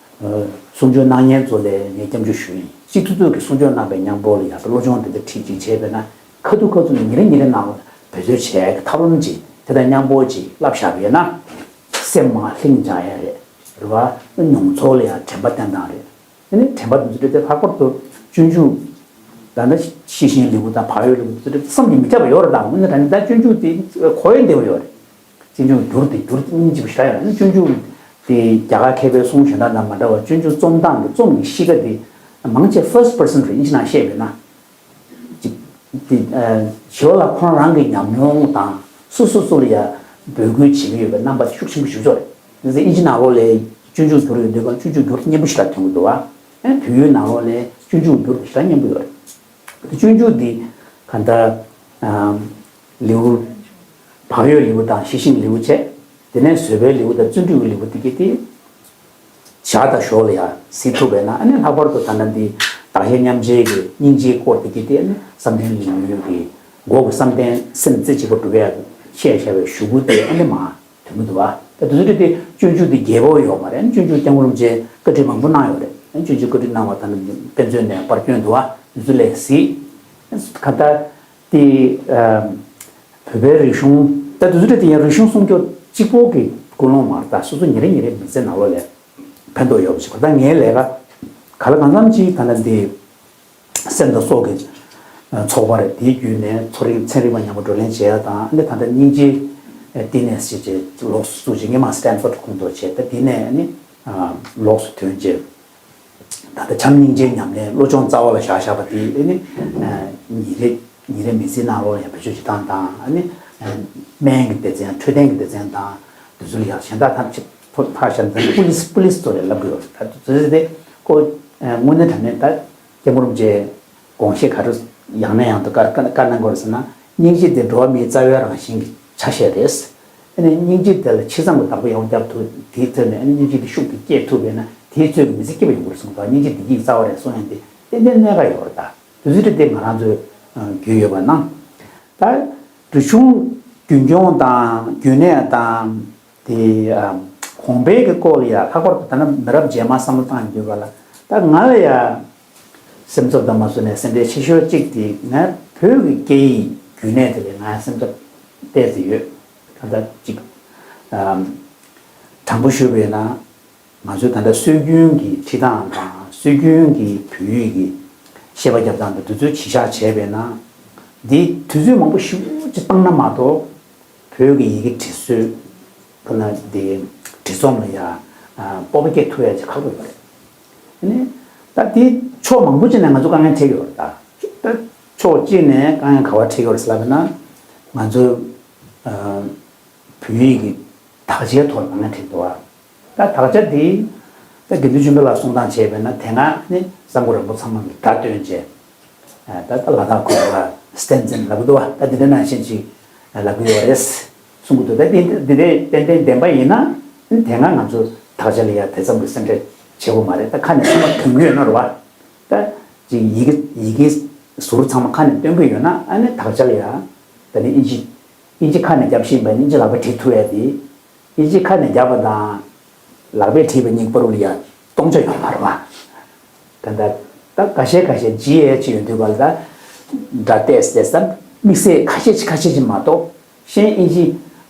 གསུང་ཆོས་གནང་མཁན་ཚོ་ལ་ངས་སྐྱབས་འཇུག་ཞུ་ཡིན། གཅིག་ཐུབ་ཐུབ་ཀྱི་གསུང་ཆོས་གནང་པའི་མཉམ་པོ་ལ་ཡ་བློ་སྦྱོང་དེ་འདྲ་ཁྲིད་ཅིག་བྱས་པས་ན་ཁ་ཐུག་ཁ་ཐུག་ནས་ཉིན་རེ་ཉིན་རེ་ནང་ལ་བེད་སྤྱོད་བྱས་ཀྱི་ཐབས་ལམ་ཅིག་དེ་དང་མཉམ་པོ་ཅིག་བསླབ་བཞག་པ་ཡིན་ན་སེམས་མ་ལྷིང་འཇགས་ཡ་རེད། རེད་བ། མྱོང་ཚོར་ལ་ཡང་དྲན་པ་བསྟེན་སྟངས་རེད། དེ་ནས་དྲན་པ་འདི་ཚོ་དེ་ལྷག་པར་དུ་སྤྱོད་འཇུག་ད་ལྟ་ཤེས་བཞིན་ལེའུ་དང་བག་ཡོད་ལེའུ་དེ་ཚོ་བསམ་གྱིས་མི་ཁྱབ་པ་ཡོད་རེད། ད་དངོས་གནས་དྲང་གནས་ད་སྤྱོད་འཇུག་དེ་གོ་ཡ་བདེ་བོ་ཡོད་རེད། སྤྱོད་འཇུག་འགྱུར་དེ་འགྱུར་སྙིང་རྗེ་པོ་ཞེ་དྲག་ཡོད་རེད། སྤྱོད་འཇུག་དེ་རྒྱ་གར་མཁས་པའི་གསུང་གཞན་དག་དང་མ་འདྲ་བར་སྤྱོད་འཇུག་རྩོམ་སྟངས་དེ་རྩོམ་གྱི་གཤིས་ཀ་དེ་མང་ཆེ་first person རེད། ཨིན་ཇི་ནང་བཤད་པས་ན། ཅིག་དེ་ཞི་བ་ལྷ་ཁོང་རང་གི་ཉམས་མྱོང་དང་སོ་སོ་སོ་ལ་ཡ་འབོད་སྐུལ་བྱེད་ཀྱི་ཡོད་པའི་རྣམ་པ་དེ་ཤུགས་ཆེན་པོ་ཞིག་ཚོར་རེད། དེ་ཚེ་ཨིན་ཇི་ནང་ལོགས་ལ་སྤྱོད་འཇུག་འགྱུར་ཡོད་འདུག་གམ། སྤྱོད་འཇུག་འགྱུར་སྙན་པོ་ཞིག་ལ་ཐོན་གྱི་འདུག་བ། ཨེ་བོད་ཡིག་ནང་ལོགས་ལ་སྤྱོད་འཇུག་འགྱུར་ཞིག་ལ་སྙན་པོ་ཡོད་རེད། དེ་སྤྱོད་འཇུག་འདི་ག་འདྲ་ཨམ་ལེའུ་བག་ཡོད་ལེའུ་དང་ཤེས་བཞིན་ལེའུ་བྱས། དེ་ནས་བཟོད་པའི་ལེའུ་དང་བརྩོན་འགྲུས་ཀྱི་ལེའུ་དེ་གས་དེ་བྱ་དང་ཞོར་ལ་ཡང་གཟིགས་ཐུབ་པས་ན་ཨ་ནི་ལྷག་པར་དུ་ད་ལྟ་འདི་བདག་གཞན་མཉམ་བརྗེ་གི་སྙིང་རྗེའི་སྐོར་དེ་གས་དེ་ཨ་ནི་བསམ་གཏན་ལེའུ་གི་མགོ་གི་བསམ་གཏན་སེམས་རྩེ་གཅིག་པ་སྒྲུབ་ཡ་བཤད་བཞག་པའི་གཞུག་གུ་དེ་ཨ་ནི་མ་དོན་གྱི་འདུག་བ། ད་དུས་ཚོད་དེ་སྤྱོད་འཇུག་དེ་རྒྱས་པོ་ཡོད་མ་རེད། སྤྱོད་འཇུག་སྐྱབས་མགོན་རིན་པོ་ཆེ་བཀའ་ཁྲིད་མང་པོ་གནང་ཡོད་རེད། སྤྱོད་འཇུག་བཀའ་ཁྲིད་གནང་བ་ད་ནི་དཔེ་མཛོད་ནས་པར་བསྐྱོན་འདུག་ཨ། དུས་ཚོད་ལས་གཟིགས། གང་ལྟར་དེ་བོད་པའི་རིག་གཞུང་ད་དུས་ཚོད་དེ་ཡང་རིག་གཞུང་སྲུང་སྐྱོབ་གཅིག་པོ་གི་ཀུན་སློང་མ་རེད། ད་སོ་སོ་ཉིན་རེ་ཉིན་རེ་མི་ཚེ་ནང་ལོགས་ལ་ཕན་ཐོགས་ཡོད་པ་ཞིག་ད་ངའི་ལས་ཀ་ག་ལ་གང་འཚམ་ཅིག་ད་ལྟ་འདི་སེམས་དང་སྲོག་གི་ཚོགས་པ་རེད། དེའི་བརྒྱུད་ནས་ཚོགས་རིག་ཚན་རིག་པ་མཉམ་པོ་བགྲོ་གླེང་བྱེད་ཡ་དང་། ཨ་ནི་ད་ལྟ་སྙིང་རྗེ་བསྟི་གནས་ཞེས་བྱས་ལོགས་སུ་བཙུགས་བྱས། སྔོན་མ་སི་ཊན་ཕོར་ཌི་ཁོངས་གཏོགས་བྱས། ད་དེ་ནས་ཨ་ནི་ལོགས་སུ་ཐོན་བྱས། ད་ལྟ་བྱམས་སྙིང་རྗེའི་ཉམས་ལེན་བློ་སྦྱོང་རྩ་བ་ལ་བཞག་བཞག་པ་དེ་ཨ་ནི་ཉིན་རེ་ཉིན་རེ་མི་ཚེའི་ནང་ལོགས་ཡང་བེད་སྤྱོད་བྱེད་སྟངས་དང་། ཨ་ནི་སྨན་གྱི་སྡེ་ཚན་འཕྲོད་བསྟེན་གྱི་སྡེ་ཚན་དང་དེ་ཚོ་ལ་ཡང་གཞན་དག་ཐམས་ཅད་ཕར་བཞག་ན་པུ་ལིས་པུ་ལིས་ཚོ་ལས་ལབ་དགོས་པ་ད་དེ་ཚོ་དེ་ཁོ་དངོས་གནས་དྲང་གནས་ད་སྐྱབས་མགོན་རིན་པོ་ཆེ་དགོངས་བཞེད་ག་རེ་ཡང་ནས་ཡང་དུ་བཀའ་བཀའ་བཀའ་གནང་དགོས་རེད་ཟེར་ན། སྙིང་རྗེ་དེ་འགྲོ་བ་མིའི་རྩ་བའི་རང་བཞིན་གྱི་ཆ་ཤས་རེད། ཨ་ནི་སྙིང་རྗེ་དེ་ལ་ཕྱི་མཚམས་ཀྱི་བདག་པོ་ཡག་པོ་བརྒྱབ་ཐུབ། དེའི་ཐོག་ནས་ཨ་ནི་སྙིང་རྗེ་དེ་ཤུགས་ཀྱིས་སྐྱེད་ཐུབ་པས་ན་དེའི་ཚོད་ཀྱི་མི་ཚེ་སྐྱིད་པ་ཡོང་གི་རེད་གསུངས་པ། སྙིང་རྗེ་བདེ་སྐྱིད་ཀྱི་རྩ་བ་རེད་གསུང་ཡ་དེ་ཏན་ཏན་གནད་འགག་ཡོད་རེད། ད་དུས་ཚོད་དེ་ང་རང་ཚོས་རྒྱུས་ཡོད་པ་གནང་། ད་རིག་གཞུང་རྒྱུན་སྐྱོང་དང་རྒྱུན་གནས་དང་དེ་གོང་འཕེལ་གྱི་སྐོར་ལ་ཡ་ལྷག་པར་དུ་ད་ནི་མི་རབས་རྗེས་མ་བསམ་བློ་བཏང་ཡོང་དུས་ག་ལ། ད་ང་ལ་ཡ་སེམས་འཚབ་དང་མ་སོ་ནས་སེམས་ཁྲལ་ཆེ་ཤོས་གཅིག་དེ་ང་བོད་ཀྱི་སྐད་ཡིག་རྒྱུན་གནས་དེ་ལ་ང་སེམས་འཚབ་ཏོག་ཙམ་ཡོད། ད་ལྟ་གཅིག་དྲང་པོ་ཞུས་པས་ན། ང་ཚོའི་ད་ལྟ་སྲོལ་རྒྱུན་གྱི་ཁྲིད་སྟངས་དང་སྲོལ་རྒྱུན་གྱི་བོད་ཡིག་གི་བཤད་པ་རྒྱབ་སྟངས་དང་དེ་ཚོའི་གཞི་བཞག་བྱས་པས་ན། འདི་དུས་ཚོད་མང་པོ་ཞེ་པོ་ཅིག་བཏང་ན་མ་གཏོགས་བོད་ཀྱི་ཡི་གེ་འབྲི་སྲོལ་ཁོ་ན་འདི་འབྲི་རྩོམ་ལ་ཡ་སྤོབས་པ་སྐྱེ་ཐུབ་ཡ་ཅིག་ཁག་པོ་ཡོད་རེད། དེ་ནས་ད་འདི་ཕྱོགས་མང་པོ་ཅིག་ནས་ང་ཚོ་དཀའ་ངལ་འཕྲད་ཀྱི་ཡོད་རེད། ད་ད་ཕྱོགས་གཅིག་ནས་དཀའ་ངལ་ག་པར་འཕྲད་ཀྱི་ཡོད་རེད་ཟེར་ལབ་ན། ང་ཚོ་བོད་ཡིག་གི་དག་ཆའི་ཐོག་ལ་དཀའ་ངལ་འཕྲད་འདུག་ཨ། ད་དག་ཆ་འདི་ད་དགེ་འདུན་ཆོས་འཕེལ་ལགས་གསུང་སྟངས་བྱས་པས་ན་དེ་སྔ་ནི་གསར་འགོད་རིན་པོ་ཚང་མ་གིས་སྒྲ་བཏོན་བྱས། ད་ལྟ་ལ་དྭགས་ཁུལ་ལ་སི་ཊན་ཛིན་ལབ་ཀྱི་འདུག་བ། ད་འདི་འདྲ་ནང་བཞིན་ཅིག་ལབ་ཀྱི་ཡོད་རེད་གསུང་གི་འདུག་ད་འདི་འདི་འདྲའི་ཏན་ཏན་བདེན་པ་ཡིན་ན་དེ་སྔ་ང་ཚོ་དག་ཆ་ལ་ཡ་དེ་ཙམ་གྱི་སེམས་ཁྲལ་བྱེད་དགོས་མ་རེད། ད་ཁ་ནས་ཚང་མ་འདོན་གྱི་ཡོད་ན་རེད་བ། ད་ཅིག་ཡི་གེ་ཡི་གེ་ཟུར་ཚང་མ་ཁ་ནས་འདོན་གྱི་ཡོད་ན་ཨ་ནི་དག་ཆ་ལ་ཡ་ད་ནི་ཨིན་ཇི་ཨིན་ཇི་ཁ་ནས་རྒྱབ་ཤེས་པ་ནི་ཨིན་ཇི་ལག་པ་བྲིས་ཐུབ་ཡ་དེ། ཨིན་ཇི་ཁ་ནས་རྒྱབ་པ་དང་ལག་པས་བྲིས་པ་གཉིས་བར་ལ་ཡ་སྟོང་ཆ་ཡོད་མ་རེད་བ། ད་ལྟ་ད་འགའ་ཤས་འགའ་ཤས་ཇི་ཨེཆ་ཡོད་དུས་བར་ལ་ད་སྒྲ་ཏོག་ཙམ་ཙམ་དམིགས་བསལ་ཁ་ཤས་ཅིག་ཁ་ཤས་ཅིག་མ་གཏོགས་གཞན་ཨིན་ཇི་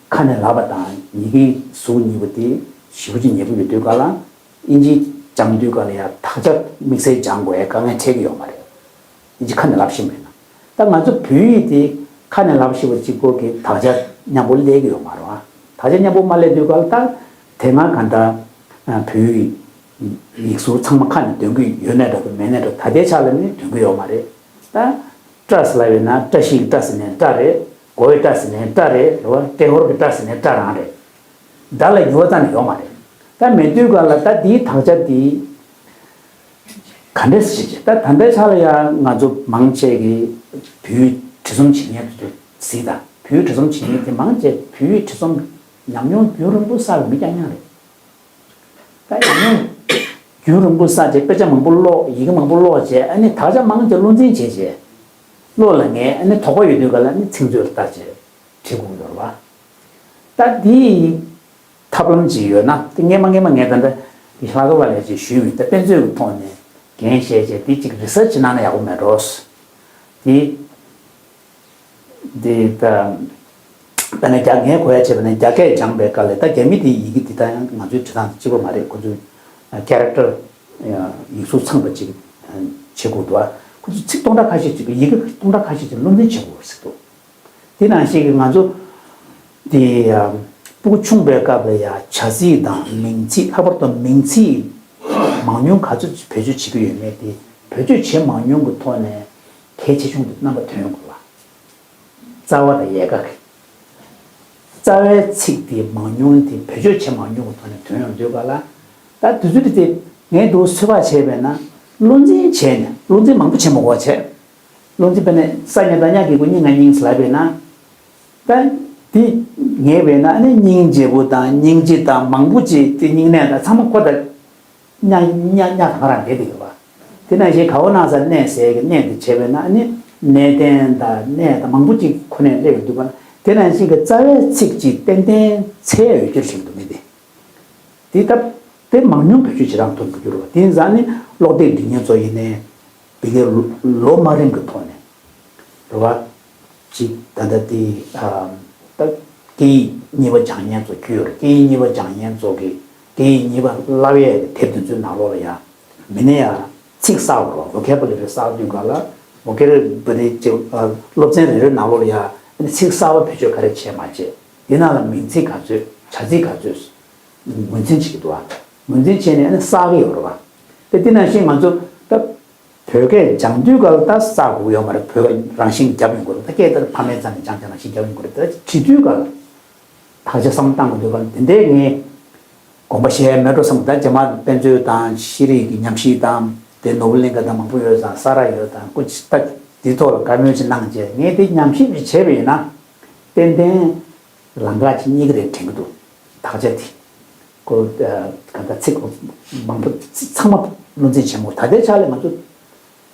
ཁ་ནས་ལབ་པ་དང་ཡི་གེ་གཟུགས་གཉིས་པོ་དེ་ཞེ་པོ་ཅིག་ཉེ་པོ་ཡོད་དུས་ག་ལ། ཨིན་ཇི་སྦྱང་དུས་ག་ལ་ཡ་དག་ཆ་དམིགས་བསལ་སྦྱང་དགོས་ཡ་དཀའ་ངལ་འཕྲད་ཀྱི་ཡོད་མ་རེད། ཨིན་ཇི་ཁ་ནས་ལབ་ཤེས་མེད་ན། ད་ང་ཚོ་བོད་ཡིག་དེ་ཁ་ནས་ལབ་ཤེས་པ་གཅིག་པོ་གིས་དག་ཆ་མཉམ་པོ་སླེབས་ཀྱི་ཡོད་མ་རེད་བ། དག་ཆ་མཉམ་པོ་མ་སླེབས་དུས་ག་ལ་ད་དེ་སྔ་ག་འདྲ་བོད་ཡིག་ཡིག་ཟུར་ཚང་མ་ཁ་ནས་འདོན་གྱི་ཡོད་ནའི་འདྲ་འདུག་མེད་ནའི་འདྲ་ད་ལྟའི་ཆ་ལ་ནི་འདོན་གྱི་ཡོད་མ་རེད། ད་སྐྲ་ཟེར་ལབ་ཡོད་ན་བཀྲ་ཤིས་ཀྱི་བཀྲ་ཟེར་ནའི་སྐྲ་རེད། དགའ་བའི་བཀྲ་ཟེར་ནའི་སྐྲ་རེད། རེད་བ། ཏྲེ་ཧོར་གྱི་སྐྲ་ཟེར་ནའི་སྐྲ་རང་རེད། སྒྲ་ལ་འགྱུར་བ་རྩ་ནས་ཡོད་མ་རེད། ད་མེད་དུས་ག་ལ་ད་འདིའི་དག་ཆ་འདི་ག་འདྲས་སེ་བྱེད་ཅེས། ད་ད་ལྟའི་ཆ་ལ་ཡང་ང་ཚོ་མང་ཆེ་གིས་བོད་ཡིག་བྲིས་རྩོམ་བྱེད་མཁན་དེ་ཚོ་གཟིགས་དང་། བོད་ཡིག་བྲིས་རྩོམ་བྱེད་མཁན་དེ་མང་ཆེ་བོད་ཡིག་བྲིས་རྩོམ་ཉམས་མྱོང་རྒྱུན་རིང་པོ་བསགས་པའི་མི་རྐྱང་རྐྱང་རེད། ད་ཡང་ན་རྒྱུན་རིང་པོ་བསགས་བྱས་དཔེ་ཆ་མང་པོ་ཀློག་ཡི་གེ་མང་པོ་ཀློག་བྱས་ཨ་ནི་དག་ཆ་མང་ཆེ་བློ་འཛིན་བྱས་བྱས་བློ་ལ་ངེས་ཨ་ནི་དོགས་པ་ཡོད་དུས་ག་ལ་ནི་ཚིག་མཛོད་ལ་བལྟ་བྱས་བྲིས་དགོས་ཡོད་རེད་བ། ད་འདི་ཐབས་ལམ་ཅིག་ཡོད་ན་དེ་སྔས་མ་སྔས་མ་ངས་ད་ལྟ་ལྷག་དོ་བ་ལས་ཅིག་ཞུས་མིན་ད་དཔེ་མཛོད་ཀྱི་ཐོག་ནས་འགན་བཞེས་བྱས་འདི་ཅིག་རི་སར་ཆི་བྱེད་གནང་ན་ཡག་པོ་མེད་འགྲོ། འདི་འདི་ད་དཔེར་ན་རྒྱ་ངས་གོ་ཡ་བྱས་པ་ན་རྒྱ་སྐད་སྦྱངས་པའི་སྐབས་ལ་ད་རྒྱ་མི་དེའི་ཡི་གེ་འདི་དང་ཡང་ང་ཚོའི་འབྲི་སྟངས་གཅིག་པ་མ་རེད། ཁོ་ཚོའི་ཁེ་རེག་ཊར་ཡིག་གཟུགས་ཚང་པ་ཅིག་བྱེད་དགོས་འདུག་ཁོ་ཚོ་ཚིག་སྟོང་ཕྲག་ཁ་ཤས་ཅིག་ཡི་གེ་སྟོང་ཕྲག་ཁ་ཤས་ཅིག་བློ་འཛིན་བྱེད་དགོས་ཟེར་འདུག་དེ་ནང་བཞིན་གྱི་ང་ཚོ་དེ་ཡ་སྤུ་གུ་ཆུང་བའི་སྐབས་ལ་ཡ་བྱ་ཚིག་དང་མིང་ཚིག་ལྷག་པར་དུ་མིང་ཚིག་མང་ཉུང་ག་ཚོད་བེད་སྤྱོད་བྱེད་ཀྱི་ཡོད་མེད་དེ་བེད་སྤྱོད་བྱེད་མང་ཉུང་གི་ཐོག་ནས་གལ་ཆེ་ཆུང་དེ་རྣམ་པ་ཐོན་ཡོང་གི་ལ། རྩ་བ་དང་ཡལ་ག་གི་རྩ་བའི་ཚིག་དེ་མང་ཉུང་དེ་བེད་སྤྱོད་བྱེད་མང་ཉུང་གི་ཐོག་ནས་ཐོན་ཡོང་དུས་ག་ལ། ད་དུས་ཚོད་དེ་ངས་འདུག་ཚོད་དཔག་བྱས་པས་ན་བློ་འཛིན་བྱས་ནས་བློ་འཛིན་མང་པོ་བྱེད་མ་དགོས་བྱས། བློ་འཛིན་པས་ནས་ས་ཉ་ད་ཉ་གི་གུ་སྙིང་ང་སྙིང་ཟེར་ལབ་པས་ན། ད་དེ་ངེས་པས་ན་ནི་སྙིང་རྗེ་པོ་དང་སྙིང་རྗེ་དང་མང་པོ་ཅིག་དེ་སྙིང་ནད་དང་ཚང་མ་ཁོ་དང་ཉ་ཉ་ཉ་དང་རང་བསྡད་དེ་ཡོད་པ། དེ་ནང་བཞིན་ག་འོ་ན་ས་གནས་ཟེར་གི་གནས་དེ་བྱས་པས་ན་ནི་གནས་བརྟན་དང་གནས་དང་མང་པོ་ཅིག་ཁོ་ནས་སླེབས་ཡོང་དུས་པ་ན་དེ་ནང་བཞིན་གི་རྩ་བའི་ཚིག་ཅིག་ཏན་ཏན་འཚལ་ཡོད་རྒྱུར་བྱེད་འདུག་མི་དེ། དེ་ལྟ་དེ་མང་ཉུང་བེད་སྤྱོད་བྱེད་སྟངས་ཐོག་ནས་འགྱུར་བ། དེ་ཡིན་ཙང་ནི་གློག་ཐིག་འབྲི་མཁན་ཚོ་ཡིན་ནའི་བི་གའི་ལོ་མ་རིང་གི་ཐོག་ནས་རེད་བ། ཅིག་ད་ལྟ་དེ་ད་སྐད་ཡིག་གཉིས་པ་སྦྱང་མཁན་ཚོ་ཁྱོད་ཡོད་རེད། སྐད་ཡིག་གཉིས་པ་སྦྱང་མཁན་ཚོ་གི་སྐད་ཡིག་གཉིས་པ་བསླབ་ཡས་དེབ་དེ་ཚོའི་ནང་ལོགས་ལ་ཡ་མི་ནི་ཡ་ཚིག་གསར་པ་རོ། ཝོ་ཁེ་བུ་ལ་རི་གསར་བསྡུས་ག་ལ་ཝོ་ཁེ་བུ་ལ་རི་ཅིག་སློབ་ཚན་རེ་རེའི་ནང་ལོགས་ལ་ཡ་ཚིག་གསར་པ་བེད་སྤྱོད་ག་རེ་བྱས་མ་བྱས། དེ་ནང་ལ་མིང་ཚིག་ག་ཚོད། བྱ་ཚིག་ག་ཚོད། ངོས་འཛིན་བྱེད་ཀྱི་འདུག་བ། ངོས་འཛིན་བྱས་ནས་ཨ་ནི་གསར་གྱི་ཡོད་རེད་བ། དེ་དེ་ནང་བཞིན་ང་ཚོ་ད་བོད་སྐད་སྦྱང་དུས་སྐབས་ལ་ད་གསར་དགོས་ཀྱི་ཡོད་མ་རེད། བོད་སྐད་རང་བཞིན་གྱིས་རྒྱབ་ཡོང་གི་རེད། ད་སྐད་དེ་ཕ་མའི་རྩ་ནས་སྦྱང་སྦྱང་རང་བཞིན་གྱིས་རྒྱབ་ཡོང་གི་རེད། ད་བྲིས་དུས་སྐབས་ལ་དག་ཆ་བསམ་བློ་བཏང་དགོས་དུས་སྐབས་ལ་དེ་འདྲའི་ངས་དགོངས་པ་བཞེས་མེད་འགྲོ་བསམ། ད་རྗེས་མ་དཔེ་མཛོད་དང་ཤེས་རིག་གི་ཉམས་ཞིབ་དང་དེ་ནོར་བུ་གླིང་ག་དང་མང་པོ་ཡོད་ཙང་ས་ར་ཡོད་དང་སྐུ་མཁྱེན་ད་འདི་ཐོག་ལ་བཀའ་མོལ་ཅིག་གནང་བྱས། ངས་དེ་ཉམས་ཞིབ་ཅིག་བྱས་པ་ཡིན་ན་ཏན་ཏན་ལམ་ཁ་ཅིག་རྙེད་ཀྱི་རེད་དྲན་གྱི་འདུག་དག་ཆ་དེ། ཁོ་ག་ད་ཚིག་མང་པོ་ཚིག་ཚང་མ་བློ་འཛིན་བྱེད་མོ། ད་ལྟའི་ཆ་ལ་ང་ཚོ་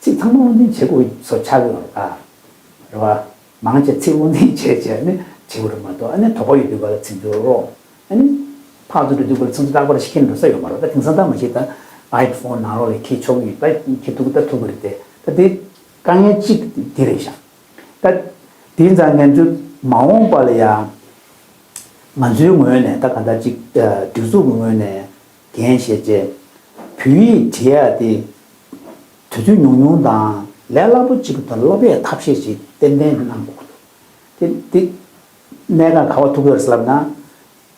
ཚིག་ཚང་མ་བློ་འཛིན་བྱེད་དགོས་བཟོ་ཆགས་ཡོད་རེད་ད། རེད་བ། མང་ཆེ་ཚིག་བློ་འཛིན་བྱས་བྱས་ནས་བྱེད་དགོས་རེད་མ་གཏོགས། ཨ་ནི་དོགས་པ་ཡོད་དུས་ག་ལ་ཚིག་མཛོད་རོགས། ཨ་ནི་ཕར་ཚུར་འགྲོ་དུས་ག་ལ་ཚིག་མཛོད་རྟག་པར་ཤེས་མཁན་འགྲོ་ས་ཡོད་མ་རེད། ད་དེང་སང་ད་མ་གཞི་ད་ཨའི་ཕོན་ནང་ལོགས་ལ་འཁྱེར་ཆོག་གི་ཡོད། ད་འཁྱེར་ཐུབ་ཀྱི་ད་ཐུབ་ཀྱི་རེད་དེ། ད་དེ་དཀའ་ངལ་གཅིག་དེ་རེད་ཤག་ད་དེ་ཙང་ང་ཚོ་མ་འོངས་པ་ལ་ཡང་ང་ཚོའི་ངོས་ནས་ད་ག་འདྲ་ཅིག་སྒྲིག་འཛུགས་ཀྱི་ངོས་ནས་འགན་བཞེས་རྗེས་བོད་ཡིག་བྲིས་ཡ་དེ་དུས་ཚོད་ཉུང་ཉུང་དང་ལས་སླ་པོ་ཅིག་གི་ཐོག་སློབ་ཡའི་ཐབས་ཤེས་ཤིག་ཏན་ཏན་གནང་དགོས་ཀྱི་འདུག་དེ་དེ་གནད་འགག་ག་པར་ཐུག་ཡོད་རེད་ལབ་ན།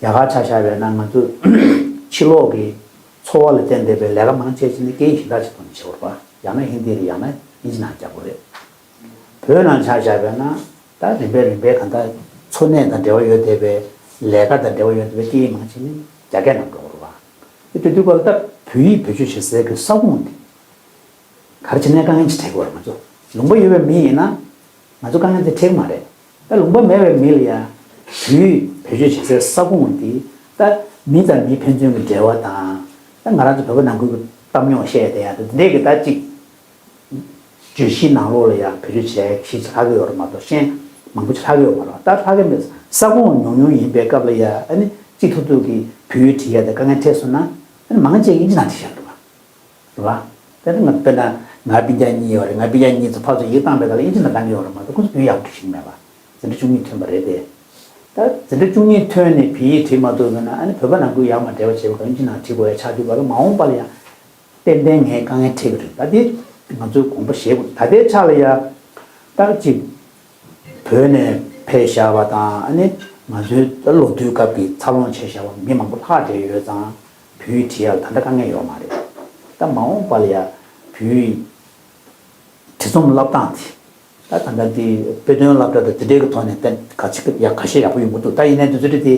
རྒྱ་གར་ཆ་བཞག་པ་ཡིན་ན་ང་ཚོ་ཕྱི་ལོགས་ཀྱི་འཚོ་བ་ལ་བརྟེན་བསྡད་པའི་ལས་ཀ་མང་ཆེ་ཞིག་ནི་སྐད་ཡིག་གཞན་དག་ཅིག་ཐོག་ནས་བྱེད་དགོས་རེད་པ། ཡང་ན་ཧིན་དི་རེད། ཡང་ན་དབྱིན་ཇི་ནང་རྒྱག་དགོས་རེད། བོད་ནང་ཆ་བཞག་པ་ཡིན་ན་ད་རིམ་པས་རིམ་པས་གང་ལྟར་འཚོ་གནས་དང་འབྲེལ་བ་ཡོད་བསྡད་པའི་ལས་ཀ་དང་འབྲེལ་བ་ཡོད་བསྡད་པའི་སྐད་ཡིག་མང་ཆེ་ནི་རྒྱ་སྐད་ནང་འགྲོ་དགོས་རེད་པ། དེ་དུས་སྐབས་ལ་ད་བོད་ཡིག་བེད་སྤྱོད་བྱེད་སའི་གི་ས་ཁོངས་དེ། ག་རེ་བྱས་ནས་དཀའ་ངལ་ཅིག་འཕྲད་ཀྱི་ཡོད་རེད། ང་ཚོ་ལུང་པ་ཡོད་པའི་མི་ཡིན་ན་ང་ཚོ་དཀའ་ངལ་དེ་འཕྲད་ཀྱི་མ་རེད། ད་ལུང་པ་མེད་པའི་མི་ལ་ཡང་བོད་ཡིག་བེད་སྤྱོད་བྱེད་སའི་ས་ཁོངས་དེ་ད་མི་དང་མི་ཕན་ཚུན་གྱི་འབྲེལ་བ་དང་། ད་ང་རང་ཚོ་བོད་པ་ནང་ཁུལ་གྱི་གཏམ་ཉོག་བཤད་བསྡད་ཡ་དེ་འདྲས་ཀྱི་ད་ཅིག་བརྗོད་གཞིའི་ནང་ལོགས་ལ་ཡང་བེད་སྤྱོད་བྱེད་ཡ་ཞིག་ལྷག་གི་ཡོད་རེད་མ་གཏོགས་གཞན་མང་པོ་ཅིག་ལྷག་གི་ཡོད་མ་རེད། ད་ལྷག་གི་མེད། ས་ཁོངས་ཉུང་ཉུང་ཡིན་པའི་སྐབས་ལ་ཡང་ཨ་ནི་སྤྱི་ཐུབ་ཐུབ་ཀྱི་བོད་ཡིག་བྲིས་ཡ་དེ་དཀའ་ངལ་འཕྲད་སོང་ན་ཨ་ནི་མང་ཆེ་དབྱིན་ཇི་ནང་བྲིས་བཞག་འདུག་ག་རེད་བ། དཔེར་ན་ང་དཔེར་ན་ང་སྤུན་ཀྱག་གཉིས་ཡོད་རེད། ང་སྤུན་ཀྱག་གཉིས་ཚོ་ཕར་ཚུར་ཡིག་བཏང་པའི་སྐབས་ལ་དབྱིན་ཇི་ནང་བཏང་གི་ཡོད་རེད་མ་གཏོགས་ཁོ་ཚོ་བོད་ཡག་པོ་འབྲི་ཤེས་ཀྱི་མེད་པ། འཛིན་གྲྭ་བཅུ་གཉིས་ཐོན་པ་རེད་དེ། ད་འཛིན་གྲྭ་བཅུ་གཉིས་ཐོན་ནས་བོད་ཡིག་བྲིས་མ་ཐུབ་པ་ན་ཨ་ནི་བོད་པ་ནང་ཁུལ་ཡག་མ་འབྲེལ་བ་བྱེད་པ་དབྱིན་ཇི་ནང་བྲིས་དགོས་ཡ་ཆགས་དུས་སྐབས་ལ་མ་འོངས་པ་ལ་ཡང་ཏན་ཏན་ངས་དཀའ་ངལ་འཕྲད་ཀྱི་རེད། ད་དེ་ང་ཚོས་དགོངས་པ་བཞེས་དགོས། ད་ལྟའི་ཆ་ལ་ཡ་ད་ཅིག་བོད་ནས་ཕེབས་བཞག་པ་དང་ཨ་ནི་ང་ཚོའི་ད་ལོ་དུས་སྐབས་ཀྱི་འཚར་ལོངས་བྱས་བཞག་པ་མི་མང་པོ་ལྷག་བསྡད་ཡོད་ཙང་བོད་ཡིག་བྲིས་ཡ་ལ་ད་ལྟ་དཀའ་ངལ་ཡོད་མ་རེད། ད་མ་འོངས་པ་ལ་ཡ་བོད་ཡིག་བྲིས་རྩོམ་བསླབ་སྟངས་དེ་ད་ད་ལྟ་དེ་དཔེ་སྟོན་སློབ་གྲྭ་དང་དེ་འདྲའི་གི་ཐོག་ནས་དཔེ་ག་ཅིག་ཡ་ག་ཤེད་ཡག་པོ་ཡོང་གི་འདུག་ད་ཡིན་ནའི་དུས་ཚོད་དེ་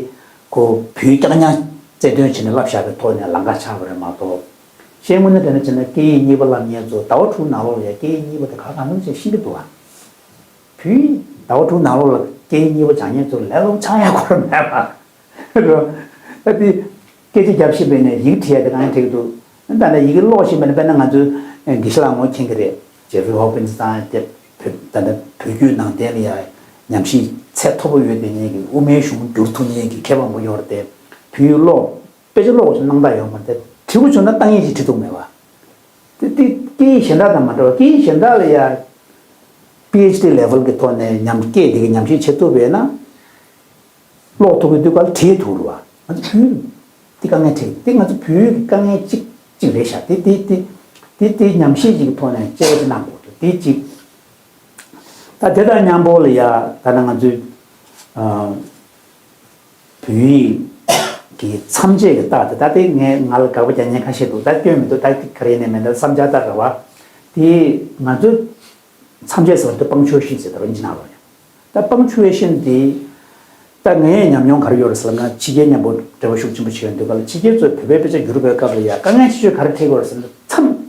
ཁོ་བོད་ཡིག་རྐྱང་རྐྱང་རྩལ་འདོན་བྱས་ནས་བསླབ་བཞག་པའི་ཐོག་ནས་ལམ་ཁ་ཆགས་པ་རེད་མ་གཏོགས། ཤེས་དངོས་གནས་དྲང་གནས་བྱས་ན་སྐད་ཡིག་གཉིས་པ་བསླབ་མཁན་ཚོ་ཟླ་བ་དྲུག་ནང་ལོགས་ལ་ཡ་སྐད་ཡིག་གཉིས་པ་དེ་ག་གང་འཚམ་ཅིག་ཤེས་ཀྱི་འདུག་ག་བོད་ཡིག་ཟླ་བ་དྲུག་ནང་ལོགས་ལ་སྐད་ཡིག་གཉིས་པ་སྦྱང་མཁན་ཚོ་ལས་སླ་པོ་ཆགས་ཡག་ཁོ་རང་མེད་པ། རེད་བ། ད་དེ་སྐད་ཆ་རྒྱབ་ཤེས་པས་ནས་ཡིག་བྲིས་ཡ་དེ་གང་ཡང་བྲིས་ཀྱི་འདུག་ད་ནི་ཡི་གེ་ཀློག་ཤེས་པས་ནས་དཔེར་ན་ང་ཚོའི་དགེ་བཤེས་ལགས་ངོ་མཁྱེན་གྱི་རེད། ཇེ་ཧྥི་རི་ཧོབ་ཀིན་སི་དང་དེ་བོད་ད་ལྟ་བོད་བརྒྱུད་ནང་བསྟན་ལ་ཡ་ཉམས་ཞིབ་ཚད་མཐོ་པོ་ཡོད་དེ་ཉིད་ཀྱི་དབུ་མའི་གཞུང་བསྒྱུར་ཐུབ་མཁན་གྱི་མཁས་པ་མང་པོ་ཡོད་རེད་དེ། བོད་ཡིག་ཀློག་དཔེ་ཆ་ཀློག་ཆོག་སྣང་དག་ཡོད་མ་རེད་དེ། བྲིས་པ་བྱུང་ན་གཏམ་ཡིག་ཅིག་བྲིས་ཐུབ་མེད་པ། དེ་དེ་སྐད་ཡིག་གཞན་དག་དང་མ་འདྲ་བ། སྐད་ཡིག་གཞན་དག་ལ་ཡ་པི་ཨེཆ་ཌི་ལེ་ཝལ་གྱི་ཐོག་ནས་ཉམས་སྐད་དེ་གི་ཉམས་ཞིབ་བྱེད་ཐུབ་པས་ན། ཀློག་ཐུབ་ཀྱི་དུས་སྐབས་ལ་བྲིས་ཐུབ་རེད་བ། ང་ཚོ་བོད་ཡིག་དེ་དཀའ་ངལ་འཕྲད་དེ་ང་ཚོ་བོད་ཡིག་དཀའ་ངལ་གཅིག་གཅིག་རེད་ཤག་དེ་དེ་དེ་དེ་དེ་ཉམས་ཞིབ་ཅིག་གི་ཐོག་ནས་དཔྱད་པ་ཅིག་གནང་དགོས་འདུག་དེ་གཅིག་ད་དེ་དང་མཉམ་པོ་ལ་ཡ་ད་ནང་ང་ཚོའི་ཨ་བོད་ཡིག་གི་མཚམས་བཅད་ཀྱི་རྟགས་དེ་ད་དེ་ངས་ང་ལ་དགག་པ་རྒྱག་མཁན་ཁ་ཤས་འདུག་ད་སྐྱོན་མི་འདུག་ད་དེ་ག་རེ་ཡིན་ནའི་མིན་ད་བསམ་འཆར་ལྟར་རེད་བ། དེ་ང་ཚོའི་མཚམས་བཅད་ཟེར་བ་དེ་པང་ཆུ་ཤིན་ཟེར་ད་རུང་ཅི་ན་རོ། ད་པང་ཆུ་ཤིན་དེ་ད་ངའི་ཉམས་མྱོང་ག་རེ་ཡོད་རེད་ཟེར་ན། ཕྱི་རྒྱལ་མཉམ་པོ་འབྲེལ་བ་ཤུགས་ཆེན་པོ་བྱས་ཡོང་དུས་སྐབས་ལ་ཕྱི་རྒྱལ་ཚོས་བོད་པའི་དཔེ་ཆ་བསྒྱུར་བའི་སྐབས་ལ་ཡ་དཀའ་ངལ་ཆེ་ཤོས་ག་རེ་འཕྲད་ཀྱི་ཡོད་རེད་ཟེར་ན། མཚམས་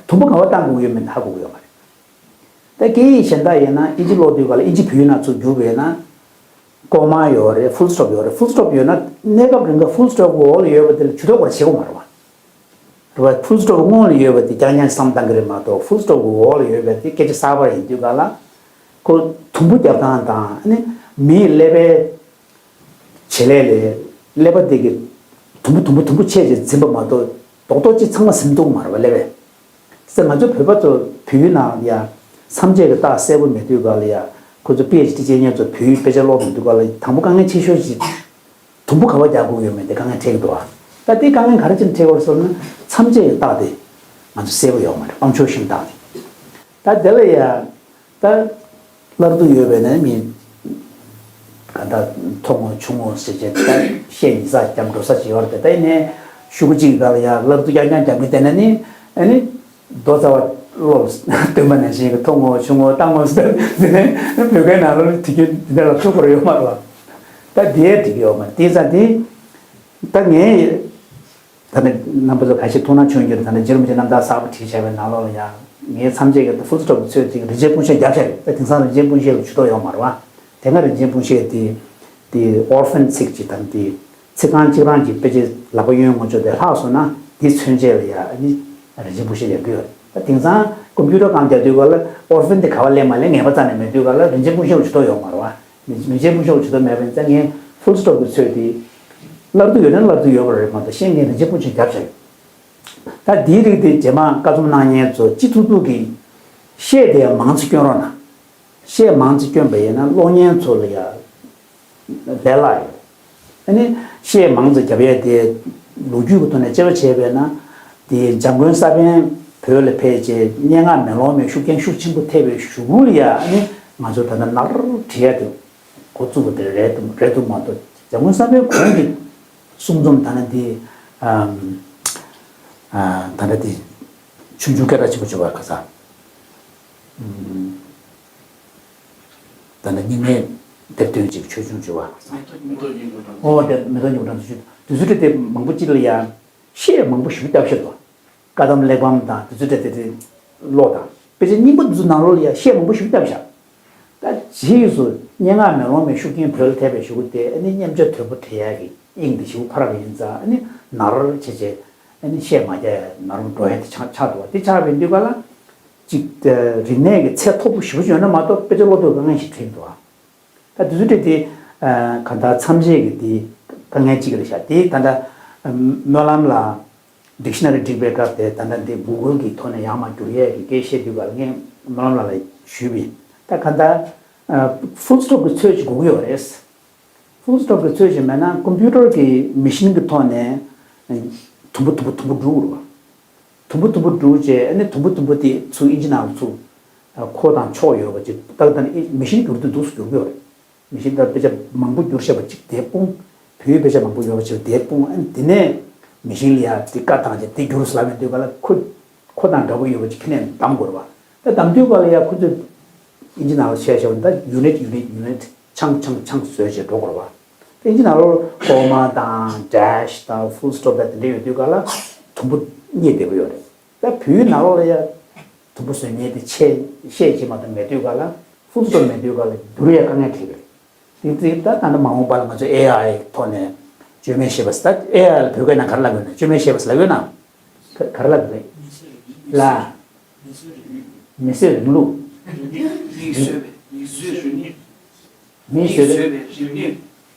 དུམ་བུ་ག་བ་བཏང་དགོས་ཡོད་མེད་ཧ་གོ་གི་ཡོད་མ་རེད། ད་སྐད་ཡིག་གཞན་དག་ཡིན་ན་དབྱིན་ཇི་ཀློག་དུས་སྐབས་ལ་དབྱིན་ཇི་བོད་ཡིག་ནང་ཚུར་བསྒྱུར་བས་ན། ཀོ་མ་ཡོད་རེད། ཕུལ་སི་ཊོབ་ཡོད་རེད། ཕུལ་སི་ཊོབ་ཡོད་ན་གནས་སྐབས་རིང་ག་ཕུལ་སི་ཊོབ་འོག་ལ་ཡོད་པ་དེ་ལ་ཇུས་གཏོགས་ག་རེ་བྱེད་དགོས་མ་རེད་བ། རེད་བ། ཕུལ་སི་ཊོབ་སྔོན་ལ་ཡོད་པ་དེ་རྐྱང་རྐྱང་བསམ་བཏང་གི་རེད་མ་གཏོགས། ཕུལ་སི་ཊོབ་འོག་ལ་ཡོད་པ་དེ་སྐད་ཆ་གསར་པ་ཡིན་དུས་ག་ལ་ཁོ་དུམ་བུ་རྒྱབ་སྟངས་དང་ཨ་ནི་མིའི་ཀླད་པའི་བྱེད་ལས་ལས་ཀླད་པ་དེ་གི་ དུམ་བུ་དུམ་བུ་དུམ་བུ་ཆད་ཅིག་འཛིན་པ་མ་གཏོགས་རྡོག་རྡོག་གཅིག་ཚང་མ་ཟིན་ཐུབ་མ་རེད་པ་ལབ་པས། ཙང་ང་ཚོ་བོད་པ་ཚོ་བོད་ཡིག་ནང་ལ་ཡ་མཚམས་བཅད་ཀྱི་རྟགས་གསལ་པོ་མེད་དུས་ག་ལ་ཡ་ཁོ་ཚོ་པི་ཨེཆ་ཌི་བྱེད་མཁན་ཚོ་བོད་ཡིག་དཔེ་ཆ་ཀློག་མི་འདུག་ག་ལ་དང་པོ་དཀའ་ངལ་ཆེ་ཤོས་ཅིག་དུམ་བུ་ག་པར་རྒྱག་དགོས་ཡོད་མེད་དེ་དཀའ་ངལ་འཕྲད་ཀྱི་འདུག་ཨ། ད་དེ་དཀའ་ངལ་ག་རེ་བྱས་ནས་འཕྲད་ཀྱི་ཡོད་རེད་ཟེར་ན་མཚམས་བཅད་ཀྱི་རྟགས་དེ་ང་ཚོ་གསལ་པོ་ཡོད་མ་རེད། པམ་ཆོས་ཤིང་རྟགས་དེ། ད་དེ་ལ་ཡ། ད། སླར་སྡུར་ཡོད་པས་ན་མི། ག་ད། མཐོ་ངོ་ཆུང་ངོ་ཟེར་བྱས་ད་ཤད་ཡིག་ཚགས་རྒྱབ་འགྲོ་ས་ཅིག་ཡོད་རེད་དེ། ད་ཡིན་ནའི་ཤོག་གུ་གཅིག་གི་སྒང་ལ་ཡ་སླར་སྡུར་རྐྱང་རྐྱང་རྒྱབ་ནས་བསྡད་ན་ནི་ཨ་ནི། རྡོ་རྩ་བ་བློ་ལ་སྟོན་པ་ནང་བཞིན་གྱི་མཐོ་ངོ་ཆུང་ངོ་ལྟ་ངོ་ཟེར་དེ་ནས་བོད་སྐད་ནང་ལོགས་ལ་དེ་གྱོན་འདི་འདྲ་ལ་ཐུག་པར་ཡོད་མ་རེད་བ། ད་དེ་ཡ་འགྲིག་གི་ཡོད་མ་རེད། དེ་ཙང་དེ། ད་ངས། ད་ནི་རྣམ་པ་ཚོ་ཁ་ཤས་ཐུགས་སྣང་བྱུང་རྒྱུར་ད་ནི་རྗེ་རིན་པོ་ཆེ་རྣམ་ཐར་གསར་པ་བྲིས་བྱས་པའི་ནང་ལོགས་ལ་ཡང་ངའི་མཚམས་བཅད་ཀྱི་ཕུལ་སི་ཊོབ་ཀྱི་ཚོད་ཅིག་རིན་ཆེན་སྤུངས་ཤད་རྒྱབ་བྱས་རེད། ད་དེང་སང་རིན་ཆེན་སྤུངས་ཤད་ལ་ཇུས་གཏོགས་ཡོད་མ་རེད་བ། དེ་སྔ་རིན་ཆེན་སྤུངས་ཤད་དེ་དེ་ཨོར་ཕན་ཚིག་ཅིག་དང་དེ་ཚིག་རྐང་གཅིག་རང་གི་དཔེ་ཆའི་ལག་པ་གཡོན་ངོ་ཅོག་དེ་ལྷག་སོང་ན་དེ་མཚོན་བྱེད་ལ་ཡང་ཨ་ནི་རིན་ཆེན་སྤུངས་ཤད་རྒྱག་གི་ཡོད་རེད། ད་དེང་སང་ཀམ་པུ་ཊར་སྒང་རྒྱག་དུས་ག་ལ་ཨོར་ཕན་དེ་ག་བ་སླེབས་མ་སླེབས་ངེས་པ་རྩ་ནས་མེད་དུས་ག་ལ་རིན་ཆེན་སྤུངས་ཤད་ལ་ཇུས་གཏོགས་ཡོད་མ་རེད་བ། མི་མི་བྱེད་སྤུ་ཤོག་ཇུས་གཏོགས་མེད་པ་ཡིན་ཙང་ངས་ཕུལ་སི་ཊོབ་ཀྱི་ཚོད་དེ། སླར་སྡུར་ཡོད་ན་སླར་སྡུར་ཡོད་པ་རེད་མ་གཏོགས་གཞན་ངས་རིན་ཆེན་སྤུངས་ཤད་རྒྱབ་བཞག་ཡོད། ད་འདིའི་རིགས་དེ་རྗེས་མ་བཀའ་རྩོམ་གནང་མཁན་ཚོ་སྤྱི་ཐུབ་ཐུབ་ཀྱིས་ཤད་དེ་ཡང་མང་ཙམ་བསྐྱོན་རོགས་གནང་། ཤད་མང་ཙམ་བསྐྱོན་པ་ཡིན་ན་ཀློག་མཁན་ཚོ་ལ་ཡང་ལས་སླ་ཡོད། ཨ་ནི་ཤད་མང་ཙམ་རྒྱབ་ཡས་དེ་ལོ་རྒྱུས་ཀྱི་ཐོག་ནས་དཔྱད་པ་བྱས་པས་ན། དེ་འཇམ་མགོན་ས་པཎ་བོད་ལ་ཕེབས་རྗེས་སྙན་ངག་མེ་ལོང་མའི་ཤུགས་རྐྱེན་ཤུགས་ཆེན་པོ་ཐེབས་པའི་གཞུག་གུ་ལ་ཡ་ཨ་ནི་ང་ཚོ་ད་ལྟ་ནར་བྲིས་ཡ་དེ་འགོ་བཙུགས་པ་དེ་རེད་འདུག་རེད་འདུག་མ་གཏོགས་འཇམ་མགོན་ས་པཎ་གོང་གི་གསུང་རྩོམ་ད་ལྟ་འདི་ཨམ་ཨ་ད་ལྟ་འདི་ཆུང་ཆུང་སྐད་གྲགས་ཆེན་པོ་བྱུང་བ་ག་ས་ཨམ། ད་ནི་རྙིང་མའི་དེབ་ཐེར་ཅིག་ཆོས་འབྱུང་བྱེ་བ། ཨོ་དེ་མེ་ཏོག་སྙིང་པོ་དང་དུས་ཚོད་དུས་ཚོད་དེ་དེབ་མང་པོ་ཅིག་ལ་ཡང་ཤད་མང་པོ་ཞིག་བཏབ་ཤག་ཏུ། བཀའ་གདམས་གླེགས་བམ་དང་དུས་ཚོད་དེ་དེ་ཀློག་དང་དཔེ་ཆ་རྙིང་པ་འདི་ཚོ་ནང་ལོགས་ལ་ཡང་ཤད་མང་པོ་ཞིག་བཏབ་ཤག་ད་རྗེས་སུ་སྙན་ངག་མེ་ལོང་མའི་ཤུགས་རྐྱེན་བོད་ལ་ཐེབས་པའི་གཞུག་གུ་དེ་ཨ་ནི་མཉམ་སྤྱོད་དོད་པོ་བྲི་ཡག་གི་དབྱིངས་དེ་ཞིག་འཕར་བ་ཡིན་ཙང་ཨ་ནི་ནར་བྱས་བྱས་ཨ་ནི་ཤད་མ་རྒྱག་ཡ་ནར་འགྲོ་ཡ་དེ་ཆགས་ཆགས་འདུག་བ། དེ་ཆགས་པའི་དུས་ག་ལ། གཅིག་རིག་གནས་ཀྱི་ཚད་མཐོ་པོ་ཞེ་པོ་ཅིག་ཡོད་ན་མ་གཏོགས་དཔེ་ཆ་ཀློག་དུས་དཀའ་ངལ་ཞིག་འཕྲད་འདུག་ཨ། ད་དུས་ཚོད་དེ་གང་ལྟར་མཚམས་བཅད་ཀྱི་དེ་དཀའ་ངལ་གཅིག་རེད་ཤག་དེ་ད་ལྟ་སྨོན་ལམ་ལགས་ཌིག་ཤ་ན་རི་བསྒྲིགས་པའི་སྐབས་དེ་ད་ལྟ་འདི་གུ་གལ་གྱི་ཐོག་ནས་ཡར་མར་བསྒྱུར་ཡས་ཀྱི་སྐད་བཤད་དུས་ག་ལ་ངས་སྨོན་ལམ་ལགས་ལ་ཞུས་པ་ཡིན། ད་གང་ལྟར་ཕུལ་སི་ཊོབ་ཀྱི་ཚོད་ཅིག་དགོས་ཀྱི་ཡོད་རེད། ཕུལ་སི་ཊོབ་ཀྱི་ཚོད་ཅིག་མེད་ན་ཀམ་པུ་ཊར་གྱི་མེ་ཤིན་གྱི་ཐོག་ནས་དུམ་བུ་དུམ་བུ་དུམ་བུ་འབྲུ་དགོས་རེད་བ། དུམ་བུ་དུམ་བུ་འབྲུ་བྱས་ཨ་ནི་དུམ་བུ་དུམ་བུ་དེ་ཚུར་ཨིན་ཇི་ནང་ལ་ཚུར་ཁོ་དང་ཕྱོགས་ཡོད་པ་ཅིག་ཏག་ཏག་ནི་མེ་ཤིན་བསྒྱུར་དུས་འདུག་སེ་བསྒྱུར་གྱི་ཡོད་རེད། མེ་ཤིན་དང་དཔེ་ཆ་མང་པོ་བསྒྱུར་བཞག་པ་ཅིག་དེ་སྤུངས། བོད་ཡིག་དཔེ་ཆ་མང་པོ་ཡོད་པ་ཅིག་དེ་སྤུངས། ཨ་ནི་དེ་ནས་མེ་ཤིན་ལ་ཡ་དེ་བཀའ་བཏང་བྱས་དེ་བསྒྱུར་ཟེར་ལབ་པའི་དུས་ག་ལ་ཁོ་ཁོ་དང་འདྲ་པོ་ཡོད་པ་ཅིག་ཁ་ནས་བདམས་དགོས་རེད་བ། ད་བདམས་དུས་ག་ལ་ཡ་ཁོ་ཚོས་ཨིན་ཇི་ནང་ལ་བཤད་བཞག་པ་ད་ཡུ་ནིཊ་ཡུ་ནིཊ་ཡུ་ནིཊ་ཆང་ཆང་ཆང་བཟོས་བྱས་འགྲོ་དགོས་རེད་བ། དེ་ཨིན་ཇི་ནང་ལོགས་ཀོ་མ་དང་ཌེཤ་དང་ཕུལ་སི་ཊོབ་དང་དེ་འདྲ་ཡོད་དུས་ག་ལ་དུམ་བུ་རྙེད་བདེ་པོ་ཡོད་རེད། ད་བོད་ཡིག་ནང་ལོགས་ལ་ཡ་དུམ་བུ་བཟོ་མཁན་དེ་ཆེ་ཤས་ཅིག་མ་གཏོགས་མེད་དུས་ག་ལ་ཕུལ་སི་ཊོབ་མེད་དུས་ག་ལ་བསྒྱུར་ཡ་དཀའ་ངལ་འཕྲད་ཀྱི་རེད། དེ་དེ་ད་ད་ནི་མ་འོངས་པ་ལ་ང་ཚོ་ཨེ་ཨའི་ཐོག་ནས་བཅོས་མིན་ཤེས་པ་ཟེར། ད་ཨེ་ཨའི་ལ་བོད་སྐད་ནང་ག་རེ་ལབ་དགོས་ན། བཅོས་མིན་ཤེས་པ་ཟེར་ལབ་ཡོད་ན། ག་ག་རེ་ལབ་དགོས་རེད། ལ། མི་ཚེའི་རིང་ལུགས། མིག་བཟོས་པའི་མིག་བཟོས་རིག་ནུས། མིག་བཟོས་པའི་རིག་ནུས།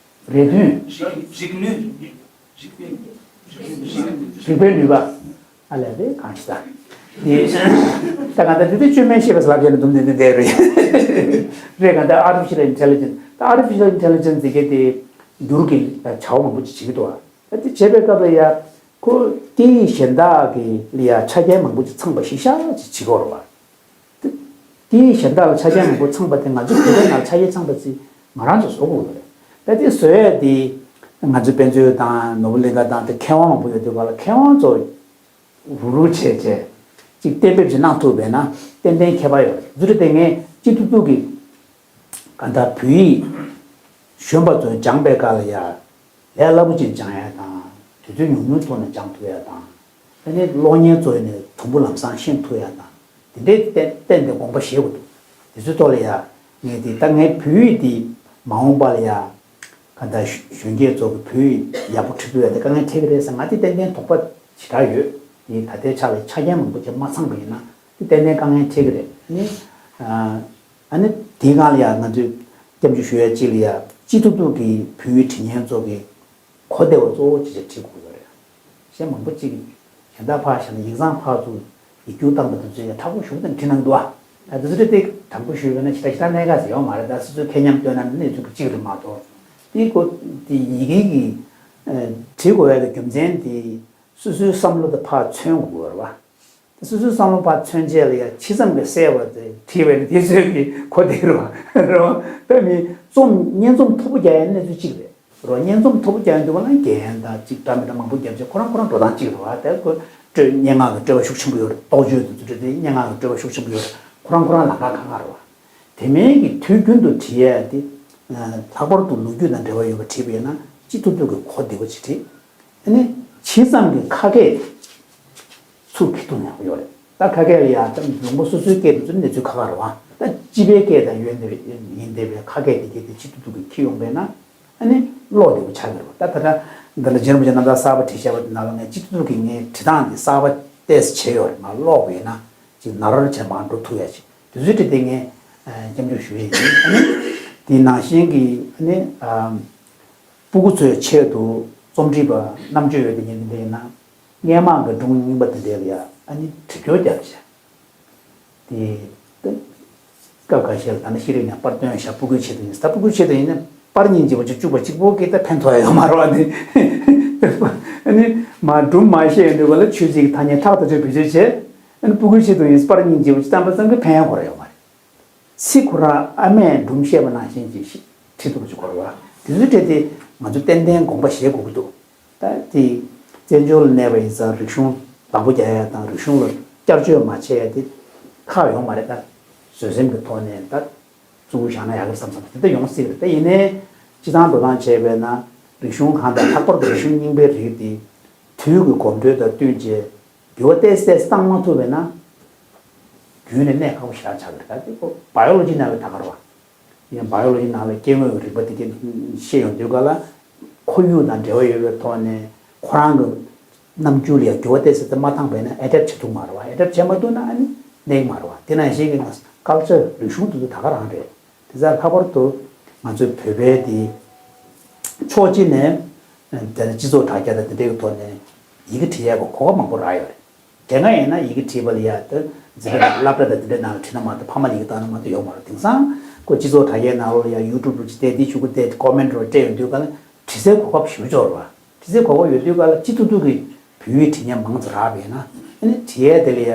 རེ་འདུན། རིག་རིག་ནུས། རིག་པའི་རིག་པའི་རིག་པའི་ནུས་པ། ཨ་ལས་རེད་གང་ཞིག་ད། དེ་ད་གང་ལྟར་དེ་དེ་བཅོས་མིན་ཤེས་པ་ཟེར་ལབ་ཡོད་ན་འདུམ་དེ་དེ་དེ་རེད། རེད་གང་ལྟར་ཨར་ཊི་ཕི་ཤལ་ཨིན་ཊེ་ལི་ཇེན་སི། ད་ཨར་ཊི་ཕི་ཤལ་ཨིན་ཊེ་ལི་ཇེན་སི་དེ་གས་དེ་འགྱུར་གྱི་བྱ་བ་མང་པོ་ཅིག་བྱེད་ཀྱི་འདུག་ཨ། ད་དེ་བྱེད་པའི་སྐབས་ལ་ཡ། ཁོ་སྐད་ཡིག་གཞན་དག་གི་ལ་ཡ་ཆ་རྐྱེན་མང་པོ་ཅིག་ཚང་པ་ཞིག་ཤག་ཅིག་བྱེད་ཀྱི་ཡོད་རེད་བ། དེ་སྐད་ཡིག་གཞན་དག་ལ་ཆ་རྐྱེན་མང་པོ་ཚང་པ་དེ་ང་ཚོའི་བོད་སྐད་ནང་ཆ་རྐྱེན་ཚང་པ་ཅིག་ང་རང་ཚོ་བཟོ་དགོས་ཀྱི་རེད། ད་དེ་བཟོ་ཡས་དེ་ང་ཚོའི་དཔེ་མཛོད་དང་ནོར་བུ་གླིང་ག་དང་དེ་མཁས་དབང་མང་པོ་ཡོད་དུས་ག་ལ་མཁས་དབང་ཚོ་རུག་རུག་བྱས་བྱས་ཅིག་གཏན་འབེབས་ཅིག་གནང་ཐུབ་པས་ན་ཏན་ཏན་ཁྱད་པར་ཡོད་རེད། ཟུར་དེ་ངས་སྤྱི་ཐུབ་ཐུབ་ཀྱི་ག་ད་བོད་ཡིག་གཞོན་པ་ཚོས་སྦྱངས་པའི་སྐབས་ལ་ཡ། ལས་སླ་པོ་ཅིག་སྦྱང་ཡ་དང་། དུས་ཚོད་ཉུང་ཉུང་ཐོག་ནས་སྦྱང་ཐུབ་ཡ་དང་། ཨ་ནི་གློག་བརྙན་ཚོ་ནས་དུམ་བུ་ལམ་སང་ཤེས་ཐུབ་ཡ་དང་། དེ་འདྲའི་བསྟན་བསྟན་ཏེ་དགོངས་པ་བཞེས་དགོས་འདུག་དེ་ཚོའི་ཐོག་ལ་ཡ། ངས་དེ་ད་ངའི་བོད་ཡིག་འདི་མ་འོངས་པ་ལ་ཡ། ག་ད་གཞོན་སྐྱེས་ཚོ་གི་བོད་ཡིག་ཡག་པོ་ཁྲིད་ཐུབ་ཡ་དེ་དཀའ་ངལ་འཕྲད་ཀྱི་རེད་ཟེར་ང་དེ་ཏན་ཏན་དོགས་པ་ཞེ་དྲག་ཡོད། དེ་ད་ལྟའི་ཆ་ལ་ཆ་རྐྱེན་མང་པོ་ཅིག་མ་ཚང་པ་ཡིན་ན་དེ་ཏན་ཏན་དཀའ་ངལ་འཕྲད་ཀྱི་རེད། ཨ་ནི། ཨ་ནི་དེའི་སྒང་ལ་ཡང་ང་ཚོས་སྐྱབས་འཇུག་ཞུ་ཡ་གཅིག་ལ་ཡ་སྤྱི་ཐུབ་ཐུབ་ཀྱི་བོད་ཡིག་འབྲི་མཁན་ཚོ་གི་གོ་བདེ་བ་གཙོ་བོ་ཅིག་ཅིག་བྲིས་དགོས་ཀྱི་རེད། གཞན་མང་པོ་ཅིག་གཞན་དག་ཕར་བཞག་ན་ཡིག་ཚང་ཕར་ཚུར་ཡིག་རྒྱུགས་བཏང་པ་དེ་ཚོ་ཡང་མཁྲེགས་པོ་ཞེ་པོ་དང་བྲིས་གནང་འདུག་ཨ། ད་དེ་ཚོ་དེ་དྲང་པོ་ཞུས་པ་ན་ཞེ་དྲག་ཞེ་དྲག་གནད་འགག་ཟེར་ཡོད་མ་རེད། ད་སོ་སོའི་ཁེ་ཉམས་བཏོན་ན་གནས་ཚུལ་གཅིག་རེད་མ་གཏོགས། དེ་ཀོ་དེ་ཡི་གེ་གི་བྲིས་དགོས་ཡ་གི་རྒྱུ་མཚན་དེ་སོ་སོའི་བསམ་བློ་དེ་ཕར་མཚོན་དགོས་རེད་བ། སོ་སོའི་བསམ་བློ་ཕར་མཚོན་བྱས་ལ་ཡ་ཇི་ཙམ་གྱིས་གསལ་བ་དེ་བྲིས་པས་ན་དེ་ཚོས་ཀྱི་གོ་བདེ་རུ་རོ། ད་མི་རྩོམ་སྙན་རྩོམ་མཐོ་པོ་རྒྱག་ཡ་གནས་ཚུལ་གཅིག་རེད་རོ། སྙན་རྩོམ་མཐོ་པོ་རྒྱག་ཡ་འདུག་པ་ན་རྒན་དང་གཅིག་འདྲ་མི་འདྲ་མང་པོ་རྒྱབ་བྱས་ཁོ་རང་ཁོ་རང་འགྲོ་སྟངས་གཅིག་རེད་བ། དེ་ཁོ་སྤྲོད་སྙན་ངག་གི་སྤྲོས་པ་ཤུགས་ཆེན་པོ་ཡོད་རེད། རྟོགས་བརྗོད་དེ་ཚོ་སྤྲོད་དེ་སྙན་ངག་གི་སྤྲོས་པ་ཤུགས་ཆེན་པོ་ཡོད་རེད། ཁོ་རང་ཁོ་རང་ལམ་ཁ་ཁག་ཁག་རེད་བ། དེ་མིན་གྱི་དུས་རྒྱུན་དུ་བྲིས་ཡ་དེ་ལྷག་པར་དུ་ལོ་རྒྱུས་དང་འབྲེལ་བ་ཡོད་པ་བྲིས་པ་ཡིན་ན་ཅི་ཐུབ་ཐུབ་ཀྱིས་གོ་བདེ་པོ་ཅིག་བྲིས། ཨ་ནི་ཇི་ཙམ་གྱི་ཁ་སྐད་ཚུར་ཁྱེར་ཐུབ་ཡག་པོ་ཡོད་རེད། ད་ཁ་སྐད་ལ་ཡང་ད་ལུང་པ་སོ་སོའི་སྐད་དུ་ཚུར་གནས་ཚུལ་ཁག་ཁག་རེད་བ། ད་སྤྱི་པའི་སྐད་དང་ཡོད་འདི་ཡིན་བསྡད་པའི་ཁ་སྐད་དེ་གྱད་དེ་ཅི་ཐུབ་ཐུབ་ཀྱིས་ཁྱེར་ཡོང་པས་ན་ཨ་ནི་ཀློག་བདེ་པོ་ཆགས་ཀྱི་རེད་བ། ད་ད་ལྟ་འདི་ལ་རྗེ་རིན་པོ་ཆེ་རྣམ་ཐར་གསར་པ་བྲིས་བཞག་པ་དེ་ནང་ལ་ངས་ཅི་ཐུབ་ཐུབ་ཀྱིས་ངས་བྲིས་སྟངས་དེ་གསར་པ་ཏོག་ཙམ་བྱས་ཡོད་རེད། མར་ཀློག་པ་ཡིན་ན་ཅིག་ནར་བར་བྱས་མར་འགྲོ་ཐུབ་ཡ་ཅིག་དེ་ཚོའི་གྲས་དེ་ངས་སྐྱབས་འཇུག་ཞུ་ཡ་ཡིན། ཨ་ནི་དེ་ནང་བཞིན་གྱི་ཨ་ནི་སྤུ་གུ་ཚོའི་ཆེད་དུ་རྩོམ་སྒྲིག་པ་རྣམ་དཔྱོད་ཡོད་དེ་ཉིན་དེ་འདྲ་ཡིན་ན། སྔས་མ་གི་སྒྲུང་རྙིང་པ་དེ་འདྲ་ལ་ཡ་ཨ་ནི་བྲིས་སྐྱོར་རྒྱབ་བྱས། དེ་ད་སྐབས་འགའ་ཤས་ལ་ད་ནི་ཤེས་རིག་ནས་པར་བཏོན་བཞག་སྤུ་གུའི་ཆེད་དུ་ཡིན། ད་སྤུ་གུའི་ཆེད་དུ་ཡིན་ན་པར་རྙིང་བྱེད་པ་བཅུ་བཅུག་པ་གཅིག་པོ་གིས་ད་ཕན་ཐོགས་ཡ་ཡོད་མ་རེད་བ། དེ་ཨ་ནི་མ་སྒྲུང་མ་བཤད་ཡོང་དུས་ག་ལ་ཆོས་ཚིག་ཐ་སྙད་ཁྲག་ཐག་ཆོད་བེད་སྤྱོད་བྱས། ཨ་ནི་སྤུ་གུའི་ཆེད་དུ་ཡིན་པར་རྙིང་བྱེད་པ་བཅུ་བཏང་པ་ཙམ་གྱིས་ཕན་ཡ་ཁོ་ར་ཡོད་མ་རེད། ཚིག་ཁོ་རང་ཨ་མས་སྒྲུང་བཤད་པ་ནང་བཞིན་ཅིག་ཤི་བྲིས་ཐུབ་པ་ཅིག་དགོས་རེད་བ། དེ་ཚོའི་གྲས་དེ་ང་ཚོས་ཏན་ཏན་དགོངས་པ་བཞེས་དགོས་ཀྱི་འདུག་ད་དེ་བཙན་བྱོལ་ལ་གནས་པ་ཡིན་ཙང་རིག་གཞུང་བདག་པོ་རྒྱག་ཡ་དང་རིག་གཞུང་ལ་བསྐྱར་བཅོས་མ་བྱས་ཡ་དེ་ཁག་ཡོང་མ་རེད། ད་བཟོད་སེམས་ཀྱི་ཐོག་ནས་ད་བཙུགས་བཞག་ན་ཡག་གི་བསམ་བསམ་དེ་འདྲ་ཡོང་སྲིད་རེད། ད་ཡིན་ནའི་སྤྱི་བཏང་འགྲོ་སྟངས་བྱས་པས་ན་རིག་གཞུང་གང་དང་ལྷག་པར་དུ་རིག་གཞུང་རྙིང་པའི་རིགས་དེ་དུས་ཀྱི་གོམ་བགྲོད་དང་བསྟུན་བྱས། འགྱུར་བ་ཏོག་ཙམ་བཏང་མ་ཐུབ་པས་ན། རྒྱུན་ནས་གནས་ཁག་པོ་ཞེ་དྲག་ཆགས་ཀྱི་རེད། ད་དེ་ཁོ་བ་ཡོ་ལོ་ཇི་ནང་ལ་ད་ག་རེད་བ། ཡང་བ་ཡོ་ལོ་ཇི་ནང་ལ་སྐྱེ་དངོས་ཀྱི་རིག་པ་དེ་གས་ཤེས་ཡོང་དུས་ག་ལ། ཁོར་ཡུག་དང་འབྲེལ་བ་ཡོད་པའི་ཐོག་ནས་ཁོ་རང་གི་རྣམ་འགྱུར་ལ་ཡང་འགྱུར་བ་ཏོག་ཙམ་དེ་མ་བཏང་བས་ན་ཨེ་ཌེབ་བྱེད་ཐུབ་མ་རེད་བ། ཨེ་ཌེབ་བྱེད་མ་ཐུབ་ན་ཨ་ནི་གནས་ཀྱི་མ་རེད་བ། དེ་ནང་བཞིན་གྱི་ང་ཀལ་ཅར་རིག་གཞུང་དེ་ཚོ་ད་ག་རང་རེད། དེ་ཚོ་ལྷག་པར་དུ་ང་ཚོའི་བོད་པའི་དེ་ཕྱོགས་གཅིག་ནས་དེ་ནི་སྤྱི་ཚོགས་དྲ་རྒྱ་དང་དེ་འདྲའི་ཐོག་ནས་ཡི་གེ་བྲིས་ཡག་གི་གོ་སྐབས་མང་པོ་རག་ཡོད་རེད། དེ་སྔ་ཡིན་ན་ཡི་གེ་བྲིས་པ་ལ་ཡ་དེ་འཛིན་གྲྭ་སློབ་གྲྭ་དང་དེ་འདྲའི་ནང་ལ་བྲིས་ན་མ་གཏོགས་ཕ་མ་ལ་ཡི་གེ་བཏང་ན་མ་གཏོགས་ཡོད་མ་རེད། དེང་སང་ཁོ་སྤྱི་ཚོགས་དྲ་རྒྱའི་ནང་ལོགས་ལ་ཡ་ཡུ་ཊུབ་རུ་ཅིག་བལྟས་དེ་ཆུ་གུ་བལྟས་ཀོ་མེན་ཊི་རུ་སྤྲད་ཡོང་དུས་ག་ལ་བྲིས་སའི་གོ་སྐབས་ཞེ་པོ་ཅིག་ཡོད་རེད་བ། བྲིས་སའི་གོ་སྐབས་ཡོད་དུས་ག་ལ་སྤྱི་ཐུབ་ཐུབ་ཀྱི་བོད་ཡིག་བྲིས་མཁན་མང་ཙམ་རག་པས་ན་ཨ་ནི་བྲིས་ཡས་དེ་ལ་ཡ་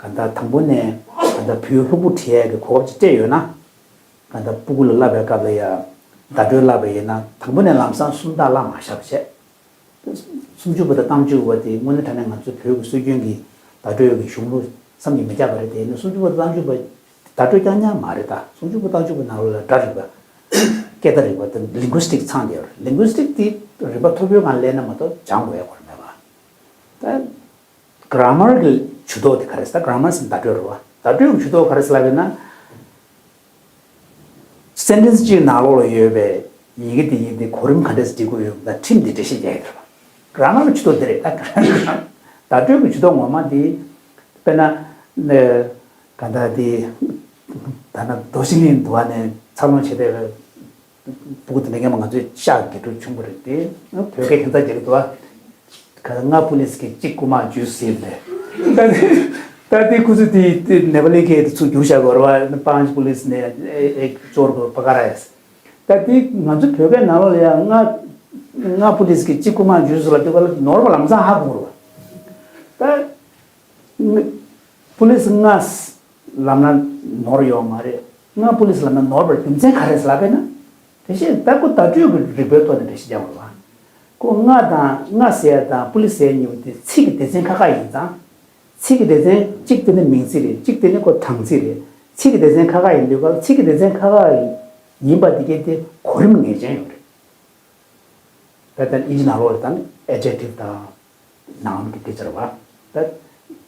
ག་ད་དང་པོ་ནས་ག་ད་བོད་ཡིག་ལྷུག་པོ་བྲིས་ཡས་ཀྱི་གོ་སྐབས་ཅིག་སྤྲད་ཡོད་ན། ག་ད་སྤུ་གུ་ལ་བསླབ་པའི་སྐབས་ལ་ཡ་བརྡ་སྤྲོད་བསླབ་པ་ཡིན་ན་དང་པོ་ནས་ལམ་སང་སུམ་རྟགས་བསླབ་མ་བཞག་པ་བྱས། སུམ་ཅུ་པ་དང་རྟགས་བཅུ་པ་དེ་དངོས་གནས་དྲང་གནས་ང་ཚོའི་བོད་ཀྱི་སྲོལ་རྒྱུན་གྱི་བརྡ་སྤྲོད་ཀྱི་གཞུང་ལུགས་བསམ་གྱིས་མི་ཁྱབ་པ་རེད། དེ་ནི་སུམ་ཅུ་པ་དང་རྟགས་བཅུ་པ་བརྡ་སྤྲོད་རྐྱང་རྐྱང་མ་རེད། ད་སུམ་ཅུ་པ་དང་རྟགས་བཅུ་པ་ནང་ལོགས་ལ་སྒྲ་རིག་པ། སྐད་བརྡ་རིག་པ་དང་ལིང་གུ་སི་ཊིག་ཚང་བསྡད་ཡོད་རེད། ལིང་གུ་སི་ཊིག་དེ་རིག་པ་མཐོ་པོའི་ངང་སླེབས་ན་མ་གཏོགས་སྦྱང་དགོས་ཡ་ཁོ་རང་མེད་པ། ད་གྷ་ར་མར་གྱི་ཇུས་གཏོགས་དེ་ག་རེ་ཟེར། ད་གྷ་ར་མར་ཟེར་ན་བརྡ་སྤྲོད་རེད་བ། བརྡ་སྤྲོད་ཀྱི་ཇུས་གཏོགས་ག་རེ་ཟེར་ལབ་པས་ན། སེན་ཊེན་སི་གཅིག་ནང་ལོགས་ལ་ཡོད་པའི་ཡི་གེ་དེ་ཡིན་ཏེ་གོ་རིམ་ག་འདྲས་སེ་འབྲི་དགོས་ཡོད་པ་དང་ཁྲིམས་དེ་འགྲེལ་བཤད་རྒྱག་ཡོད་པ། གྷ་ར་མར་ལ་ཇུས་གཏོགས་དེ་རེད། ད་བརྡ་སྤྲོད་ཀྱི་ཇུས་གཏོགས་ངོ་མ་དེ་དཔེར་ན་ནི་ག་འདྲ་དེ་ད་ན་རྡོ་ཞིང་ལིང་འདུག་བ་ནས་འཚར་ལོངས་བྱས་ཏེ་སྤུ་གུ་དེ་འདྲ་སྔས་མ་ང་ཚོའི་ཤག་དགེ་ཕྲུག་ཆུང་པོ་རེད་དེ་བོད་སྐད་ཁྱད་མཚར་རྒྱག་གི་འདུག་བ། ག་ལྔ་པུ་ལིས་ཀྱི་གཅིག་རྐུ་མ་ཇུས་ཟེར་ལས། ད་དེ་ད་དེ་ཁོ་ཚོས་དེ་དེ་ནེ་པ་ལི་སྐད་དུ་ཚུར་བསྒྱུར་བཞག་གི་ཡོད་རེད་བ། པཱན་ཅ་པུ་ལིས་ནས་ཨེ་ཨེ་ཅོར་གོ་པ་ཀ་ར་ཡ་ཟེར། ད་དེ་ང་ཚོ་བོད་སྐད་ནང་ལོགས་ལ་ཡ་ལྔ་ལྔ་པུ་ལིས་ཀྱི་གཅིག་རྐུ་མ་ཇུས་ཟེར་ལབ་དུས་ག་ལ་ནོར་བ་ལམ་སང་ཧ་གོ་གི་རེད་བ། ད་པུ་ལིས་ལྔ་ལབ་ན་ནོར་ཡོད་མ་རེད། ལྔ་པུ་ལིས་ལབ་ན་ནོར་བའི་རྒྱུ་མཚན་ག་རེ་ཟེར་ལབ་པས་ན། དེ་བཞིན་ད་ཁོ་བརྡ་སྤྲོད་ཀྱི་རིག་པའི་ཐོག་ནས་འགྲེལ་བཤད་རྒྱག་དགོས་པ། ཁོ་ལྔ་དང་ལྔ་ཟེར་ཡ་དང་པུ་ལི་ཟེར་ཡ་གཉིས་པོ་དེ་ཚིག་གི་སྡེ་ཚན་ཁག་ཁག་ཡིན་ཙང་། ཚིག་གི་སྡེ་ཚན་གཅིག་དེ་ནི་མིང་ཚིག་རེད། གཅིག་དེ་ནི་ཁོ་གྲངས་ཚིག་རེད། ཚིག་གི་སྡེ་ཚན་ཁག་ཁག་ཡིན་དུས་ག་ལ་ཚིག་གི་སྡེ་ཚན་ཁག་ཁག་ཡིན་པ་དེ་གས་དེ་གོ་རིམ་ངེས་ཅན་ཡོད་རེད། ད་ལྟ་དབྱིན་ཇི་ནང་ལོགས་ལ་ད་ནི་ཨེ་ཌེག་ཊིབ་དང་ནའུན་གྱི་སྐད་ཆ་རེད་བ། ད་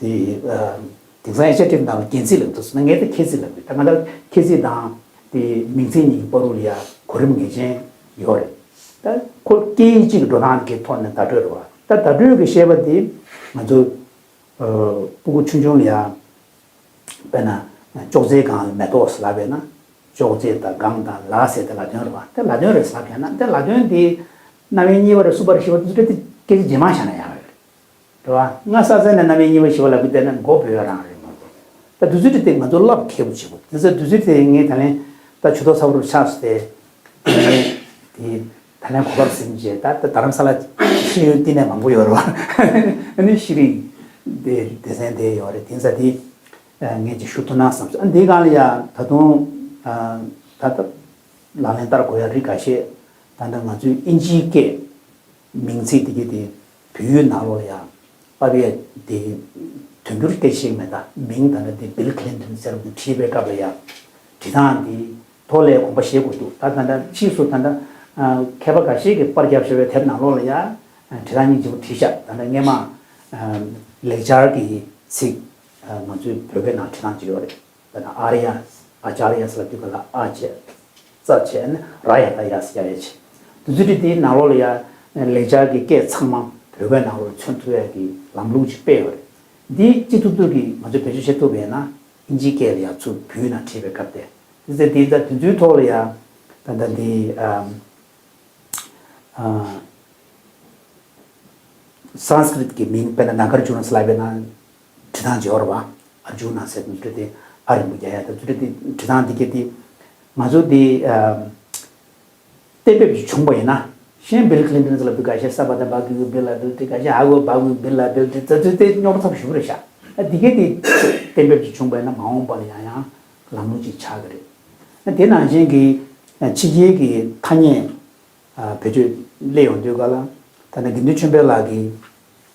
དེ་དེང་སང་ཨེ་ཌེག་ཊིབ་ནང་ལ་རྒྱན་ཚིག་ལབ་འདུག་ཟེར་ན་ངས་ད་ཁྱད་ཚིག་ལབ་འདུག་ད་ང་ད་ཁྱད་ཚིག་དང་དེ་མིང་ཚིག་གཉིས་ཀྱི་བར་དུ་ལ་ཡ་གོ་རིམ་ངེས་ཅན་ཡོད་རེད། ད་ཁོ་སྐད་ཡིག་གཅིག་གི་འགྲོ་སྟངས་ཀྱི་ཐོག་ནས་བརྡ་སྤྲོད་རེད་བ། ད་བརྡ་སྤྲོད་ཀྱི་བཤད་པ་དེ་ང་ཚོ་སྤུ་གུ་ཆུང་ཆུང་ལ་ཡ། དཔེར་ན། ཅོག་ཙེའི་སྒང་ལ་མེ་ཏོག་ཟེར་ལབ་པས་ན། ཅོག་ཙེ་དང་སྒང་དང་ལ་ཟེར་ཏེ་ལ་དོན་རེད་བ། དེ་ལ་དོན་རེད་ཟེར་ལབ་ཀྱང་ན་དེ་ལ་དོན་དེ་རྣམ་དབྱེ་གཉིས་པ་རེད་གསུམ་པ་རེད་བཞི་པ་དེ་ཚོ་དེ་སྐད་ཆ་རྗེས་མ་བཞག་ན་ཡག་རེད། རེད་བ། སྔ་ས་ཚ་ནས་རྣམ་དབྱེ་གཉིས་པ་ཞེས་པ་ལབ་དུས་བལྟས་ན་མགོ་བོད་རང་རེད་མ་གཏོགས། ད་དུས་ཚོད་དེ་ང་ཚོ་རླབས་མཁས་པོ་བྱེད་དགོས། དེ་ཚོ་དུས་ཚོད་དེ་ངས་ད་ལན་ད་ཇུས་གཏོགས་ཚ་པོ་རུ་ཆགས་སོང་སྟེ། དེ་ནས་དེ་ད་ལན་གོ་སྐབས་ཟིན་རྗེས་ད་ད་རྡ་རམ་ས་ལ་ཤེས་ཡོན་བསྟི་གནས་མང་པོ་ཡོད་རེད་བ། ཨ་ནི་ཤེས་རིག་དེ་སྡེ་ཚན་དེ་ཡོད་རེད། དེ་ཚ་དེ་ངས་ཅིག་ཞུ་ཐུབ་ན་བསམ་སོང་། ཨ་འདི་སྒང་ལ་ཡ་ད་དུང་ད་ལྟ་ལག་ལེན་བསྟར་དགོས་ཡ་རིགས་འགའ་ཤས། ད་ལྟ་ང་ཚོའི་ཨིན་ཇིའི་སྐད། མིང་ཚིག་དེ་གའི་དེ་བོད་ཡིག་ནང་ལོགས་ལ་ཡང་ཕབ་ཡས་དེ་དོན་འགྱུར་སྐད་ཆ་ཞིག་མེད། ད་མིང་ད་ལྟ་དེ་བིལ་ཁི་ལིན་ཊོན་ཟེར་བ་དེ་བྲིས་པའི་སྐབས་ལ་ཡང་བྲིས་སྟངས་དེ་ཐོག་ལ་དགོངས་པ་བཞེས་དགོས་འདུག་ད་ད་ལྟ་ཕྱིས་སུ་ད་ལྟ་མཁས་པ་འགའ་ཤས་ཀྱིས་པར་བརྒྱབ་བཞག་པའི་དེབ་ནང་ལོགས་ལ་ཡང་བྲིས་སྟངས་གཉིས་ཅིག་བྲིས་བཞག་ད་ལྟ་སྔས་མ་ལེགས་སྦྱར་གྱི་ཚིག་ང་ཚོའི་བོད་སྐད་ནང་བྲིས་སྟངས་ཅིག་ཡོད་རེད། དཔེར་ན་ཨཱརྱ། ཨཱ་ཅཱརྱ་ཟེར་ལབ་དུས་ག་ལ་ཨ་བྱས། ཙ་བྱས་ནས་ར་ཡ་ད་ཡ་ཟེར་ཡ་ཡ་བྱས། དུས་ཚོད་དེའི་ནང་ལོགས་ལ་ཡ་ལེགས་སྦྱར་གྱི་སྐད་ཚང་མ་བོད་སྐད་ནང་ལོགས་མཚོན་ཐུབ་ཡ་གི་ལམ་ལུགས་ཅིག་སྤེལ་ཡོད་རེད། འདི་སྤྱི་ཐུབ་ཐུབ་ཀྱིས་ང་ཚོས་བེད་སྤྱོད་བྱེད་ཐུབ་པ་ཡིན་ན་ཨིན་ཇིའི་སྐད་ལ་ཡ་ཚུར་བོད་ཡིག་ནང་བྲིས་པའི་སྐབས་དེ། དེ་ཚེ་དེ་ད་དུས་ཚོད་ཐོག་ལ་ཡ་ད་ལྟ་འདི་ཨམ། ཨ། སཾ་སྐྲྀཏ་གི་མིང་དཔེར་ན་ནཱ་གཱར་ཇུ་ན་ཟེར་ལབ་པ་ཡིན་ན་བྲིས་སྟངས་ཅིག་ཡོད་རེད་བ། ཨར་ཇུ་ན་ཟེར་དུས་དེ་ཨ་རིང་པོ་རྒྱག་ཡ་དང་དེ་འདྲ་དེ་བྲིས་སྟངས་དེ་གས་དེ་ང་ཚོ་དེ་ཨ་གཏན་འབེབས་ཅིག་བྱུང་པ་ཡིན་ན། གཞན་བིལ་ཁི་ལིན་ཊོན་ཟེར་ལབ་དུས་ཁ་ཤས་ས་བ་ད་བ་གི་བིལ་ལ་བིལ་ཊི་ཁ་ཤས་ཧ་གོ་བ་གི་བིལ་ལ་བིལ་ཊི་ད་དུས་དེ་རྙོག་དྲ་ཚ་པོ་ཞེ་པོ་རེད་ཤག་ཨ་དེ་གས་དེ་གཏན་འབེབས་ཅིག་བྱུང་པ་ཡིན་ན་མ་འོངས་པ་ལ་ཡང་ཡང་ལམ་ལུགས་ཅིག་ཆགས་ཀྱི་རེད། ཨ་དེ་ནང་བཞིན་གྱི་ཕྱི་རྒྱལ་གྱི་ཐ་སྙད། ཨ་བེད་སྤྱོད་སླེབས་ཡོང་དུས་ག་ལ། ད་ནི་དགེ་འདུན་ཆོས་འཕེལ་ལགས་ཀྱི་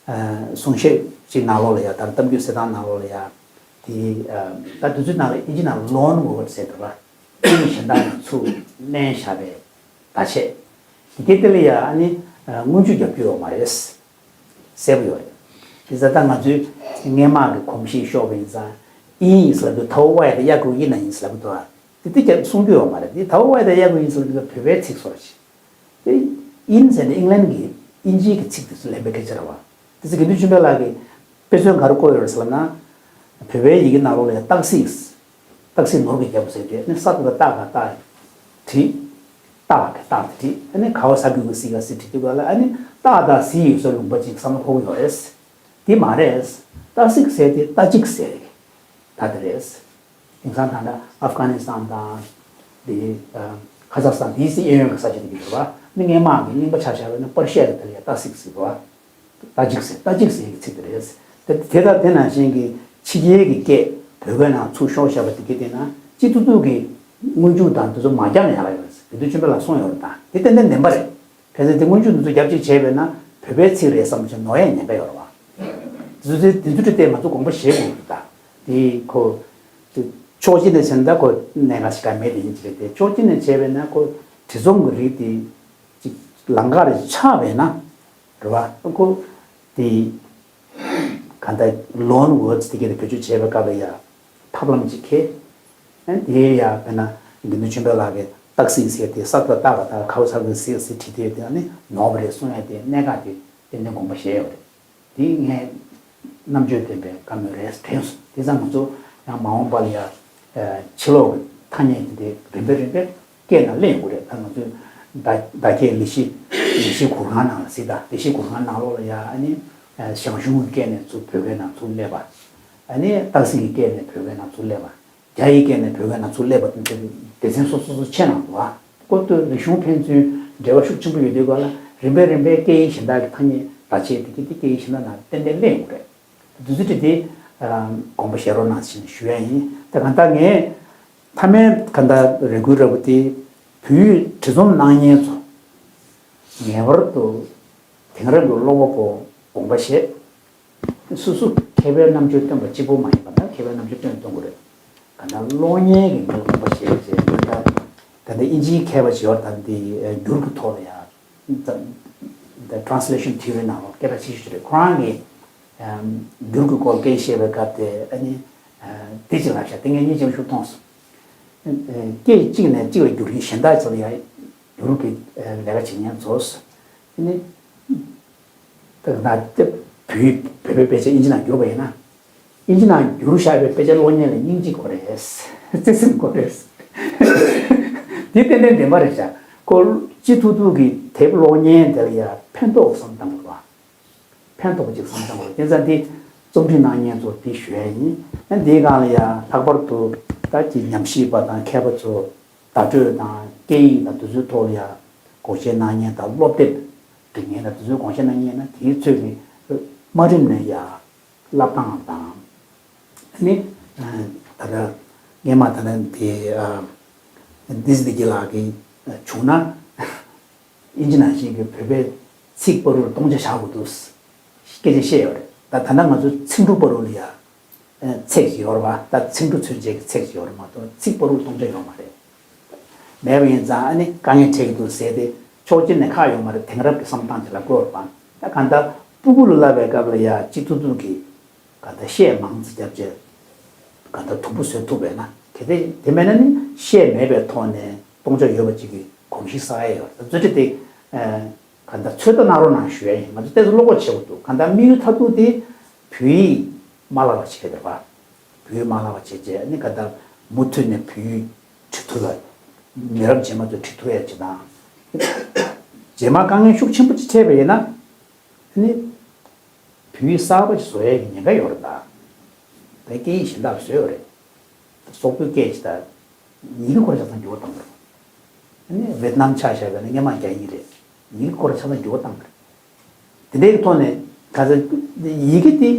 ཨ་གསུང་བཤད་ཅིག་ནང་ལོགས་ལ་ཡ་ད་གཏམ་རྒྱུད་གསེར་ཐང་ནང་ལོགས་ལ་ཡ། དེ་ཨ་ད་དུས་ཚོད་ནང་ལ་ཨིན་ཇི་ནང་ལོན་ཝར་ཌི་ཟེར་འདུག་ལ། ཨིན་ཇི་གཞན་དག་ནང་ཚུར་བསྣན་བཞག་པའི་བརྡ་ཆད། དེ་གའི་དེ་ལ་ཡ་ཨ་ནི་ཨ་སྔོན་འཇུག་རྒྱབ་རྒྱུ་ཡོད་མ་རེད། གསལ་པོ་ཡོད་རེད། དེ་ཚ་ད་ང་ཚོའི་སྔས་མ་གི་གོམས་གཤིས་ཤོར་བ་ཡིན་ཙང་། ཨིན་ཡིན་ཟེར་ལབ་དུས་ཐའོ་ཝའེ་དང་ཡ་གུ་ཡིན་ན་ཡིན་ཟེར་ལབ་དུས། དེ་དེ་རྒྱབ་གསུང་རྒྱུ་ཡོད་མ་རེད། དེ་ཐའོ་ཝའེ་དང་ཡ་གུ་ཡིན་ཟེར་ལབ་དུས་བོད་པའི་ཚིག་སོགས་ཅིག་དེ་ཨིན་ཟེར་ནས་ཨིང་ལན་གྱི་ཨིན་ཇིའི་གི་ཚིག་དེ་ཚོ་ལེན་པའི་སྐད་ཆ་རེད་བ། དེ་ཚོ་དགེ་འདུན་ཆོས་འཕེལ་ལགས་ཀྱིས་དཔེ་མཚོན་ག་རེ་བཀོད་ཡོད་རེད་ཟེར་ལབ་ན། བོད་པའི་ཡི་གེ་ནང་ལོགས་ལ་ཡང་སྟག་གཟིག་སྟག་གཟིག་ནོར་གྱི་རྒྱལ་པོ་ཟེར་དུས་ནི་ས་དང་སྟག་ག་སྟག་བྲིས། སྟག་ག་སྟག་བྲིས། ཨ་ནི་ག་བ་ས་གུ་གི་སི་ག་སི་བྲིས་དུས་ག་ལ་ཨ་ནི་སྟག་དང་གཟིག་ཡོད་ས་ལུང་པ་ཅིག་བསམ་བློ་འཁོར་གྱི་ཡོད་རེད། དེ་མ་རེད། སྟག་གཟིག་ཟེར་དེ་རྟ་གཅིག་ཟེར་རེད། ད་དེ་རེད། དེང་སང་ད་ལྟ་ཨབ་གྷ་ནི་སི་ཐན་དང་། དེ་ཨ་ཁ་ཟག་སི་ཐན་དེའི་སྲིད་གཡས་གཡོན་གྱི་ས་ཆ་དེ་གི་འདུག་བ། ནི་སྔས་མ་གི་རྙིང་པ་ཆ་བཞག་པ་ནི་པར་ཤི་ཡ་གི་དེ་ལ་ཡ་རྟ་གཟིག་ཟེར་བ། རྟ་གཅིག་ཟེར་རྟ་གཅིག་ཟེར་གྱི་ཚིག་དེ་རེད། དེ་དེ་ལྟར་དེ་ནང་བཞིན་གྱི་ཕྱི་རྒྱལ་གྱི་སྐད་བོད་སྐད་ནང་ཚུར་ཤོར་བཞག་པ་དེ་གི་དེ་ན་སྤྱི་ཐུབ་ཐུབ་ཀྱི་སྔོན་འཇུག་དང་དེ་ཚོ་མ་རྒྱབ་ན་ཡག་ཡོད་རེད། དེ་དུས་ཆོས་འཕེལ་ལགས་གསུངས་ཡོད་རེད། ད་དེ་ཏན་ཏན་བདེན་པ་རེད། གལ་སྲིད་དེ་སྔོན་འཇུག་འདི་ཚོ་རྒྱབ་གཅིག་བྱས་པས་ན་བོད་པའི་ཚིག་རེད་བསམ་བྱས་ནོར་ཡ་ཉེན་ཁ་ཡོད་རེད་བ། དེ་ཚོ་དེ་ཚོ་ཁྲིད་དེ་ང་ཚོ་དགོངས་པ་བཞེས་དགོས་རེད། ད་དེ་ཁོ་དེ་ཕྱོགས་གཅིག་ནས་བྱས་ན་ད་ཁོ་གནད་འགག་ཞིག་ག་མེད་དེ་ཡིན་གྱི་རེད་དེ། ཕྱོགས་གཅིག་ནས་བྱས་པས་ན་ཁོ་བྲིས་རྩོམ་གྱི་རིགས་དེ་ཅིག་ལམ་ཁ་རེ་ཆགས་པས་ན་རེད་བ། ཁོ་དེ་ག་ད་ལོན་ཝར་ཌི་དེ་གས་དེ་བེད་སྤྱོད་བྱས་པའི་སྐབས་ལ་ཡ་ཐབས་ལམ་ཅིག་ཁེལ། ཨ་ནི་དེ་ཡ་དཔེར་ན་དགེ་འདུན་ཆོས་འཕེལ་ལགས་ཀྱིས་སྟག་གཟིག་ཟེར་དེ་ས་ད་སྟག་ག་སྟག་ཁ་བ་ས་གི་གཟིག་ཟེར་བྲིས་དེ་དེ་ཨ་ནི་ནོར་བ་རེད་གསུང་ཡ་དེ་གནད་འགག་དེ་ཏན་ཏན་དགོངས་པ་བཞེས་ཡོད་རེད། དེ་ངས་རྣམ་དཔྱོད་ལྡན་པའི་བཀའ་མོལ་རེད་དྲན་སོང་། དེ་ཙང་ང་ཚོ་ཡང་མ་འོངས་པ་ལ་ཡ་ཕྱི་ལོགས་ཀྱི་ཐ་སྙད་དེ་འདྲའི་རིམ་པས་རིམ་པས་སྐད་ནང་སླེབས་ཡོང་གི་རེད། ད་ང་ཚོས་བརྡ་བརྡ་སྐད་ལས་གཞི་ལས་གཞི་གུར་ཁང་ནང་ལ་གཟིགས་དང་། ལས་གཞི་གུར་ཁང་ནང་ལོགས་ལ་ཡ་ཨ་ནི་ཞང་ཞུང་གི་སྐད་ནས་ཚུར་བོད་སྐད་ནང་ཚུར་སླེབས་པ། ཨ་ནི་སྟག་གཟིག་གི་སྐད་ནས་བོད་སྐད་ནང་ཚུར་སླེབས་པ། རྒྱ་ཡི་སྐད་ནས་བོད་སྐད་ནང་ཚུར་སླེབས་པ་དེ་ཚོ་སྡེ་ཚན་སོ་སོ་སོ་ཕྱེ་གནང་འདུག་ཨ། ཀོ་ཏུ་རིག་གཞུང་ཕན་ཚུན་འབྲེལ་བ་ཤུགས་ཆེན་པོ་ཡོད་དུས་ག་ལ་རིམ་པས་རིམ་པས་སྐད་ཡིག་གཞན་དག་གི་ཐ་སྙད་བརྡ་ཆད་དེ་གི་དེ་སྐད་ཡིག་གཞན་དག་ནང་ཏན་ཏན་སླེབས་ཡོང་གི་རེད། དུས་ཚོད་དེ་དེ་དགོངས་པ་བཞེས་རོགས་གནང་ཞེས་ཞུ་ཡ་ཡིན། ད་གང་ལྟར་ངས་མཐའ་མའི་གང་ལྟར་རེ་སྐུལ་འདྲ་པོ་དེ་བོད་ཡིག་བྲིས་རྩོམ་གནང་མཁན་ཚོ་ངེས་པར་དུ་དེང་རབས་ཀྱི་ཀློག་པ་པོ་དགོངས་པ་བཞེས། སོ་སོ་མཁས་པའི་རྣམ་དཔྱོད་སྟོན་པ་གཅིག་པོ་མ་ཡིན་པ་ན་མཁས་པའི་རྣམ་དཔྱོད་སྟོན་གཏོང་དགོས་རེད། གང་ལྟར་གློག་བརྙན་གྱི་ངོས་ལ་དགོངས་པ་བཞེས་བྱས་ད་ལྟ་ད་ལྟ་དབྱིན་ཇིའི་མཁས་པ་ཅིག་ཡོད། ད་འདི་འགྱུར་གྱི་ཐོག་ལ་ཡང་ད་ད་translation theory་ནང་ལ་སྐད་གྲགས་ཆེ་ཤོས་ཅིག་རེད། ཁོ་རང་གིས་འགྱུར་གྱི་སྐོར་སྐད་བཤད་པའི་སྐབས་དེ་ཨ་ནི་དེ་ཅིག་ལབ་ཤག་དེ་ངས་སྙིང་རྗེ་མོ་ཞིག་མཐོང་སོང་། སྐད་གཅིག་ནས་གཅིག་ལ་བསྒྱུར་མཁན་གཞན་དག་ཅིག་ལ་ཡང་འགྱུར་གྱི་ལས་ཀ་བྱེད་མཁན་ཚོ་དེ་ནི། ད་ང་ཚོ་བོད་བོད་པའི་དཔེ་ཆ་དབྱིན་ཇི་ནང་བསྒྱུར་བ་ཡིན་ན། དབྱིན་ཇི་ནང་བསྒྱུར་བཞག་པའི་དཔེ་ཆ་ཀློག་མཁན་ལ་སྙིང་རྗེ་དགོས་རེད། བརྩེ་སེམས་དགོས་རེད། འདི་ཏན་ཏན་བདེན་པ་རེད་ཤག་ཁོ་སྤྱི་ཐུབ་ཐུབ་ཀྱི་དེབ་ཀློག་མཁན་དེ་ལ་ཡང་ཕན་ཐོགས་བསམ་བཏང་དགོས་པ། ཕན་ཐོགས་པ་ཅིག་བསམ་བསམ་བློ་དེ་ཙང་དེ་རྩོམ་སྒྲིག་གནང་མཁན་ཚོ་དེ་ཞུ་ཡ་ཡིན། ཨ་འདིའི་སྒང་ལ་ཡ་ལྷག་པར་དུ་ད་ཀྱི་ཉམས་ཞིབ་པ་དང་མཁས་པ་ཚོ་བརྡ་སྤྲོད་དང་སྐད་ཡིག་དང་དེ་ཚོའི་ཐོག་ལ་ཡ་དགོངས་བཞེས་གནང་མཁན་དང་སློབ་དེབ་འབྲི་མཁན་དང་དེ་ཚོའི་དགོངས་བཞེས་གནང་མཁན་ཡིན་ན་དེའི་ཚོད་ཀྱི་དམའ་རིམ་ནས་ཡ་བསླབ་སྟངས་དང་། ཨ་ནི་ད་ལྟ་སྔས་མ་ད་ལྟ་དེ་ཨ་ཏི་སི་བདེ་སྐྱིད་ལགས་ཀྱིས་བྱུང་ན། ཨིན་ཇི་ནང་བཞིན་གྱི་བོད་པའི་ཚིག་བར་དུ་སྟོང་ཆ་བཞག་དགོས་འདུག་སྐད་ཆ་བཤད་ཡོད་རེད། ད་ད་ལྟ་ང་ཚོ་ཚིག་འབྲུ་བར་དུ་ལ་ཡ་ཚེག་ཅིག་ཡོད་རེད་བ། ད་ཚིག་འབྲུ་མཚོན་བྱེད་ཀྱི་ཚེག་ཅིག་ཡོད་རེད་མ་གཏོགས་ཚིག་བར་དུ་སྟོང་ཆ་ཡོད་མ་རེད། མེད་པ་ཡིན་ཙང་ཨ་ནི་དཀའ་ངལ་འཕྲད་ཀྱི་འདུག་ཟེར་ཏེ་ཕྱོགས་གཅིག་ནས་ཁག་ཡོད་མ་རེད། དེང་རབས་ཀྱི་བསམ་སྟངས་ཅིག་ལ་བཀོད་རེད་བ། ད་གང་ལྟར་སྤུ་གུ་ལ་བསླབ་པའི་སྐབས་ལ་ཡ་སྤྱི་ཐུབ་ཐུབ་ཀྱིས་ག་ད་བཤད་མང་ཙམ་བརྒྱབ་བྱས། ག་ད་དུམ་བུ་བཟོ་ཐུབ་པས་ན་གལ་ཏེ་དེ་མེད་ན་ནི་བཤད་མེད་པའི་ཐོག་ནས་སྟོང་ཆ་ཡོད་པ་ཅིག་གི་གོམས་གཤིས་བསགས་ཡས་ཡོད་རེད། ད་ཚོད་ཁྲིད་དེ་ག་ད་ཚོད་ལྟ་གནང་རོགས་གནང་ཞུ་ཡས་ཡིན། ང་ཚོ་ཏོག་ཙམ་བློ་ཁོག་ཆེ་བོ་འདུག་ག་ད་དམིགས་ཡུལ་མཐར་ཐུག་དེ་བོད་ཡིག་མ་བརླག་པ་བྱེད་པ་རེད་བ། བོད་ཡིག་མ་བརླག་པ་བྱེད་བྱས་ནི་ག་ད་མུ་མཐུད་ནས་བོད་ཡིག་བྲི་ཐུབ་ལ་མི་རབས་རྗེས་མ་ཚོ་བྲི་ཐུབ་ཡས་ཅིག་དང་། རྗེས་མ་དཀའ་ངལ་ཤུགས་ཆེན་པོ་ཅིག་འཕྲད་པ་ཡིན་ན་ནི། བོད་ཡིག་གསར་པ་ཞིག་བཟོ་ཡས་ཀྱི་ཉེན་ཁ་ཡོད་རེད་ད། ད་སྐད་ཡིག་གཞན་དག་བཟོས་ཡོད་རེད། ད་སོག་པོའི་སྐད་ཅིག་ད། ཡི་གེ་སྐོར་ཆ་ཚང་འགྱུར་བ་བཏང་གི་རེད། ཨ་ནི་ཝེད་ནམ་ཆ་བཞག་པ་ཡིན་ན་སྔོན་མ་རྒྱ་ཡིག་རེད། ཡི་གེ་སྐོར་ཆ་ཚང་འགྱུར་བ་བཏང་གི་རེད། དེ་འདྲའི་ཐོག་ནས་ག་ཚོད་ཡི་གེ་དེ་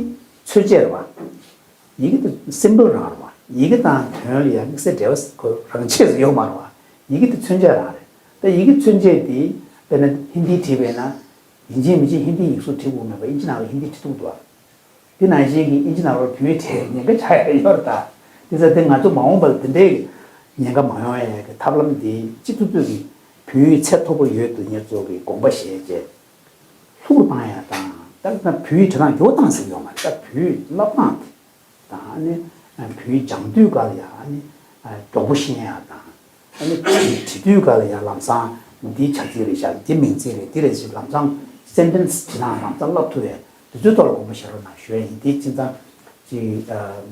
མཚོན་བྱེད་རེད་བ། ཡི་གེ་དེ་སིམ་བལ་རང་རེད་བ། ཡི་གེ་དང་དོན་ལ་ཡང་དམིགས་བསལ་འབྲེལ་བ་ཁོ་རང་ཆས་སུ་ཡོད་མ་རེད་བ། ཡི་གེ་དེ་མཚོན་བྱེད་རང་རེད། ད་ཡི་གེ་མཚོན་བྱེད་དེ་དཔེར་ན་ཧིན་དིའི་བྲིས་པས་ན། ཡིན་གཅིག་མིན་གཅིག་ཧིན་དིའི་ཡིག་གཟུགས་བྲིས་དགོས་མེད་པ་ཨིན་ཇི་ནང་ལ་ཧིན་དི་བྲིས་ཐུབ་འདུག་ཨ། འདི་ནང་བཞིན་གྱི་ཨིན་ཇི་ནང་ལ་བོད་ཡིག་བྲིས་ཉེན་ཁ་ཆགས་ཡ་ཡོད་རེད་ད། འདི་ཚོ་དེ་ང་ཚོ་མ་འོངས་པར་འདི་འདྲའི་ཉེན་ཁ་མ་ཡོང་ཡ་གི་ཐབས་ལམ་འདི་སྤྱི་ཚོགས་ཚོས་ཀྱི་བོད་ཡིག་ཚད་མཐོ་པོ་ཡོད་འདུག་ངེད་ཚོ་གི་དགོངས་པ་བཞེས་བྱས་ལྷུག་བཏང་ཡ་དང་། ད་ལྟ་བོད་ཡིག་བྲིས་སྟངས་མགྱོགས་བཏང་ཟེར་གྱི་ཡོད་མ་རེད། ད་བོད་ཡིག་བསླབ་སྟངས་དེ། དང་ཨ་ནི་བོད་ཡིག་སྦྱང་དུས་སྐབས་ལ་ཡང་ཨ་ནི་མགྱོགས་པོ་ཤེས་ཡ་དང་། ཨ་ནི་བྲིས་དུས་སྐབས་ལ་ཡང་ལམ་སང་འདི་བྱ་ཚིག་རེད་ཤག་འདི་མིང་ཚིག་རེད། འདི་རེད་ཞེས་ལམ་སང་སེན་ཊེན་སི་བྲིས་སྟངས་ལམ་སང་བསླབ་ཐུབ་ཡ་དེ་ཚོའི་ཐོག་ལ་དགོངས་པ་བཞེས་རོགས་གནང་ཞུ་ཡ་ཡིན། འདི་སྤྱིར་བཏང་ཅིག་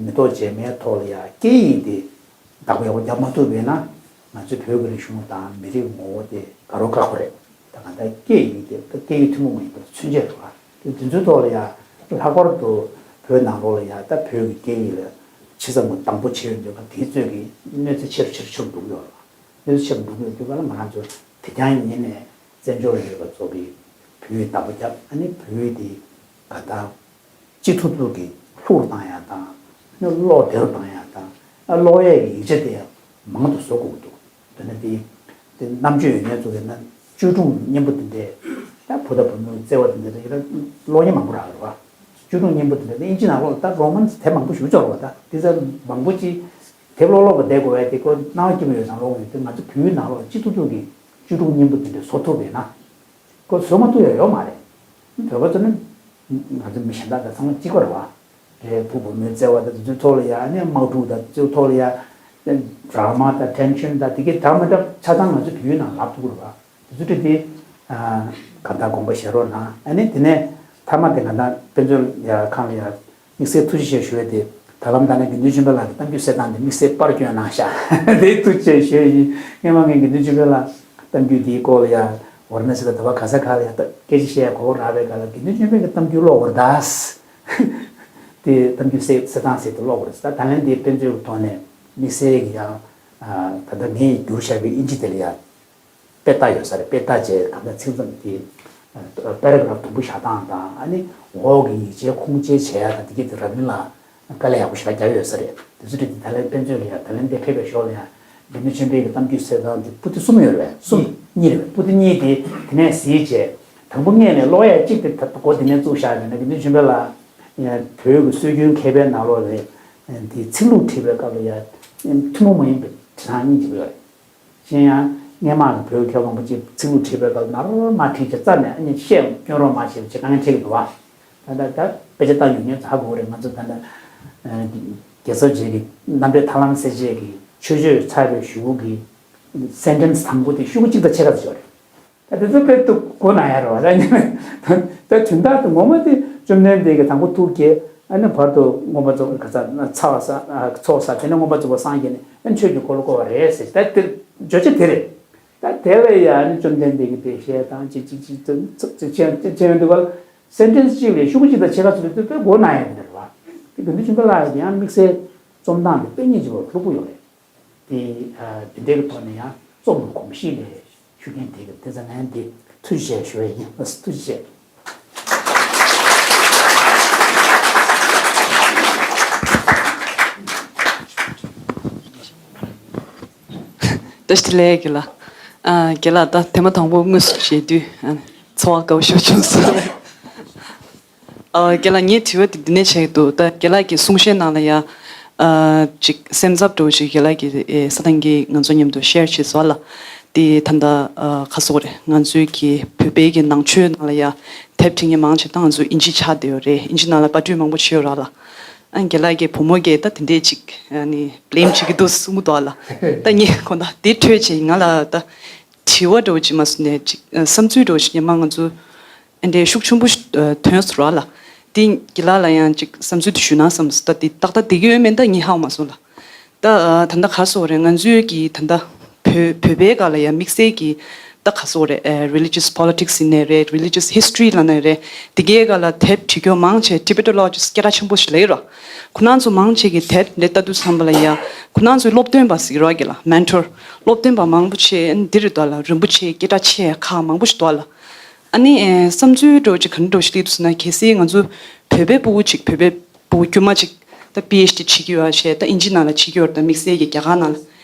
མི་ཐོག་རྗེས་མའི་ཐོག་ལ་ཡང་སྐད་ཡིག་དེ་བདག་པོ་ཡག་པོ་རྒྱབ་མ་ཐུབ་པས་ན་ང་ཚོའི་བོད་ཀྱི་རིག་གཞུང་དང་མི་རིགས་ངོ་བོ་དེ་དགའ་རབས་ཁག་པོ་རེད། ད་གང་ལྟར་སྐད་ཡིག་དེ་ད་སྐད་ཡིག་ཐུན་མོང་མ་ཡིན་པར་མཚོན་བྱེད་རེད་བ། དེ་དེ་ཚོའི་ཐོག་ལ་ཡང་ལྷག་པར་དུ་བོད་ནང་ལོགས་ལ་ཡང་ད་བོད་ཀྱི་སྐད་ཡིག་ལ་ཇི་ཙམ་གྱི་དང་པོ་བྱས་ཡོད་འདུག་ག་དེའི་ཚོད་ཀྱི་གནོད་འཚེ་ཆེ་རུ་ཆེ་རུ་ཆེ་རུ་འགྲོ་གི་ཡོད་རེད་བ། གནོད་འཚེ་ཆེ་རུ་འགྲོ་གི་ཡོད་དུས་ག་ལ་ང་རང་ཚོ་དེ་རྐྱང་ཡིན་ནས་བཙན་བྱོལ་ལ་ཡོད་པ་ཚོ་གིས་བོད་ཡིག་བདག་པོ་རྒྱབ། ཨ་ནི་བོད་ཡིག་དེ་ག་ད་སྤྱི་ཐུབ་ཐུབ་ཀྱིས་ལྷུག་རུ་བཏང་ཡ་དང་། ཨ་ནི་ཀློག་བདེ་རུ་བཏང་ཡ་དང་། ཨ་ཀློག་ཡས་ཀྱི་ཡིག་ཆ་དེ་ཡང་མང་དུ་བཟོ་དགོས་ཀྱི་འདུག་དཔེར་ན་དེ་དེ་རྣམ་དཔྱོད་ཡོད་མཁན་ཚོ་གིས་ན་བཅོས་སྒྲུང་སྙན་པོ་དེ་འདྲས་ད་བུ་དང་བུ་མོའི་བརྩེ་བ་དེ་འདྲས་ད་ཡིན་ན་ཀློག་མཁན་མང་པོ་རག་གི་རེད་བ། བཅོས་སྒྲུང་སྙན་པོ་དེ་འདྲས་ད་ཨིན་ཇི་ནང་ལོགས་ལ་ད་རོ་མན་སི་དེབ་མང་པོ་ཞེ་པོ་ཅིག་ཡོད་རེད་བ། ད་དེ་ཚོ་མང་པོ་ཅིག་དེབ་ཀློག་ཀློག་གི་བསྡད་དགོས་པས་དེ་ཁོ་སྣང་བ་སྐྱིད་པོ་ཡོད་ཙང་ཀློག་གི་ཡོད་དེ། ང་ཚོ་བོད་ཡིག་ནང་ལོགས་ལ་སྤྱི་ཐུབ་ཐུབ་ཀྱིས་བཅོས་སྒྲུང་སྙན་པོ་དེ་འདྲས་བཟོ་ཐུབ་པས་ན། ཁོ་བཟོ་མ་ཐུབ་ཡ་ཡོད་མ་རེད། བོད་པ་ཚོ་ནི་ང་ཚོ་མི་གཞན་དག་དང་ཚང་མ་གཅིག་པ་རེད་བ། རེད། བུ་བུ་མོའི་བརྩེ་བ་དང་དེ་ཚོའི་ཐོག་ལ་ཡ་ནི་དམག་འཁྲུག་དང་དེ་ཚོའི་ཐོག་ལ་ཡ་ཌ་ར་མ་དང་ཊེན་ཤན་དང་དེ་གའི་འདྲ་མི་འདྲ་ཆ་ཚང་ང་ཚོ་བོད་ཡིག་ནང་ལབ་ཐུབ་ཀྱི་རེད་བ། དེ་ཚོ་དེ་དེ་གང་ལྟར་དགོངས་པ་བཞེས་རོགས་གནང་། ཨ་ནི་དེ་ནས་མཐའ་མ་དེ་གང་ལྟར་དཔེ་མཛོད་ཡ་ཁང་ལ་ཡ། དམིགས་བསལ་ཐུགས་རྗེ་ཆེ་ཞུ་ཡས་དེ། ད་ལམ་ད་ནས་དགེ་འདུན་ཆོས་འཕེལ་ལགས་ཀྱི་གཏམ་རྒྱུད་གསེར་ཐང་དེ་དམིགས་བསལ་པར་བསྐྱོན་གནང་ཤག་དེ་ཐུགས་རྗེ་ཆེ་ཞུ་ཡས་ཡིན། སྔོན་མ་ངས་དགེ་འདུན་ཆོས་འཕེལ་ལགས་གཏམ་རྒྱུད་འདིའི་སྐོར་ལ་ཡ་ཝཱ་ར་ཎ་སི་ལ་ཟླ་བ་ག་ས་ག་ལ་ཡ་སྐད་ཆ་བཤད་ཡ་གོ་སྐབས་རག་པའི་སྐབས་ལ་དགེ་འདུན་ཆོས་འཕེལ་གྱི་གཏམ་རྒྱུད་ཀློག་དགོས་རེད་ད། དེ་གཏམ་རྒྱུད་གསེར་གསེར་ཐང་ཟེར་དེ་ཀློག་དགོས་རེད་ད། ད་ལན་དེ་དཔེ་མཛོད་ཀྱི་ཐོག་ནས་དམིགས་བསལ་གྱི་ཡ། ད་ལྟ་ངས་བསྒྱུར་བཞག་པའི་དབྱིན་ཇི་དེ་ལ་ཡ། དཔེ་ལྟ་ཡོད་ས་རེད། དཔེ་ལྟ་བྱས་གང་ལྟར་ཚིག་མཚམས་དེ་པེ་ར་གྷ་རབ་དུམ་བུ་བཞག་སྟངས་དང་། ཨ་ནི་འོག་གི་ཡིག་ཆའི་ཁུངས་སྐྱེལ་བྱེད་ཡ་དང་དེ་གའི་དེ་རབ་ཡིན་ལ་དཀའ་ལས་ཡག་པོ་ཞེ་དྲག་བརྒྱབ་ཡོད་ས་རེད། དེ་ཚོ་དེ་ད་ལན་དཔེ་མཛོད་ལ་ཡ་ད་ལན་དེ་ཕེབས་པའི་ཞོར་ལ་ཡ་དགེ་འདུན་ཆོས་འཕེལ་གྱི་གཏམ་རྒྱུད་གསེར་ཐང་དེ་པོ་ཏི་གསུམ་ཡོད་རེད་པས། གསུམ་གཉིས་རེད་པས། པོ་ཏི་གཉིས་དེ་དེ་ནས་གཟིགས་བྱས་དང་པོ་སྔོན་ནས་ཀློག་ཡ་གཅིག་དེ་ད་འགོ་དེ་ནས་བཙུགས་བཞག་ཡོད་ན་དགེ་འདུན་ཆོས་འཕེལ་ལགས་བོད་ཀྱི་སྲོལ་རྒྱུན་མཁས་པའི་ནང་ལོགས་ལ་དེ་ཚིག་ལྷུག་བྲིས་པའི་སྐབས་ལ་ཡ་ཐུན་མོང་མ་ཡིན་པའི་བྲིས་སྟངས་གཉིས་ཅིག་ཡོད་རེད། གཞན་ཡང་སྔས་མ་གི་བོད་ཀྱི་མཁས་པ་མང་པོ་ཅིག་ཚིག་ལྷུག་བྲིས་པའི་སྐབས་ནར་མ་བྲིས་བྱས་རྩ་ནས་ཨ་ནི་བཤད་སྐྱོན་རོགས་མ་བྱེད་པ་བྱེད་དཀའ་ངལ་འཕྲད་ཀྱི་འདུག་བ། ད་ལྟ་ད་དཔེ་ཆ་ལྟ་ཡོད་མཁན་ཚོ་ཧ་གོ་གི་རེད། ང་ཚོ་ད་ལྟ་རྒྱལ་ཚབ་རྗེ་གི་རྣམ་འགྲེལ་ཐར་ལམ་གསལ་བྱེད་ཀྱི་མཆོད་བརྗོད་ཚར་བའི་གཞུག་གུ་གི་སེན་ཊེན་སི་དང་པོ་དེ་ཤོག་གུ་གཅིག་དང་ཕྱེད་ཀ་ཙམ་ཡོད་རེད། ད་དེ་ཚོ་དཔེ་ཏུ་གོ་ན་ཡ་རེད་བ། ད་དོན་དག་ཏུ་ངོ་མ་དེ་བཅོམ་ལྡན་འདས་ཀྱིས་དང་པོ་ཐུགས་བསྐྱེད། ཨ་ནི་བར་དུ་མངོན་པར་རྫོགས་ག་ས་ཚ་བ་ས་ཚོགས་བསགས། དེ་ནས་མངོན་པར་རྫོགས་པར་སངས་རྒྱས་ནས་ཨ་ནི་ཆོས་ཀྱི་འཁོར་ལོ་བསྐོར་བ་རེད་ཟེར། ད་དེ་བརྗོད་བྱ་དེ་རེད། ད་དེ་བས་ཡ་ཨ་ནི་བཅོམ་ལྡན་འདས་ཀྱིས་དེ་བཤད་དང་ཅིག་ཅིག་ཅིག་ཅིག་ཅིག་བྱས་འདུག་ག་སེན་ཊེན་སི་གཅིག་ལས་ཤོག་གུ་གཅིག་དང་ཕྱེད་ཀ་ཙམ་ལས་དཔེ་མགོ་ན་ཡ་དེ་འདྲ་རེད་བ། དེ་དགེ་འདུན་ཆོས་འཕེལ་ལགས་ཀྱི་ཡང་དམིགས་བསལ་རྩོམ་སྟངས་དེ་དཔེ་སྙིང་རྗེ་པོ་ལྷུག་པོ་ཡོད་རེད། དེ་ཨ་དེ་འདྲའི་གི་ཐོག་ནས་ཡང་རྩོམ་པ་གོམས་གཤིས་ལས་ཞུ་མཁན་དེ་གི་དེ་ཚོ་ངས་འདི་ཐུགས་རྗེ་ཆེ་ཞུ་ཡ་ཡིན། ཐུགས་རྗེ་ཆེ། བཀྲ་ཤིས་བདེ་ལེགས་རྒན་ལགས། ཨ་རྒན་ལགས་ད་ཐེངས་མ་དང་པོ་དངོས་སུ་མཇལ་དུས་ཨ་ཚོར་བ་དགའ་པོ་ཞེ་པོ་བྱུང་སོང་། ཨ་རྒན་ལགས་ངའི་དྲི་བ་དེ་འདི་ནས་བྱེད་ཀྱི་འདུག་ད་རྒན་ལགས་ཀྱི་གསུང་བཤད་ནང་ལ་ཡ། ཨ་ཅིག་སེམས་འཚབ་འདྲ་བོ་ཞིག་རྒན་ལགས་ཀྱིས་ཨེ་ས་ཐང་གི་ང་ཚོ་མཉམ་དུ་ཤེར་བྱས་སོང་ལ། དེ་ད་ལྟ་ཨ་ག་རེ་ཟེར་དགོས་རེད། ང་ཚོའི་གི་བོད་པའི་གི་ནང་ཆོས་ནང་ལ་ཡ་དེབ་བྲིས་མཁན་མང་ཆེ་ད་ང་ཚོ་ཨིན་ཇི་ཆགས་བསྡད་ཡོད་རེད། ཨིན་ཇི་ནང་ལ་པར་སྐྲུན་མང་པོ་བྱས་ཡོད་རེད་ལ། ཨ་རྒན་ལགས་ཀྱི་བུ་མོ་གིས་ད་དེ་འདྲས་ཅིག་ཨ་ནི་བླེམ་བྱེད་ཀྱི་འདུག་གསུང་གི་འདུག་ལ། ད་ངས་ཁོང་ད་དེ་འཕྲོས་བྱས་ང་ལ་ད་དྲི་བ་འདྲ་བོ་ཅིག་མ་གསུངས་ནས་ཅིག་ཨ་བསམ་ཚུལ་འདྲ་བོ་ཞིག་ཉི་མ་ང་ཚོ་ཨ་འདྲས་ཤུགས་ཆེན་པོ་ཞིག་ཨ་ཐོན་སོང་ར་ལ། དེ་རྒན་ལགས་ལ་ཡང་ཅིག་བསམ་ཚུལ་དེ་ཞུས་ན་བསམ་སོང་། ད་དེ་ཏག་ཏག་བསྡད་ཀྱི་ཡོད་མེད་ད་ངས་ཧ་གོ་མ་སོང་ལ། ད་ཨ་ད་ལྟ་ག་རེ་ཟེར་དགོས་རེད། ང་ཚོའི་གི་ད་ལྟ་བོད་བོད་པའི་སྒང་ལ་ཡང་དམིགས་བསལ་གྱི་ད་ག་རེ་ཟེར་དགོས་རེད། ཨ་religious politics ཡིན་ནའི་རེད། religious history ལབ་ནའི་རེད། དེ་གའི་སྒང་ལ་དེབ་བྲིས་མཁན་མང་ཆེ་Tibeto-logist སྐད་གྲགས་ཆེན་པོ་ཞིག་ལབ་ཀྱི་རེད། ཁོ་རང་ཚོ་མང་ཆེ་གི་དེབ་འདི་ལྟ་དུས་ཙམ་པ་ལ་ཡང་ཁོ་རང་ཚོའི་སློབ་སྟོན་པ་ཟེར་གྱི་རེད་པ་རྒན་ལགས། mentor སློབ་སྟོན་པ་མང་པོ་ཆེ་འདི་རེད་འདུག་ལ། རིན་པོ་ཆེ་སྐད་གྲགས་ཆེ་ཁག་མང་པོ་ཞིག་འདུག་ལ། ཨ་ནི་ཨེ་བསམ་ཚུལ་འདྲ་བོ་ཅིག་ག་འདྲ་འདྲ་བོ་ཞིག་སླེབས་འདུག་ཟེར་ན། གལ་སྲིད་ང་ཚོ་བོད་པའི་ཕྲུ་གུ་ཅིག་བོད་པའི་ཕྲུ་གུ་དཀྱུས་མ་ཅིག་ད་པི་ཨེཆ་ཌི་བྱེད་ཀྱི་ཡོད་བྱས། ད་ཨིན་ཇི་ནང་ལ་བྱེད་ཀྱི་ཡོད་རེད། ད་དམིགས་བསལ་གྱི་རྒྱ་གར་ནང་ལ་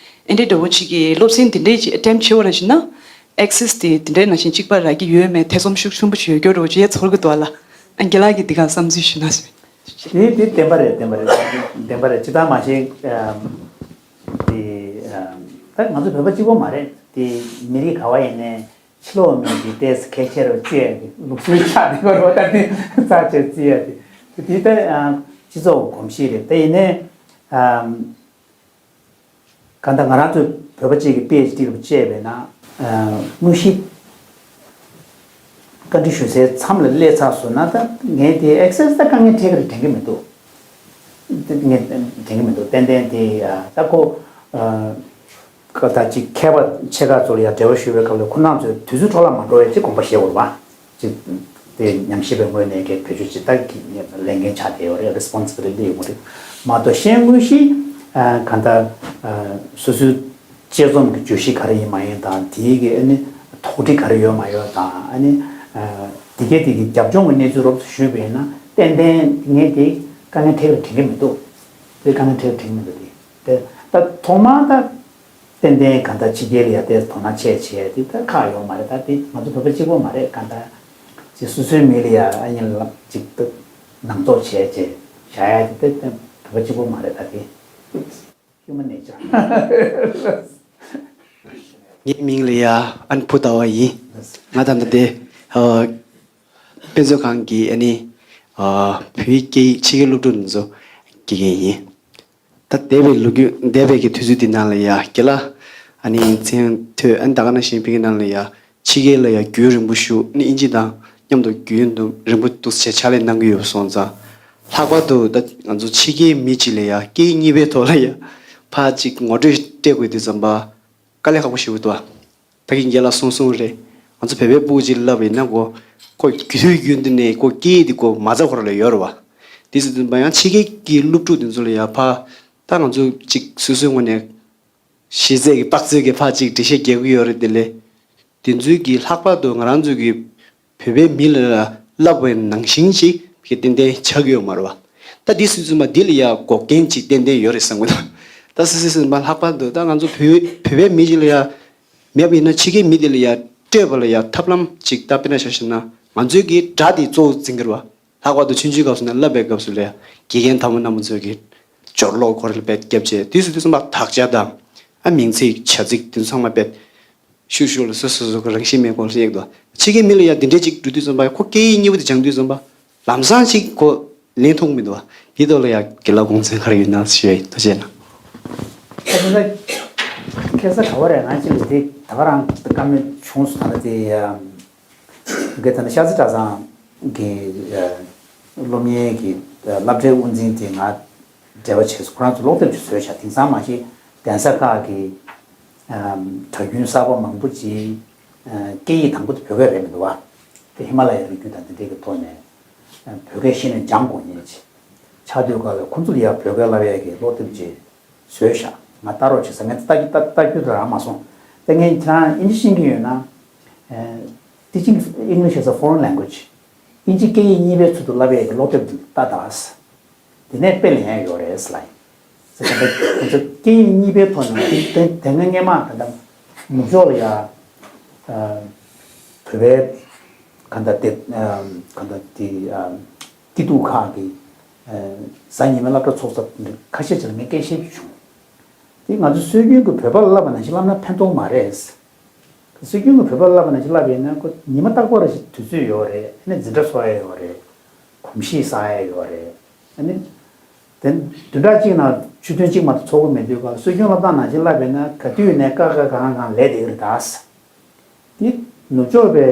ཨེ་འདྲའི་འདྲ་བོ་ཅིག་གི་སློབ་ཚན་འདི་འདྲའི་ཅིག་ཨེ་ཊེམ་བྱེད་པ་ར་བྱས་ན་ཨེག་སེ་སི་དེ་དེ་འདྲའི་ནང་བཞིན་གཅིག་པ་རག་གི་ཡོད་མེད་ཐེ་ཚོམ་ཤུགས་ཆེན་པོ་ཞིག་ཡོད་རྒྱུ་འདྲ་བོ་ཅིག་ཡ་ཚོར་གྱི་འདུག་ལ། ཨ་རྒན་ལགས་ཀྱིས་འདི་ག་བསམ་ཚུལ་ཞུས་ན་ཞུ། དེ་དེ་བདེན་པ་རེད། བདེན་པ་རེད། བདེན་པ་རེད། ཇི་ལྟར་མ་བྱས་ཨམ་དེ་ཨམ་ད་ང་ཚོ་བོད་པ་གཅིག་པོ་མ་རེད། དེ་མི་རིགས་ག་བ་ཡིན་ནའི་ཕྱི་ལོགས་མི་གི་ཏོག་ཙམ་ཁ་ཆེ་རུ་བཅོས་ཡ་གི་ལུགས་སྲོལ་ཆགས་བསྡད་པ་རེད་པ། ད་དེ་རྩ་ཆེ་བརྩི་ཡ་དེ་དེ་ད་ཨ་སྤྱི་ཚོགས་གོམས་གཤིས་རེད། དེ་ཡིན་ནའི་ཨམ་གང་ལྟར་ང་རང་ཚོ་བོད་པ་གཅིག་གི་པི་ཨེཆ་ཌི་ལ་བཅར་བས་ན་ཨ་དངོས་གཞི་བཀའ་འདྲི་ཞུ་སའི་མཚམས་ལ་སླེབས་ཚར་སོང་ན། ད་ངས་དེ་ཨེག་སེ་སི་ད་དཀའ་ངལ་འཕྲད་ཀྱི་རེད་དྲན་གྱི་མི་འདུག་ངས་དྲན་གྱི་མི་འདུག་ཏན་ཏན་དེ་ཨ་ད་ཁོ་ཨ་ཁ་ད་ཅིག་མཁས་པ་ཆེ་ཁག་ཚོ་ལ་ཡང་འབྲེལ་བ་ཞུ་བའི་སྐབས་ལ་ཁོ་རང་ཚོས་དུས་ཚོད་འཕྲོ་བརླག་མ་འགྲོ་བའི་ཅིག་དགོངས་པ་བཞེས་དགོས་རེད་པ། ཅིག་དེ་ཉམས་ཞིབ་པའི་ངོས་ནས་ཀྱི་བེད་སྤྱོད་ཅིག་ད་ཀྱི་ལས་འགན་ཆགས་བསྡད་ཡོད་རེད། རེ་སི་པོན་སི་བི་ལི་ཊི་ཡོད་རེད་མ་གཏོགས། གཞན་དངོས་གཞི་ཨ་གང་ལྟར་ཨ་སོ་སོའི་དཔྱད་རྩོམ་གྱི་བརྗོད་གཞི་ག་རེ་ཡིན་མ་ཡིན་དང་། དེའི་གི་ཨ་ནི་དོགས་འདྲི་ག་རེ་ཡོད་མ་ཡོད་དང་། ཨ་ནི་ཨ་དེ་གའི་དེ་གི་རྒྱབ་ལྗོངས་ཀྱི་གནས་ཚུལ་རོབ་ཙམ་ཞུས་པ་ཡིན་ན་ཏན་ཏན་ངས་དེ་དཀའ་ངལ་འཕྲད་ཀྱི་རེད་དྲན་གྱི་མི་འདུག་དེ་དཀའ་ངལ་འཕྲད་ཀྱི་རེད་དྲན་གྱི་མི་འདུག་དེ་དེ་ད་ཐོག་མར་ད་ཏན་ཏན་གང་ལྟར་ཕྱི་རྒྱལ་ལ་ཡ་དེ་དོ་སྣང་བྱས་བྱས་དེ་ད་ཁག་ཡོད་མ་རེད། ད་དེ་ང་ཚོ་བོད་པ་གཅིག་པོ་མ་རེད། གང་ལྟར་ཅིག་སོ་སོའི་མི་ལ་ཡ་ཨ་ཡིན་ལབ་ཅིག་ད་ནང་ཐོག་བྱས་བྱས་བཞག་ཡ་དེ་ད་བོད་པ་གཅིག་པོ་མ་རེད། ད་དེ་ཧིའུ་མན་ནེ་ཅར། ངའི་མིང་ལ་ཡ་ཨན་བྷུ་ཏ་བ་ཡིན། ང་ད་ལྟ་དེ་ཨ་དཔེ་མཛོད་ཁང་གི་ཨ་ནི་ཨ་བོད་ཡིག་སྐད་ཡིག་ཕྱི་རྒྱལ་སློབ་ཕྲུག་འདི་ཚོ་དགེ་རྒན་ཡིན། ད་འདས་པའི་ལོ་རྒྱུས་འདས་པའི་གི་དུས་ཚོད་འདི་ནང་ལ་ཡ་རྒན་ལགས་ཨ་ནི་མཚན་ཐོས་ཨ་ནི་ད་ག་ནང་བཞིན་ཕ་གི་ནང་ལ་ཡ་ཕྱི་རྒྱལ་ལ་ཡ་རྒྱུན་རིང་པོ་བཞུགས། ཨ་ནི་ཨིན་ཇི་དང་མཉམ་དུ་རྒྱུན་དུ་རིང་པོ་འདུག་སེ་ཕྱག་ལས་གནང་གི་ཡོད་པ་སོང་ཙང་། ལྷག་པར་དུ་ད་ང་ཚོ་ཕྱི་རྒྱལ་མི་གཅིག་ལ་ཡ་སྐད་གཉིས་པའི་ཐོག་ལ་ཡ་ཕར་ཅིག་ངོ་སྤྲོད་སྤྲད་དགོས་དུས་ཙམ་པ་དཀའ་ལས་ཁག་པོ་ཞེ་པོ་འདུག་ད་གིན་རྒན་ལགས་གསུངས་སོང་རེད། ང་ཚོ་བོད་པའི་སྤུ་གུ་ཅིག་ལབ་ཡིན་ན་ཁོ་ཁོ་དུས་རྒྱུན་དུ་ནས་ཁོ་སྐད་ཡིག་འདི་ཁོ་མ་རྩ་ཁོ་རང་ལ་ཡོད་རེད་བ། དེ་ཟེར་དུས་ཙམ་པ་ཡང་ཕྱི་རྒྱལ་གྱི་སློབ་ཕྲུག་དེ་ཚོ་ལ་ཡ་ཕར་ད་ང་ཚོ་ཅིག་སོ་སོའི་ངོས་ནས་གཞི་རྩའི་གི་དཔག་ཚོད་ཀྱི་ཕར་ཅིག་འགྲེལ་བཤད་རྒྱག་གི་ཡོད་རེད། དེ་ལས་དེ་ཚོའི་གི་ལྷག་པར་དུ་ང་རང་ཚོའི་གི་བོད་པའི་མི་ལ་བསླབ་པའི་ནང་བཞིན་ཅིག་གི་ཏན་ཏན་ཆགས་ཀྱི་ཡོད་མ་རེད་བ། ད་འདི་སྲིད་ཙམ་པ་འདི་ལ་ཡ་འགོག་རྐྱེན་ཅིག་ཏན་ཏན་ཡོད་རེད་བསམ་གི་འདུག་ད་སྲིད་སྲིད་ཙམ་པ་ལྷག་པར་དུ་ད་ང་ཚོ་བོད་བོད་པའི་མི་ཅིག་ལ་ཡ་མེད་པ་ཡིན་ན་ཕྱི་རྒྱལ་མི་དེ་ལ་ཡ་སྤྲོད་པ་ལ་ཡ་ཐབས་ལམ་ཅིག་ད་དཔེར་ན་ཆ་བཞག་ན་ང་ཚོའི་གི་སྒྲ་དེ་གཙོ་བོ་འཛིན་གི་རེད་བ། ལྷག་པར་དུ་ཆུང་ཆུང་སྐབས་སུ་ནས་བསླབ་པའི་སྐབས་སུ་ལ་ཡ་དགེ་རྒན་དམ་པ་རྣམ་པ་ཚོས་ཀྱི་སྦྱོར་ཀློག་ཁོ་རང་ལ་དཔེ་བརྒྱབ་བྱས། དུས་སུ་དུས་སུ་མ་དག་ཆ་དང་ཨ་མིང་ཚིག་བྱ་ཚིག་དེ་ཚང་མ་དཔེ་ཤུགས་ཤུགས་ལ་སོ་སོ་སོ་གི་རང་བཞིན་མེད་སྐོར་ཞིག་འདུག་ཕྱི་རྒྱལ་མི་ལ་ཡ་དེ་འདྲས་ཅིག་འགྲོ་དུས་ཙམ་པ་ཁོ་སྐད་ཡིག་གཉིས་པོ་དེ་སྦྱང་དུས་ཙམ་པ་ལམ་སང་ཅིག་ཁོ་ལེན་ཐུབ་མི་འདུག་དེ་ཐོག་ལ་ཡ་དགེ་ལགས་དགོངས་ཚུལ་ག་རེ་ཡོད་ན་ཞུ་ཡ་ཡིན། ཐུགས་རྗེ་གནང་། ཁ་སང་ཁ་སང་ག་བ་རེད། ང་ཅིག་ལ་དེ་ད་ག་རང་བཀའ་མོལ་བྱུང་སོང་། ད་ལྟ་དེ་ཡ་གི་ད་ལྟ་ཤར་རྩེ་གྲྭ་ཚང་གི་ཨ་སློབ་གཉེར་གྱི་ཨ་སློབ་གྲྭའི་དབུ་འཛིན་དེ་ང་འབྲེལ་བ་བྱས་སོང་། ཁོ་རང་ཚོ་ཀློག་དེབ་ཅིག་བཟོས་ཤག་དེང་སང་མ་གཞི་གདན་ས་ཁག་གི་ཨ་གྲྭ་རྒྱུན་གསར་པ་མང་པོ་ཅིག་ཨ་སྐད་ཡིག་དང་པོ་དེ་བོད་སྐད་རེད་མི་འདུག་བ། དེ་ཧི་མ་ལ་ཡའི་རི་རྒྱུད་དང་དེ་འདྲའི་གི་ཐོག་ནས་ བོད་སྐད་ཤེས་ནས་སྦྱང་དགོས་ཉེན་ཆེ། ཆགས་དུས་སྐབས་ལ་ཁོང་ཚོ་ལ་ཡང་བོད་སྐད་བསླབ་ཡས་ཀྱི་སློབ་དེབ་ཅིག་བཟོས་ཤག་ང་ལྟ་རོགས་བྱེད་ཟེར། ངས་ལྟ་རྒྱུ་ལྟ་ལྟ་རྒྱུ་དེ་རང་མ་སོང་། ད་ངས་ཁྱེད་རང་ཨིན་ཇི་ཤེས་ཀྱི་ཡོད་ན། Teaching English as a Foreign Language། ཨིན་ཇི་སྐད་ཡིག་གཉིས་པའི་ཚུལ་དུ་བསླབ་ཡས་ཀྱི་སློབ་དེབ་དེ་ལྟ་དང་། དེ་ནས་དཔེ་ལེན་ཡས་ཡོད་རེད་ཟེར་ལབ་ཡིན། ཟེར་ག་འདྲ་ཁོང་ཚོ་སྐད་ཡིག་གཉིས་པའི་ཐོག་ནས་དེ་དེ་སྔ་སྔས་མ་ད་ལྟ་ནུབ་ཕྱོགས་ལ་ཡ། ཨ། བོད་པའི་ག་འདྲ་དེ་ཨ། ག་འདྲ་དེ་ཨ། སྐྱིད་སྡུག་ཁག་གི་ཨ། གཟའ་ཉི་མའི་སློབ་གྲྭ་ཚོགས་ས་ཁ་ཤས་ཅིག་ལ་ངས་སྐད་བཤད་རྒྱུ་བྱུང་། དེ་ང་ཚོ་སྲོལ་རྒྱུན་གྱི་བོད་པ་ལ་བསླབ་པ་ནང་བཞིན་བསླབ་ན་ཕན་ཐོགས་མ་རེད། སྲོལ་རྒྱུན་གྱི་བོད་པ་བསླབ་པ་ནང་བཞིན་བསླབ་པ་ཡིན་ན་ཁོ་ཉི་མ་རྟག་པར་ཞིག་དུས་ཚོད་ཡོད་རེད། ཨ་ནི་འཛིན་གྲྭ་ཚོགས་ཡས་ཡོད་རེད། གོམས་གཤིས་བསགས་ཡས་ཡོད་རེད། ཨ་ནི། དེ་བདུན་ཕྲག་གཅིག་ནང་ཆུ་ཚོད་གཅིག་མ་གཏོགས་ཚོགས་ཀྱི་མི་འདུག་ག་སྲོལ་རྒྱུན་བསླབ་སྟངས་ནང་བཞིན་བསླབ་པ་ཡིན་ན་ག་དུས་ནས་ཀ་ཁ་ག་ང་གང་ལས་བསྡད་ཀྱི་རེད་ད། དེ་ནུབ་ཕྱོགས་པའི་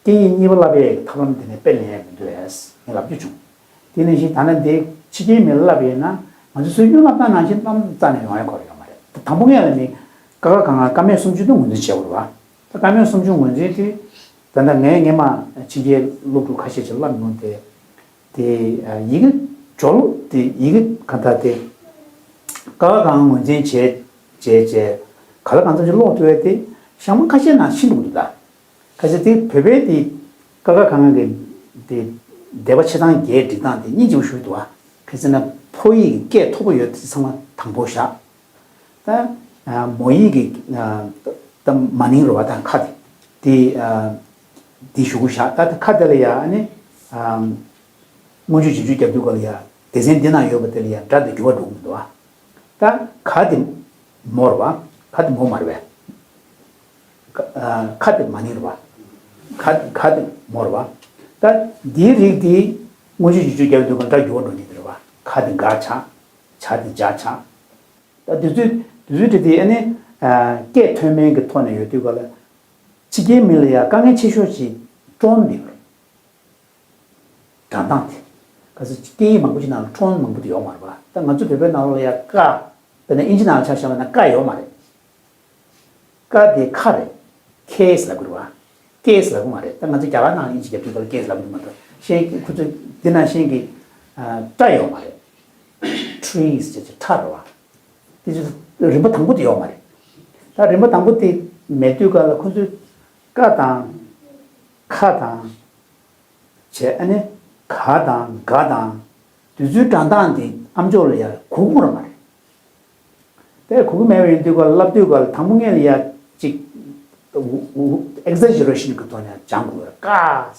སྐད་ཡིག་གཉིས་པ་བསླབ་ཡས་ཀྱི་ཐབས་ལམ་དེ་ནས་དཔེ་ལེན་ཡས་མི་འདུག་ཨེ་ངས་ལབ་རྒྱུ་བྱུང་། དེ་ནང་བཞིན་ད་ནི་འདི་ཕྱི་རྒྱལ་མི་ལ་བསླབ་ཡས་ན་ང་ཚོ་སྲོལ་རྒྱུན་བསླབ་སྟངས་ནང་བཞིན་གཏམ་རྩ་ནས་ཡོང་ཡས་ཁོ་ར་ཡོད་མ་རེད། དང་པོ་ངས་ལ་ནི་ཀ་ཁ་ག་ང་ཀ་མད་སུམ་ཅུ་དུ་ངོས་འཛིན་བྱེད་དགོས་རེད་བ། ད་ཀ་མད་སུམ་ཅུ་ངོས་འཛིན་དུས་ད་ལྟ་ངས་སྔས་མ་ཕྱི་རྒྱལ་སློབ་ཕྲུག་ཁ་ཤས་ཅིག་བསླབ་མྱོང་སྟེ། དེ་ཡི་གེ་སྦྱོར་དེ་ཡི་གེ་ག་ད་དེ་ཀ་ཁ་ག་ང་ངོས་འཛིན་བྱས་བྱས་བྱས་ག་ལ་གང་འཚམ་ཅིག་ཀློག་ཐུབ་ཡས་དེ་ཤག་མ་ཁ་ཤས་ནང་ཕྱིན་འདུག་འདུག་ད། ཁ་ཤས་དེ་བོད་པའི་དེ་ཀ་ཁ་ག་ང་གི་དེ་འདས་པ་ཆ་ཚང་རྒྱས་སྒྲིག་སྟངས་དེ་སྙིང་རྗེ་པོ་ཞིག་འདུག་ཨ། གལ་སྲིད་ན་ཕོ་ཡིག་གི་སྐད་མཐོ་པོ་ཡོད་དེ་ཚང་མ་དང་པོ་བཞག་ད་མོ་ཡིག་གི་ད་མ་ནིང་རེད་བ། ད་ཁ་དེ་དེ་དེ་ཞུ་གི་བཞག་ད་ཁ་དེ་ལ་ཡ་ཨ་ནི་མངོན་བརྗོད་རྗེས་འཇུག་རྒྱབ་དུས་སྐབས་ལ་ཡ་སྡེ་ཚན་འདི་ན་ཡོད་པ་དེ་ལ་ཡ་སྒྲ་དེ་འགྱུར་བ་འགྲོ་གི་མི་འདུག་ཨ། ད་ག་དེ་མོ་རེད་བ། ག་དེ་མོ་མ་རེད་བས། ཁ་དེ་མ་ནིང་རེད་བ། ག་ག་དེ་མོ་རེད་བ། ད་འདིའི་རིགས་དེ་མངོན་བརྗོད་རྗེས་འཇུག་རྒྱབ་དུས་སྐབས་སྒྲ་འགྱུར་བ་འགྲོ་ནི་དེ་རེད་བ། ག་དེ་ག་ཆགས། ཇ་དེ་ཇ་ཆགས། ད་དུས་ཚོད་དུས་ཚོད་དེ་དེ་ཨ་ནི་སྐད་མཐོ་དམན་གྱི་ཐོག་ནས་ཡོད་དུས་སྐབས་ལ་ཕྱི་རྒྱལ་མི་ལ་ཡ་དཀའ་ངལ་ཆེ་ཤོས་ཅིག་ཀྲོན་དེ་རེད། སྒྲ་གདངས་དེ། ག་ཚོད་སྐད་ཡིག་མང་པོ་ཞིག་ནང་ལ་ཀྲོན་མང་པོ་དེ་ཡོད་མ་རེད་པ། ད་ང་ཚོ་བོད་པའི་ནང་ལོགས་ལ་ཡ་ཀ་དཔེར་ན་ཨིན་ཇི་ནང་ལ་ཆ་བཞག་པ་ན་ཀ་ཡོད་མ་རེད། ཀ་དེ་ཁ་རེད། ཁེ་ཟེར་ལབ་ཀྱི་རེད་པ། ཀེ་ཟེར་ལབ་ཀྱི་མ་རེད། ད་ང་ཚོ་རྒྱ་གར་ནང་ཨིན་ཇི་རྒྱབ་དུས་སྐབས་ལ་ཀེ་ཟེར་ལབ་ཀྱི་མ་གཏོགས་ཤེས་ཀྱི་ཁོ་ཚོ་འདི་ནང་བཞིན་གྱི་ཀྲ་ཡོད་མ་རེད། ཊི་རི་ཟེར་གྱི་ཁྲ་རེད་པ། དེ་ཚོ་རིམ་པ་དང་པོ་དེ་ཡོད་མ་རེད། ད་རིམ་པ་དང་པོ་དེ་མེད་དུས་སྐབས་ལ་ཁོ་ཚོས་ཀ་དང་ཁ་དང་། བྱས་ཨ་ནི་ག་དང་ག་དང་། དུས་ཚོད་སྒྲ་གདངས་འདི་ཨམ་ཅོག་ལ་ཡར་གོ་གི་ར་མ་རེད། དེ་གོ་གི་མེད་པ་ཡིན་དུས་སྐབས་ལ་བསླབ་དུས་སྐབས་ལ་དང་པོ་ངས་ལ་ཡར་ཅིག་exaggeration གི་ཐོག་ནས་སྦྱང་དགོས་ར། ཀ་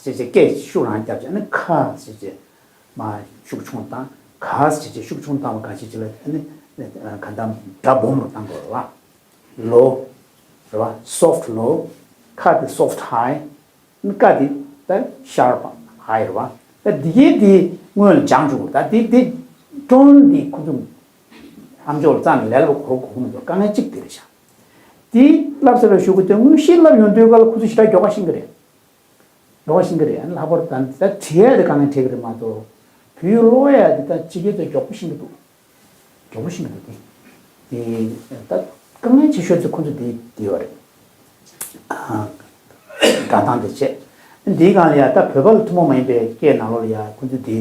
ཟེར་བྱས་སྐད་ཤུགས་རང་བརྒྱབ་བྱས་ཨ་ནི་ཁ་ཟེར་བྱས་མར་ཤུགས་ཆུང་བཏང་། ག་ཟེར་བྱས་ཤུགས་ཆུང་བཏང་བ་ག་ཅིག་ཅིག་ལ་ཨ་ནི་ག་འདམ་སྒྲ་སྦོམ་རུ་བཏང་དགོས་ར་བ། ལོ། རེད་བ། soft low། ཁ་དེ་soft high། ཀ་དེ་ད་sharp high རེད་བ། ད་འདི་གའི་དེ་སྔོན་ལ་སྦྱང་བཅུག་ད་དེ་དེ་ཀྲོན་དེ་ཁོ་ཚོ་ཨམ་ཅོག་ལ་རྩ་ནས་ལས་སླ་པོ་གོ་གོ་གི་མི་འདུག་དཀའ་ངལ་གཅིག་དེ་རེད་ཤག་དེ་བསླབ་ས་ལ་ཞུགས་གི་དེ་དངོས་གཞི་བསླབ་ཡོང་དུས་སྐབས་ལ་ཁོ་ཚོ་ཞེ་དྲག་མགྱོགས་པ་ཤེས་གི་རེད། མགྱོགས་པ་ཤེས་གི་རེད། ཨ་ནི་ལྷག་པར་དུ་ད་ད་བྲིས་ཡ་དེ་དཀའ་ངལ་འཕྲད་གི་རེད་མ་གཏོགས་བོད་ཡིག་ཀློག་ཡ་དེ་ད་ཕྱི་རྒྱལ་ཚོ་མགྱོགས་པོ་ཤེས་གི་འདུག་མགྱོགས་པོ་ཤེས་ཀྱི་འདུག་དེ། དེ་ད་དཀའ་ངལ་ཆེ་ཤོས་དེ་ཁོ་ཚོ་དེ་དེ་ཡོད་རེད། ཨ། སྒྲ་གདངས་དེ་བྱས། འདིའི་སྒང་ལ་ཡ་ད་བོད་པ་ལ་ཐུན་མོང་མ་ཡིན་པའི་སྐད་ནང་ལོགས་ལ་ཡ་ཁོ་ཚོ་དེ།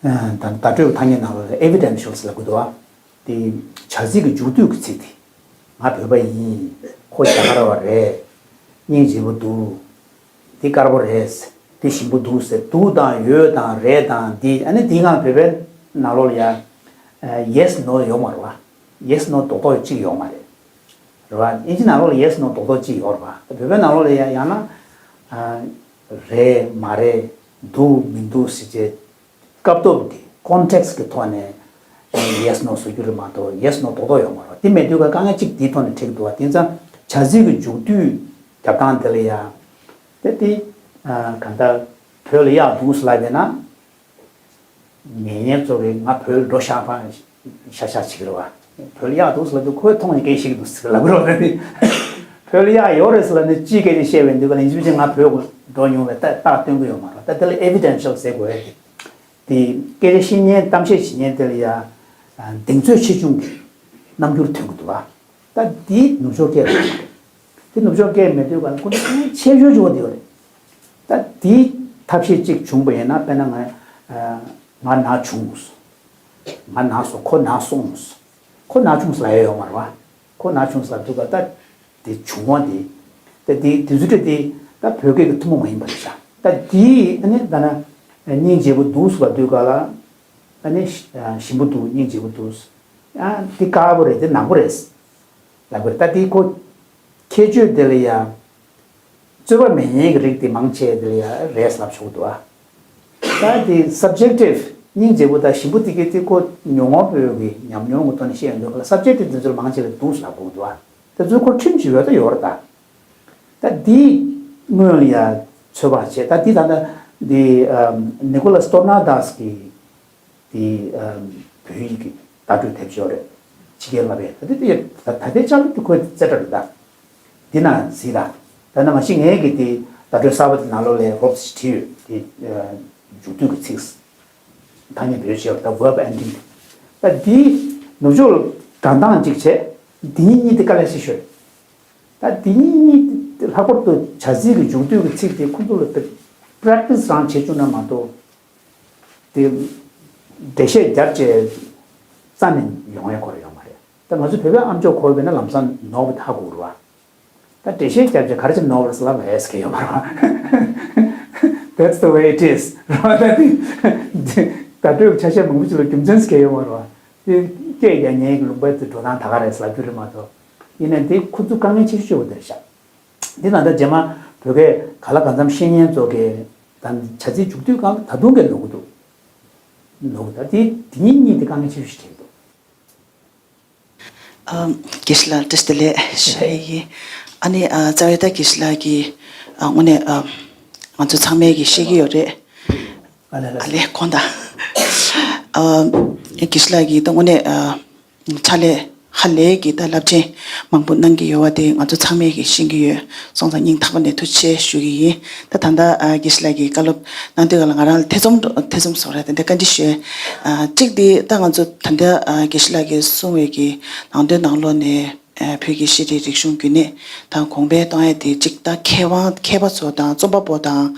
ཨ། ད་བརྡ་སྤྲོད་ཀྱི་ཐ་སྙད་ནང་ལོགས་ལ་evidentials ལབ་ཀྱི་འདུག་ཨ། དེ་བྱ་ཚིག་གི་མཇུག་སྡུད་ཀྱི་ཚིག་དེ། ང་བོད་པ་ཡིན། ཁོ་རྒྱ་གར་བ་རེད། སྙིང་རྗེ་པོ་འདུག་འདི་དཀར་པོ་རེད། འདི་ཞིམ་པོ་འདུག་ཟེར། འདུག་དང་ཡོད་དང་རེད་དང་འདི། ཨ་ནི་འདི་སྒང་བོད་པའི་ནང་ལོགས་ལ་ཡ། ཡེས་ནོ་ཡོད་མ་རེད་བ། ཡེས་ནོ་རྡོག་རྡོག་གཅིག་ཡོད་མ་རེད། རེད་བ། ཨིན་ཇི་ནང་ལོགས་ལ་ཡེས་ནོ་རྡོག་རྡོག་གཅིག་ཡོད་རེད་བ། བོད་པའི་ནང་ལོགས་ལ་ཡ་ཡང་ན། རེད་མ་རེད། འདུག་མི་འདུག་ཟེར་བྱས། སྐབས་ཐོག་གི་context གི་ཐོག་ནས་yes no བཟོ་རྒྱུ་རེད་མ་གཏོགས་yes no རྡོག་རྡོག་ཡོད་མ་རེད། དེ་མེད་དུས་ཀ་དཀའ་ངལ་གཅིག་དེའི་ཐོག་ནས་འཕྲད་ཀྱི་འདུག་བ། དེ་ཙང་བྱ་ཚིག་གི་མཇུག་སྡུད་རྒྱབ་སྟངས་དེ་ལ་ཡ། དེ་དེ་གང་ལྟར་བོད་ལ་གཡག་འདུག་ཟེར་ལབ་པས་ན། ངེད་གཉེན་ཚོ་གིས་ང་བོད་ལ་འགྲོ་ཤག་པ་ཤག་ཤག་བྱེད་ཀྱི་རེད་བ། བོད་ལ་གཡག་འདུག་ཟེར་ལབ་དུས་ཁོས་མཐོང་ནས་སྐད་ཤེས་ཀྱི་འདུག་ཟེར་ལབ་ཀྱི་རེད་བ། བོད་ལ་གཡག་ཡོད་རེད་ཟེར་ལབ་ནས་ཅིའི་སྐད་ཆ་བཤད་པ་ཡིན་དུས་ཀ་ལ་ཡིན་གཅིག་མིན་གཅིག་ང་བོད་ལ་འགྲོ་མྱོང་བས་རྟགས་རྟགས་སྟོན་གྱི་ཡོད་མ་རེད། ད་དེ་ལ་evidential ཟེར་དགོས་རེད་དེ། དེ་སྐད་ཆ་བཤད་མཁན་གཏམ་བཤད་བྱེད་མཁན་དེ་ལ་ཡ། གདེང་ཚོད་ཆེ་ཆུང་གི་རྣམ་འགྱུར་ཐོན་གྱི་འདུག་བ། ད་འདི་ནུབ་ཕྱོགས་སྐད་རེད། དེ་ནུབ་ཕྱོགས་སྐད་མེད་དུས་ག་ལ་ཁོ་ཚོ་ཆེ་ཤོས་ཆེ་བ་དེ་ཡོད་རེད། ད་དེ་ ཐབས་ཤེས་གཅིག་བྱུང་པ་ཡིན་ན། དཔེར་ན་ང་ང་ན་བྱུང་། ང་ན་སོང་། ཁོ་ན་སོང་། ཁོ་ན་བྱུང་ཟེར་ཡ་ཡོད་མ་རེད་བ། ཁོ་ན་བྱུང་ཟེར་འདུག་ག་ད་དེ་བྱུང་བ་དེ། ད་དེ་དེ་ཚོ་དེ་ད་བོད་སྐད་ཀྱི་ཐུན་མོང་མ་ཡིན་པ་རེད་ཤག་ད་དེ་ཨ་ནི་ད་ན་སྙིང་རྗེ་པོ་འདུག་ཟེར་བ་འདུག་ག་ལ། ཨ་ནི་ཞིམ་པོ་འདུག་སྙིང་རྗེ་པོ་འདུག་ཨ་དེ་དཀར་པོ་རེད། དེ་ནག་པོ་རེད། ལབ་པ་རེད། ད་དེ་ཁོ་ཁྱད་ཆོས་དེ་ལ་ཡ། རྩོད་པ་མེད་མཁན་གྱི་རིགས་དེ་མང་ཆེ་དེ་ལ་ཡ་རེད་ལབ་ཆོག་འདུག་ཨ། ད་དེ་subjective སྙིང་རྗེ་པོ་དང་ཞིམ་པོ་དེ་གའི་དེ་ཁོ་མྱོང་བ་པོའི་གི་ཉམས་མྱོང་གི་ཐོག་ནས་བཤད་ཡོང་དུས་ལ། subjective དེ་ཚོ་ལ་མང་ཆེ་ལ་འདུག་ལབ་དགོས་འདུག་ཨ། དེ་ཚོ་ཁོ་ཁྲིམས་ཀྱི་ཡོད་ད་ཡོད་རེད་ད། ད་དེ་སྔོན་ལ་ཡ་ཚོད་དཔག་བྱས། ད་དེ་ད་ལྟ་དེ་ཨམ་Nicholas Tornada's གི་དེ་ཨམ་བོད་ཡིག་གི་བརྡ་སྤྲོད་དེབ་ཅིག་ཡོད་རེད། ཕྱི་རྒྱལ་ལ་བས། ད་དེ་དེ་ད་ད་ལྟའི་ཆར་དུ་ཁོའི་རྩེ་གྲ་རེད་ད། འདི་ན་གཟིགས་ད། ད་ནང་བཞིན་ངས་ཀྱི་དེ་བརྡ་སྤྲོད་གསར་པ་དེ་ནང་ལོགས་ལ་རོབ་ཙམ་བྲིས་ཡོད། དེ་ཨ་མཇུག་སྡུད་ཀྱི་ཚིག་ཐ་སྙད་བེད་སྤྱོད་བྱས་པ་ད་verb ending དེ། ད་འདི་ནུབ་ཕྱོགས་ལ་སྒྲ་གདངས་གཅིག་བྱས། འདི་གཉིས་གཉིས་དེ་དཀའ་ལས་ཆེ་ཤོས་རེད། ད་དེ་གཉིས་གཉིས་ལྷག་པར་དུ་བྱ་ཚིག་གི་མཇུག་སྡུད་ཀྱི་ཚིག་དེ་ཁོ་ཚོ་ལ་practice རང་བྱེད་བཅུག་ན་མ་གཏོགས། དེ་འགྲེལ་བཤད་རྒྱབ་བྱས་རྩ་ནས་ཡོང་ཡ་ཁོ་ར་ཡོད་མ་རེད། ད་ང་ཚོ་བོད་པའི་ཨམ་ཅོག་གོ་བས་ན་ལམ་སང་ནོར་བ་དེ་ཧ་གོ་རུ་བ། ད་འགྲེལ་བཤད་རྒྱབ་བྱས་ག་རེ་བྱས་ནོར་བ་རེད་ཟེར་ལབ་ཡས་ཟེར་གྱི་ཡོད་མ་རེད་བ། That's the way it is རེད་བ། ད་དེ་བརྡ་སྤྲོད་ཆ་ཤས་མང་པོ་ཅིག་ལ་རྒྱུ་མཚན་ཟེར་གྱི་ཡོད་མ་རེད་བ། དེ་སྐད་རྒྱག་མཁན་གྱི་ལུང་པ་དེ་འགྲོ་སྟངས་ད་ག་རེད་ཟེར་ལབ་རྒྱུ་རེད་མ་གཏོགས། ཡིན་ནའི་དེ་ཁོ་ཚོ་དཀའ་ངལ་ཆེ་ཤོས་ཆེ་བོ་དེ་རེད་ཤག་འདི་ད་ལྟ་རྗེས་མ་བོད་སྐད་ག་ལ་གང་འཚམ་ཤེས་མཁན་ཚོ་གིས་ད་བྱ་ཚིག་མཇུག་སྡུད་སྒང་ལ་ད་དུང་གི་ནོར་གི་འདུག་ནོར་གི་ད་དེ་དེ་གཉིས་གཉིས་དེ་དཀའ་ངལ་ཆེ་ཤོས་ཤིག་རེད་འདུག་ཨ། དགེ་བཤེས་ལགས་བཀྲ་ཤིས་བདེ་ལེགས་ཞུ་ཡི་ཡིན། ཨ་ནི་ཨ་རྩ་བའི་ད་དགེ་བཤེས་ལགས་ཀྱིས་ཨ་དངོས་གནས་ཨ་ང་ཚོ་ཚང་མས་ཀྱིས་ཤེས་ཀྱི་ཡོད་རེད། ཨ་ལས་ཨ་ལས་དགོངས་དག་ཨ་དགེ་བཤེས་ལགས་ཀྱིས་ད་དངོས་གནས་ཨ་ཕྱག་ལས་ཧ་ལས་ཀྱི་ད་རླབས་ཆེན་མང་པོ་གནང་གི་ཡོད་པ་དེ་ང་ཚོ་ཚང་མས་ཀྱིས་ཤེས་ཀྱི་ཡོད། སོང་ཙང་སྙིང་ཐག་པ་ནས་ཐུགས་རྗེ་ཆེ་ཞུ་གི་ཡིན། ད་ད་ལྟ་ཨ་དགེ་བཤེས་ལགས་ཀྱིས་བཀའ་སློབ་གནང་དུས་ག་ལ་ང་རང་ལ་ཐེ་ཚོམ་འགྲོ་ཐེ་ཚོམ་བཟོ་ར་དེ་འདྲ་བཀའ་འདྲི་ཞུས། ཨ་གཅིག་དེ་ད་ང་ཚོ་ད་ལྟ་ཨ་དགེ་བཤེས་ལགས་ཀྱིས་གསུངས་པའི་གི་ནང་དོན་ནང་ལོགས་ནས། ཨ་བོད་ཀྱི་ཤེས་རིག་རིག་གཞུང་རྒྱུན་གནས་དང་གོང་འཕེལ་གཏོང་ཡ་དེ་གཅིག་ད་མཁས་དབང་མཁས་པ་ཚོ་དང་རྩོམ་པ་པོ་དང་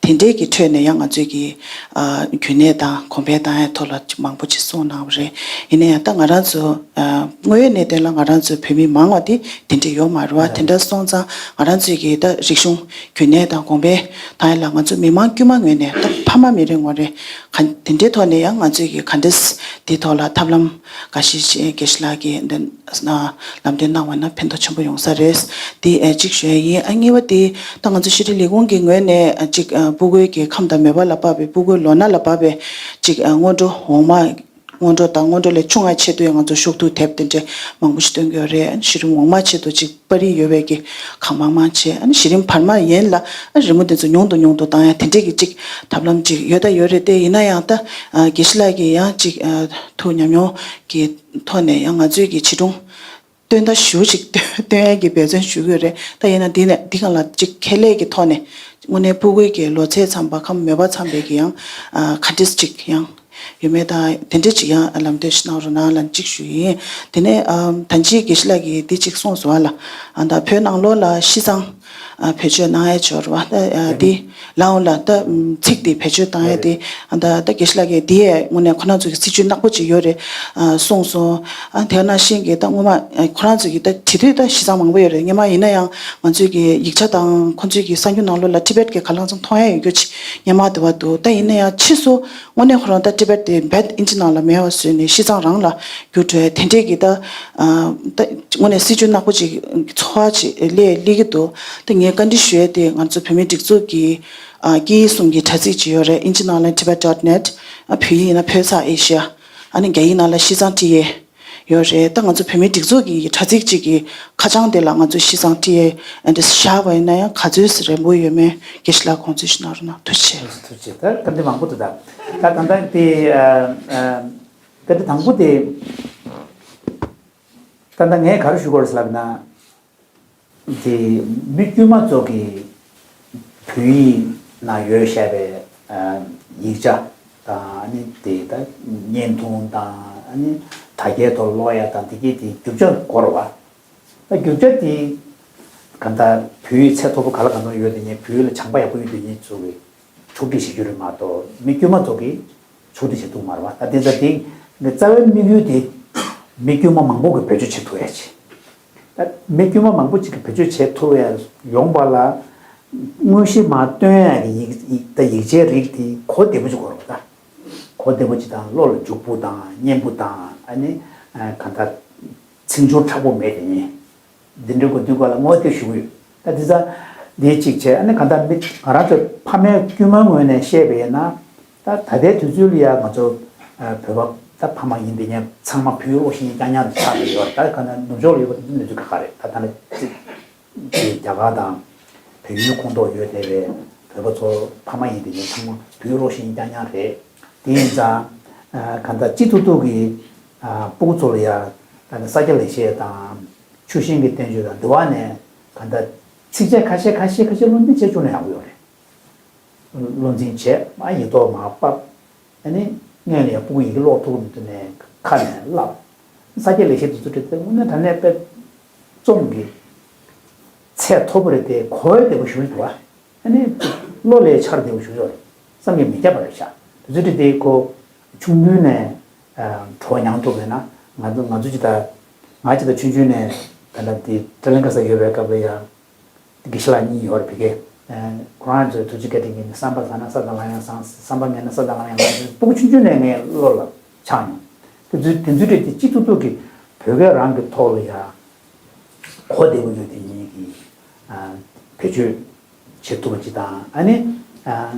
དེ་འདྲའི་གི་ཁྲོད་ནས་ཡང་ང་ཚོས་ཀྱི་ཨ་རྒྱུན་གནས་དང་གོང་འཕེལ་བཏང་ཡ་ཐོག་ལ་མང་པོ་ཅིག་གསུངས་གནང་བ་རེད། ཡིན་ན་ཡང་ད་ང་རང་ཚོ་ཨ་དངོས་ཡོད་གནས་སྟངས་ལ་ང་རང་ཚོའི་བོད་མི་མང་བ་དེ་དེ་འདྲ་ཡོད་མ་རེད་བ། དེ་འདྲ་སོང་ཙང་ང་རང་ཚོས་ཀྱི་ད་རིག་གཞུང་རྒྱུན་གནས་དང་གོང་འཕེལ་བཏང་ཡ་ལ་ང་ཚོ་མི་མང་དཀྱུས་མ་ངོས་ནས་ད་ཕ་མ་མི་རེ་ངོ་རེ་ག་དེ་འདྲའི་ཐོག་ནས་ཡང་ང་ཚོས་ཀྱི་ག་འདྲས་དེ་ཐོག་ལ་ཐབས་ལམ་འགའ་ཤས་ཤིག་དགེ་བཤེས་ལགས་ཀྱིས་འདི། ལམ་སྟོན་གནང་བ་ན་ཕན་ཐོགས་ཆེན་པོ་ཡོང་ས་རེད། དེ་ཨེ་གཅིག་ཞུ་ཡ་ཡིན། ཨ་གཉིས་པ་དེ་ད་ང་ཚོ་ཤེས་རིག་ལས་ཁུངས་ཀྱི་ངོས་ནས་ཨ་གཅིག་ཨ་སྤུ་གུའི་གི་ཁམས་དང་མོས་པ་ལ་དཔག་པའི་སྤུ་གུའི་ལོ་ན་ལ་དཔག་པའི་གཅིག་ཨ་སྔོན་འགྲོ་འོག་མ། སྔོན་འགྲོ་དང་སྔོན་འགྲོ་ལས་ཆུང་བ་ཆེད་དུ་ཡང་ང་ཚོ་ཤོག་ཐུག་དེབ་དེ་འདྲ་མང་པོ་ཞིག་སྟོན་གྱི་ཡོད་རེད། ཨ་གཞི་རིམ་འོག་མ་ཆེད་དུ་གཅིག་པར་རིས་ཡོད་པའི་གི་གང་མང་མང་བྱས། ཨ་ནི་གཞི་རིམ་བར་མ་ཡན་ལ་ཨ་རི་མོ་དེ་ཚོ་ཉུང་དུ་ཉུང་དུ་བཏང་ཡ་དེ་འདྲའི་གི་གཅིག་ཐབས་ལམ་གཅིག་ཡོད་ད་ཡོད་རེད། དེ་ཡིན་ན་ཡང་ད་ཨ་དགེ་བཤེས་ལགས་ཀྱིས་ཡང་གཅིག་ཨ་ཐུགས་ཉམས་མྱོང་གི་ཐོག་ནས་ཡང་ང་ཚོས་ཀྱི་བྱིས་སྒྲུང་སྟོན་ཟླ་ཞུ་ཅིག་སྟོན་སྟོན་ཡས་ཀྱི་འབད་བརྩོན་ཞུ་གི་ཡོད་རེད། ད་ཡིན་ན་འདི་ནས་འདི་སྒང་ལ་ཅིག་ཁྱད་ལས་ཀྱི་ཐོག་ནས་དངོས་གནས་སྤུ་གུའི་གི་ལོ་ཚད་འཚམ་པ་ཁམས་མོས་པ་འཚམ་པའི་གི་ཡང་ཨ་ག་འདྲས་ཅིག་ཡང་ཡོད་མེད་དང་དེ་འདྲས་ཅིག་ཡང་ལམ་སྟོན་ཞིག་གནང་རོགས་གནང་ལབ་ཅིག་ཞུ་ཡིན། དེ་ནས་ཨ་ད་ཅི་དགེ་བཤེས་ལགས་ཀྱིས་འདི་ཅིག་གསུངས་སོང་བ་ལ། ཨ་ད་བོད་ནང་ལོགས་ལ་ཤི་གསང་ཨ་བེད་སྤྱོད་གནང་ཡས་ཅིག་ཡོད་རེད་བ། ད་ཨ་འདི་ལའང་ལ་ད་ཚིག་འདི་བེད་སྤྱོད་བཏང་ཡས་དེ་ཨ་ད་ད་དགེ་བཤེས་ལགས་ཀྱིས་འདི་ཡས་དངོས་གནས་ཁོ་རང་ཚོ་གི་སྲིད་ཇུས་ནག་པོ་ཅིག་ཡོད་རེད་ཨ་གསུངས་སོང་། ཨ་དེ་ནང་བཞིན་གྱི་ད་སྔོན་མ་ཨ་ཁོ་རང་ཚོ་གི་ད་བྲིས་དུས་ད་ཤི་གསང་མང་པོ་ཡོད་རེད། སྔོན་མ་ཡིན་ན་ཡང་ང་ཚོའི་གི་ཡིག་ཆ་དང་ཁོ་ཚོའི་གི་གསར་འགྱུར་ནང་ལོགས་ལ་ཊི་བེཊ་གི་ག་ལ་གང་འཚམ་མཐོང་ཡས་ཡོད་རྒྱུ་ཅིག་སྔོན་མ་དེ་བ་འདུག་ད་ཡིན་ན་ཡང་ཕྱིས་སུ་དངོས་གནས་ཁོ་རང་ད་ཊི་བེཊ་དེ་རྦད་ཨིན་ཇི་ནང་ལ་མེད་པ་བཟོས་ནས་ཤི་གསང་རང་ལ་བསྒྱུར་འགྲོ་ཡ་དེ་འདྲས་ཀྱི་ད་ཨ་ད་དངོས་གནས་སྲིད་ཇུས་ནག་པོ་ཅིག་ཚོར་བ་ཅིག་སླེབས་སླེབས་ཀྱི་འདུག་ད་ངས་བཀའ་འདྲི་ཞུ་ཡས་དེ་ང་ཚོ་བོད་མིའི་སྒྲིག་འཛུགས་ཀྱི་ཨ་སྐད་ཡིག་གསུམ་གྱི་དྲ་ཚིགས་ཅིག་ཡོད་རེད། ཨིན་ཇི་ནང་ལ་tibet dot net ཨ་བོད་ཡིག་ཡིན་ན་བོད་ས་ཨེ་ཤི་ཡ། ཨ་ནི་རྒྱ་ཡིག་ནང་ལ་ཤི་གསང་བྲིས་ཡས་ཡོད་རེད། ད་ང་ཚོ་བོད་མིའི་སྒྲིག་འཛུགས་ཀྱི་དྲ་ཚིགས་གཅིག་གི་ཁ་བྱང་དེ་ལ་ང་ཚོ་ཤི་གསང་བྲིས་ཡས་ཨ་འདྲ་བཞག་པ་ཡིན་ན་ཡང་ག་ཚོད་ཙམ་རན་པོ་ཡོད་མེད་དགེ་བཤེས་ལགས་དགོངས་ཚུལ་ཞིག་གནང་རོགས་གནང་། ཐུགས་རྗེ་ཆེ། ཐུགས་རྗེ་ཆེ། ད་བཀའ་འདྲི་མང་པོ་འདུག་ད་ད་ད་ལྟ་དེ་ཨ་ཨ་བཀའ་འདྲི་དང་པོ་དེ་ད་ལྟ་ངས་ག་རེ་ཞུ་དགོས་རེད་ཟེར་ལབ་ན། དེ་མི་དཀྱུས་མ་ཚོ་གི་བོད་ཡིག་ནང་ཡོད་བཞག་པའི་ཨ་ཡིག་ཆ་དང་ཨ་ནི་དེ་ད་བརྙན་ཐུང་དང་ཨ་ནི་དྲ་རྒྱའི་ཐོག་ཀློག་ཡ་དང་དེ་གའི་དེ་རྒྱུ་ཆ་དགོས་རེད་བ། ད་རྒྱུ་ཆ་དེ་ག་ད་བོད་ཡིག་ཚད་མཐོ་པོ་ག་ལ་གང་འཚམ་ཡོད་དེ་ཉིད་བོད་ཡིག་ལ་སྦྱངས་པ་ཡག་པོ་ཡོད་དེ་ཉིད་ཚོ་གི་ ཕྱོགས་སྒྲིག་བྱེད་རྒྱུ་རེད་མ་གཏོགས་མི་དཀྱུས་མ་ཚོ་གིས་ཕྱོགས་སྒྲིག་བྱེད་ཐུབ་མ་རེད་བ། ད་དེ་ཚ་དེ་འདི་རྩ་བའི་དམིགས་ཡུལ་དེ་མི་དཀྱུས་མ་མང་པོ་གིས་བེད་སྤྱོད་བྱེད་ཐུབ་ཡ་ཆེ། ད་མི་དཀྱུས་མ་མང་པོ་ཅིག་གིས་བེད་སྤྱོད་བྱེད་ཐུབ་ཡ་ཡོང་པ་ལ་དངོས་གཞི་མར་སྟོན་ཡ་གི་ཡིག་ཡིག་ད་ཡིག་ཆའི་རིགས་དེ་གོ་བདེ་པོ་ཅིག་དགོས་རེད་བ། ད་གོ་བདེ་པོ་ཅིག་དང་བློ་ལ་འཇུག་པོ་དང་སྙན་པོ་དང་ཨ་ནི་གང་ལྟར་ཚིག་སྦྱོར་མཁྲེགས་པོ་མེད་དེ་ཡིན། འདི་འདྲའི་གོ་དུས་སྐོར་ལ་ངོ་དེ་ཞུ་གི་ཡོད། ད་འདི་ཚ་འདི་གཅིག་བྱས། ཨ་ནི་གང་ལྟར་མི་ང་རང་ཚོའི་ཕ་མའི་དཀྱུས་མའི་ངོས་ནས་བཤད་པ་ཡིན་ན། ད་ད་ལྟའི་དུས་ཚོད་ལ་ཡ་ང་ཚོ་བོད་པ་ད་ཕ་མ་ཡིན་པའི་ཉེ་ཚང་མ་བོད་ཡིག་ཀློག་ཤེས་རྐྱང་རྐྱང་དུ་ཆགས་ཀྱི་ཡོད་རེད། ད་གང་ལྟར་ནུབ་ཕྱོགས་ལ་ཡོད་པ་དེ་ཚོ་གནས་ཚུལ་ཁག་ཁག་རེད། ད་ད་ནི་ཅིག་དེ་རྒྱ་གར་དང་བལ་ཡུལ་ཁོངས་གཏོགས་ཡོད་བསྡད་པའི་བོད་པ་ཚོ་ཕ་མ་ཡིན་པའི་ཉེ་ཚང་མ་བོད་ཡིག་ཀློག་ཤེས་རྐྱང་རྐྱང་རེད། དེ་ཡིན་ཙང་གང་ལྟར་སྤྱི་ཚོགས་ཐོག་གི་སྤུ་གུ་ཚོ་ལ་ཡ་ད་ནི་ས་སྐྱ་ལེགས་བཤད་དང་ཆུ་ཤིང་གི་བསྟན་བཅོས་དང་འདི་བ་ནས་གང་ལྟར་ཚིགས་བཅད་ཁ་ཤས་ཁ་ཤས་ཁ་ཤས་བློ་འཛིན་བྱས་བཅུག་ན་ཡག་པོ་ཡོད་རེད། བློ་འཛིན་བྱས་མ་ཡིག་ཐོག་མར་ཕབ། ཨ་ནི་སྔོན་ལ་ཡང་སྤུ་གུ་ཡི་གེ་ཀློག་ཐུབ་མི་ཐུབ་ནས་ཁ་ནས་བསླབ། ས་སྐྱ་ལེགས་བཤད་དེ་ཚོ་བྲིས་ཏེ་དངོས་གནས་དྲང་གནས་དཔེ་རྩོམ་གྱི་ཚད་མཐོ་པོ་རེད་དེ་གོ་བདེ་པོ་ཞེ་པོ་འདུག་ཨ་ནི་བློ་ལ་འཆར་བདེ་པོ་ཞེ་པོ་རེད། བསམ་གྱིས་མི་ཁྱབ་པ་རེད་ཤག་དེ་ཚོ་བྲིས་ཏེ་ཁོ་ཆུང་དུས་ནས་བྲོ་བ་མྱངས་ཐུབ་པས་ན། ང་ཚོ་ང་ཚོ་ཅི་ལྟར་ང་ཅི་ལྟར་ཆུང་ཆུང་ནས་ད་ལྟ་དེ་ཏྲེ་ལིང་ཁ་ས་ཡོད་པའི་སྐབས་ལ་ཡང་། དགེ་བཤེས་ལགས་གཉིས་ཡོད་རེད་བི་ཀའི། ཁོ་རང་ཚོའི་ཐུགས་རྗེ་བཀའ་དྲིན་གྱིས་བསམ་པ་བཟང་ན་ས་དང་ལམ་ཡང་བཟང་། བསམ་པ་ངན་ན་ས་དང་ལམ་ཡང་ངན། སྤུ་གུ་ཆུང་ཆུང་ནས་ངའི་བློ་ལ་ཆགས་མྱོང་། དེ་ཚོའི་དེ་ཚོའི་གྲས་དེ་སྤྱི་ཚོགས་ཐོག་གི་བོད་སྐད་རང་གི་ཐོག་ལ་ཡ་གོ་བདེ་པོ་ཡོད་དེ་ཉིད་ཀྱི་བེད་སྤྱོད་བྱེད་ཐུབ་པ་ཅིག་དང་། ཨ་ནི་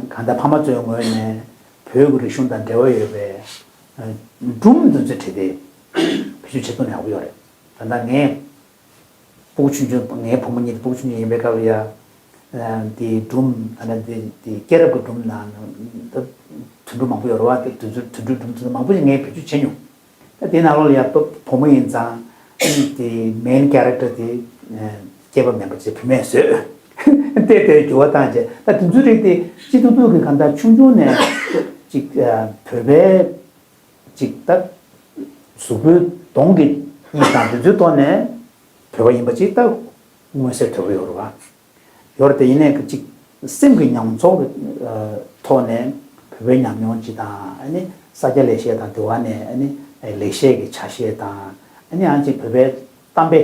གང་ལྟར་ཕ་མ་ཚོའི་ངོས་ནས་བོད་ཀྱི་རིག་གཞུང་དང་འབྲེལ་བ་ཡོད་པའི་སྒྲུང་འདི་ཚོ་བྲིས་ཏེ་བེད་སྤྱོད་བྱེད་ཐུབ་ན་ཡག་པོ་ཡོད་རེད། ད་ལྟ་ངས། སྤུ་གུ་ཆུང་ཆུང་ངའི་བུ་མོ་གཉིས་དེ་སྤུ་གུ་ཆུང་ཆུང་ཡིན་པའི་སྐབས་ལ་ཡ། དེའི་སྒྲུང་ད་ནི་དེ་དེ་སྐྱེས་རབས་ཀྱི་སྒྲུང་ནང་ད་དུད་འགྲོ་མང་པོ་ཡོད་རེད་བ། དེ་དུད་འགྲོ་དུད་འགྲོའི་སྒྲུང་དེ་ཚོ་མང་པོ་ཞིག་ངས་བེད་སྤྱོད་བྱས་མྱོང་། ད་དེའི་ནང་ལོགས་ལ་ཡ་བུ་མོ་ཡིན་ཙང་དེ་མེན་ཀེ་རེག་ཊར་དེ་སྐྱེས་པ་མིན་པ་ཅིག་བུད་མེད་བཟོས། དེ་དེ་འགྱུར་བ་བཏང་རྗེས་ད་དེ་ཚོའི་རིགས་དེ་སྤྱི་ཚོགས་ཐོག་གི་གང་ལྟར་ཆུང་ཆུང་ནས་ཅིག་བོད་པའི། ཅིག་ད་གཟུགས་པོའི་གདོང་གི་དབྱིབས་དང་དེ་ཚོའི་ཐོག་ནས་བོད་པ་ཡིན་པ་ཅིག་ད་མངོན་གསལ་དོད་པོ་ཡོད་རེད་བ། ཡོད་རེད་དེ་ཡིན་ནའི་ཅིག་སེམས་ཀྱི་ཉམས་ཚོར་གྱི་ཐོག་ནས་བོད་པའི་ཉམས་མྱོང་ཅིག་དང་། ཨ་ནི་ས་སྐྱ་ལེགས་བཤད་དང་དེ་བ་ནས་ཨ་ནི་ལེགས་བཤད་ཀྱི་ཆ་ཤས་དང་། ཨ་ནི་ཡང་ཅིག་བོད་པའི་གཏམ་དཔེ་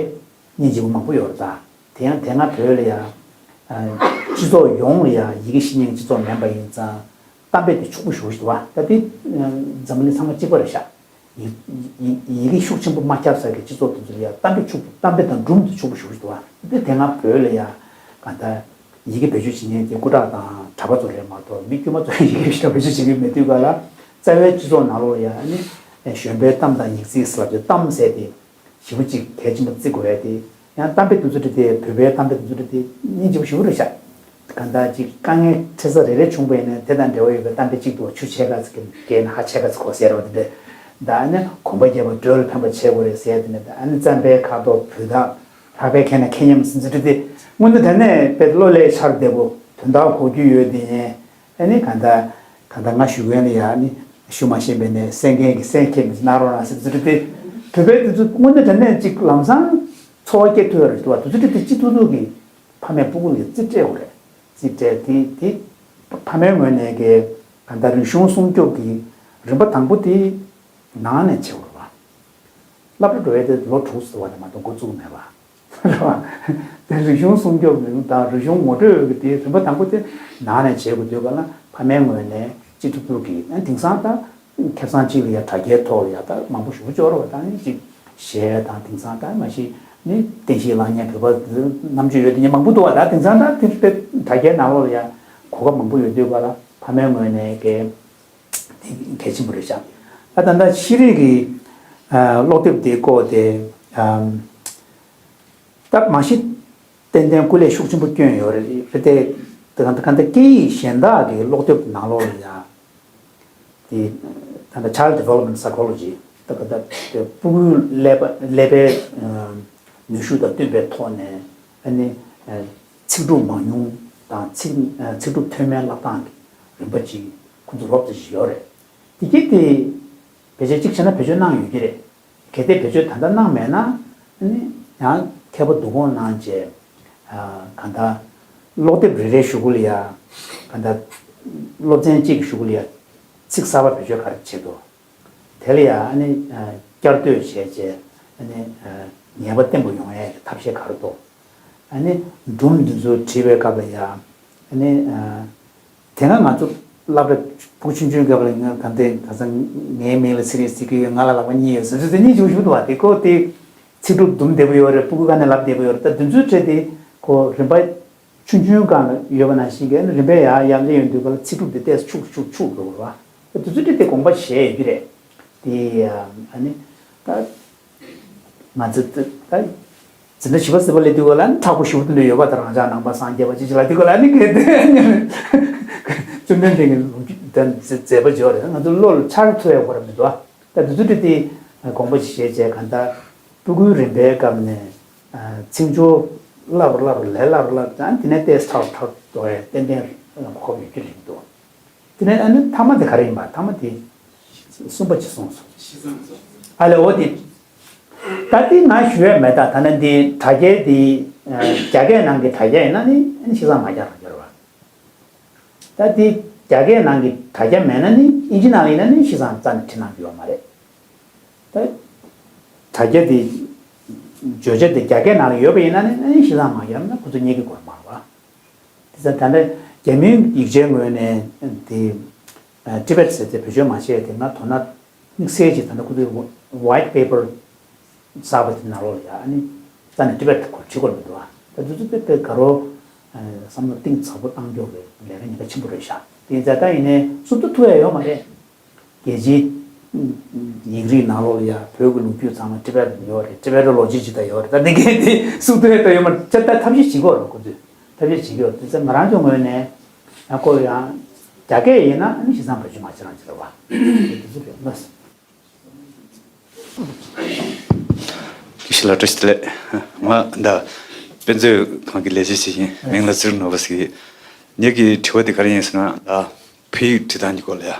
སྙིང་རྗེ་པོ་མང་པོ་ཡོད་རེད་ད། དེ་ཡང་དེ་སྔ་བོད་ལ་ཡང་སྤྱི་ཚོགས་ཡོངས་ལ་ཡང་ཡི་གེ་ཤེས་མཁན་གྱི་སྤྱི་ཚོགས་མིན་པ་ཡིན་ཙང་། གཏམ་དཔེ་དེ་ཕྱུག་པོ་ཞེ་པོ་ཞིག་འདུག་བ། ད་དེ་འཛམ་བུ་གླིང་ཚང་མ་གཅིག་པ་རེད་ཤག་ཡི་ཡི་ཡི་གེ་ཤུགས་ཆེན་པོ་མ་ཁྱབ་ས་གི་སྤྱི་ཚོགས་དེ་ཚོ་ལ་ཡང་གཏམ་དཔེ་ཕྱུག་གཏམ་དཔེ་དང་སྒྲུང་དེ་ཕྱུག་པོ་ཞེ་པོ་ཞིག་འདུག་བ། དེ་དེ་སྔ་བོད་ལ་ཡང་གང་ལྟར་ཡི་གེ་བེད་སྤྱོད་བྱེད་མཁན་དེ་སྐུ་དྲག་དང་གྲྭ་པ་ཚོ་རེད་མ་གཏོགས་མི་དཀྱུས་མ་ཚོ་ཡི་གེ་ཞེ་དྲག་བེད་སྤྱོད་བྱེད་ཀྱི་མེད་དུས་ག་ལ། རྩ་བའི་སྤྱི་ཚོགས་ནང་ལོགས་ལ་ཡང་ཨ་ནི་གཞོན་པའི་གཏམ་དང་ཡིག་རྩིས་ཟེར་བ་དེ་གཏམ་ཟེར་དེ། ཞེ་པོ་ཅིག་གལ་ཆེན་པོ་བརྩི་དགོས་ཡ་དེ། ཡང་གཏམ་དཔེ་དེ་ཚོ་བྲིས་ཏེ་བོད་པའི་གཏམ་དཔེ་དེ་ཚོ་བྲིས་ཏེ་སྙིང་རྗེ་པོ་ཞེ་པོ་རེད་ཤག་གང་ལྟར་ཅིག་དཀའ་ངལ་འཕྲད་ས་རེ་རེ་བྱུང་བ་ཡིན་ན་དེ་དང་འབྲེལ་བ་ཡོད་པའི་གཏམ་དཔེ་གཅིག་འདུག་ཆུ་ཕྱེད་ཀ་ཙམ་གྱིས་བརྒལ་ན་ཧ་ཕྱེད་ཀ་ཙམ་གོ་ཟེར་བ་དེ་འདྲ། ད་ཨ་ནི་གོམ་པ་རྒྱབ་པ་འགྲོས་ལ་ཕན་པ་བྱེད་དགོས་རེད་ཟེར་དེ་འདྲ། ད་ཨ་ནི་རྩམ་པའི་ཁ་དོག་བུ་དག་ལྷག་པའི་ཁ་ན་ཁེ་ཉམས་ཟིན་ཚུལ་བྲིས་ཏེ་དངོས་གནས་དྲང་གནས་དཔེ་བློ་ལ་འཆར་བདེ་པོ་དོན་དག་གོ་རྒྱུ་ཡོད་དེ་ཡིན། ཨ་ནི་གང་ལྟར་གང་ལྟར་ང་ཞུ་མཁན་ལ་ཡང་ནི་ཞུ་མ་ཤེས་པས་ནས་གསན་མཁན་གྱི་གསན་མཁན་མི་གནང་རོགས་གནང་ཟེར་ཚུལ་དེ། བོད་པའི་དེ་ཚོ་དངོས་གནས་དྲང་གནས་ཅིག་ལམ་སང་ཚོར་བ་སྐྱེ་ཐུབ་ཡ་རེད་འདུག་བ། དེ་ཚོ་དེ་སྤྱི་ཚོགས་ཐོག་གི་ཕ་མས་སྤུ་གུ་ལ་རྩིས་སྤྲད་དགོས་རེད། རྩིས་སྤྲད་དེ་དེ་ཕ་མའི་ངོས་ནས་ཀྱི་གང་ལྟར་རིག་གཞུང་སྲུང་སྐྱོབ་ཀྱི་རིམ་པ་དང་པོ་དེ་ནང་ནས་བྱེད་དགོས་རེད་བ། སློབ་གྲྭ་འགྲོ་ཡས་དེ་ལོ་དྲུག་ཙམ་བ་ནས་མ་གཏོགས་འགོ་བཙུགས་མེད་པ། རེད་བ། དེ་རིག་གཞུང་སྲུང་སྐྱོབ་རིང་དང་རིག་གཞུང་ངོ་སྤྲོད་ཀྱི་དེ་རིམ་པ་དང་པོ་དེ་ནང་ནས་བྱེད་དགོས་དུས་ག་ལ་ཕ་མའི་ངོས་ནས་སྤྱི་ཚོགས་ཐོག་གི་ཨ་དེང་སང་ད་ཁེ་བཟང་གཅིག་ལ་ཡ་དྲ་རྒྱའི་ཐོག་ལ་ཡ་ད་མང་པོ་ཞེ་པོ་ཅིག་ཡོད་རེད་བ། ད་ནི་ཅིག་གཞས་དང་དེང་སང་ད་མ་གཞི་ནི་བསྟན་བཤིག་བསླང་མཁན་བོད་པ་རྣམ་དཔྱོད་ཡོད་དེ་ཉིད་མང་པོ་འདུག་བ། ད་དེང་སང་ད་དེ་དེ་དྲ་རྒྱའི་ནང་ལོགས་ལ་ཡ་གོ་སྐབས་མང་པོ་ཡོད་དུས་ག་ལ་ཕ་མའི་ངོས་ནས་ཀྱི། དེ་གལ་ཆེན་པོ་རེད་ཤག་ད་ད་ལྟ་ཤེས་རིག་གི་ཨ་ཀློག་དེབ་དེ་བཀོད་དེ། ཨམ། ད་མ་གཞི་ཏན་ཏན་སྐུ་ལས་ཤུགས་ཆེན་པོ་བསྐྱོན་ཡོད་རེད། རེད་དེ། དེ་ག་ད་ག་ད་སྐད་ཡིག་གཞན་དག་གི་ཀློག་དེབ་ནང་ལོགས་ལ་ཡང་དེ་ད་ལྟ་Child Development Psychology ད་ག་ད་དེ་སྤུ་གུའི་ཀླད་པ་ཀླད་པའི་ཨམ་ནུས་ཤུགས་དང་བསྟུན་པའི་ཐོག་ནས་ཨ་ནི་ཨ་ཚིག་གྲུབ་མང་ཉུང་དང་ཚིག་ཨ་ཚིག་གྲུབ་མཐོ་དམན་བསླབ་སྟངས་ཀྱི་རིམ་པ་ཅིག་ཁོ་ཚོ་རོབ་ཙམ་ཞིག་ཡོད་རེད། དེ་གྱིས་དེ་བེད་སྤྱོད་གཅིག་བྱས་ན་བེད་སྤྱོད་གནང་ཡོད་ཀྱི་རེད། གལ་ཏེ་བེད་སྤྱོད་ད་ལྟ་གནང་མེད་ན་ཨ་ནི་ཡང་མཁས་པ་བསྡུ་སྐོང་གནང་བྱས་ཨ་གང་ལྟར་ཀློག་དེབ་རེ་རེའི་གཞུག་གུ་ལ་ཡ་གང་ལྟར་ སློབ་ཚན་གཅིག་གི་གཞུག་ལ་ཡ་ཚིག་གསར་པ་བེད་སྤྱོད་ག་རེ་བྱེད་དོ། དེ་ལ་ཡ་ཨ་ནི་བསྐྱར་ཟློས་བྱས་རྗེས་ཨ་ནི་ངེས་པ་བརྟན་པོ་ཡོང་ཡ་གི་ཐབས་ཤེས་ག་རེ་འདུག་ཨ་ནི་སྒྲུང་འདི་ཚོ་བྲིས་པའི་སྐབས་ལ་ཡ་ཨ་ནི། དེ་སྔ་ང་ཚོ་སློབ་གྲྭ་ཕྲུ་གུ་ཆུང་ཆུང་སྐབས་ལ་ང་ག་འདྲ་ག་ཚང་ངའི་མིང་ལ་ཚེ་རིང་ཟེར་གྱི་ཡོད། ང་ལ་ལག་པ་གཉིས་ཡོད་ཟེར་ཚུལ་དེ་གཉིས་བྱུང་བཞུགས་འདུག་བ། དེ་ཁོ་དེ་ཚིག་གྲུབ་འདུམ་བདེ་པོ་ཡོད་རེད། ཕྲུ་གུ་ག་ནས་ལབ་བདེ་པོ་ཡོད་རེད། ད་འདི་ཚོའི་གྲས་དེ་ཁོ་རིམ་པ་ཆུང་ཆུང་སྒང་ལ་ཡོད་པ་ནང་བཞིན་གྱི་རིམ་པས་ཡར་ཡར་སླེབས་ཡོང་དུས་ག་ལ་ཚིག་གྲུབ་དེ་ཏོག་ཙམ་འཕྱུག་འཕྱུག་འཕྱུག་འགྲོ་གི་རེད་བ། ད་འདི་ཚོའི་གྲས་དེ་དགོངས་པ་བཞེས་ཡོད་ཀྱི་རེད། དེ་ཨ་ནི་ད། ང་ཚོ་ད་འཛིན་གྲྭ་བཞི་པ་ཟེར་བ་ལས་དུས་ག་ལ་ནི་མཁྲེགས་པོ་ཞེ་པོ་དེ་འདྲ་ཡོད་པ། ད་རང་ཅག་ནང་པ་སངས་རྒྱས་པ་ཅི་ཅི་ལ་དུས་ག་ལ་ནི་གལ་ཏེ་བཅོམ་ལྡན་འདས་ཀྱི་ལོ་རྒྱུས་དང་མཛད་པ་བརྗོད་རེད། ང་ཚོ་བློ་ལ་འཆར་ཐུབ་ཡ་ཁོ་ར་མི་འདུག་ད་དུས་ཚོད་དེ་དེ་དགོངས་པ་ཞིག་བཞེས་བྱས། གང་ལྟར་ཕྲུ་གུའི་རིམ་པའི་སྐབས་ནས་ཚིག་སྦྱོར་བསླབ་རུ་བསླབ་རུ་ལས་བསླབ་རུ་བསླབ་ཙང་། དེ་ནས་ཏོག་ཙམ་ཐག་ཐག་འགྲོ་ཡ་ཏན་ཏན་གོ་སྐབས་ཡོད་རྒྱུ་རེད་འདུག་དེ་ནས་ཨ་ནི་མཐའ་མ་དེ་ག་རེ་ཡིན་པ། མཐའ་མ་དེ་གསུམ་པ་ཅིག་གསུངས་སོང་། ཨ་ལས་འོ་དེ། ད་དེ་ང་ཞུ་ཡ་མེད། ད་ད་ནི་འདི་དྲ་རྒྱའི་དེ་རྒྱ་སྐད་ནང་གི་དྲ་རྒྱ་ཡིན་ན་ནི་ཨ་ནི་ཤིང་ཚང་མ་རྒྱག་རང་རྒྱག་རེད་བ། ད་དེ་རྒྱ་སྐད་ནང་གི་དྲ་རྒྱ་མེད་ན་ནི་ཨིན་ཇི་ནང་ལ་ཡིན་ན་ནི་ཤིང་ཚང་རྩ་ནས་བྲིས་གནང་རྒྱུ་ཡོད་མ་རེད། ད་དྲ་རྒྱ་དེ་བརྗོད་བྱ་དེ་རྒྱ་སྐད་ནང་ལ་ཡོད་པ་ཡིན་ན་ནི་ཨ་ནི་ཤིང་ཚང་མ་རྒྱག་ན་ཁོ་ཚོ་རྙེད་ཀྱི་དགོས་མ་རེད་བ། དེ་ཚོ་ད་ལྟ་རྒྱ་མིའི་ཡིག་ཆའི་ངོས་ནས་དེ་ཨ་Tibet་ཟེར་ཏེ་བེད་སྤྱོད་མ་བྱས་ཏེ། ང་དོ་སྣང་དམིགས་བསལ་གྱིས་ད་ལྟ་ཁོ་ཚོའི་white paper་གསར་པ་དེ་ནང་ལོགས་ལ་ཡ་ཨ་ནི་རྩ་ནས་Tibet་སྐོར་བྲིས་དགོས་མི་འདུག་ཨ། ད་དེ་ཚོ་དཔེ་དཔེ་དགའ་རོགས་བསམ་བློ་གཏིང་ཟབ་པོ་བཏང་རྒྱུ་གི་ལས་ཀ་ཉེན་ཁ་ཆེན་པོ་རེད་ཤག་དེ་ཡིན་ཙང་ད་ཡིན་ནའི་སུབ་ཏུ་ཐུབ་ཡ་ཡོད་མ་རེད། རྒྱལ་སྤྱིའི་ཡིག་རིགས་ནང་ལོགས་ལ་ཡ་བོད་ཀྱི་ལོ་རྒྱུས་ཚང་མ་Tibet་ཡོད་རེད། Tibetology་ཅིག་ད་ཡོད་རེད། ད་འདི་གས་དེ་སུབ་ཏུ་ཡ་ད་ཡོད་མ་རེད། ད་ཐབས་ཤེས་བྱེད་དགོས་རེད། ཁོ་ཚོས་ཐབས་ཤེས་བྱེད་ཀྱི་ཡོད་རེད། དེ་ཚོ་ང་རང་ཚོའི་ངོས་ནས་ཡང་ཁོ་ཡང་རྒྱ་སྐད་ཡིན་ན་ཨ་ནི་ཤིང་ཚང་བེད་སྤྱོད་མ་བྱེད་རང་བྱེད་རེད་བ། དེ་ཚོ་རེད་ལགས། ཞི་ལ་བཀྲ་ཤིས་བདེ་ལེགས། ང་ད་དཔེ་མཛོད་ཁང་གི་ལས་བྱེད་ཅིག་ཡིན། མིང་ལ་ཚེ་རིང་ནོར་བུ་ཟེར་གྱི། ངེད་ཀྱི་དྲི་བ་དེ་ག་རེ་ཡིན་ཟེར་ན། ད་བོད་ཡིག་བྲིས་སྟངས་ཀྱི་སྐོར་ལ་ཡ།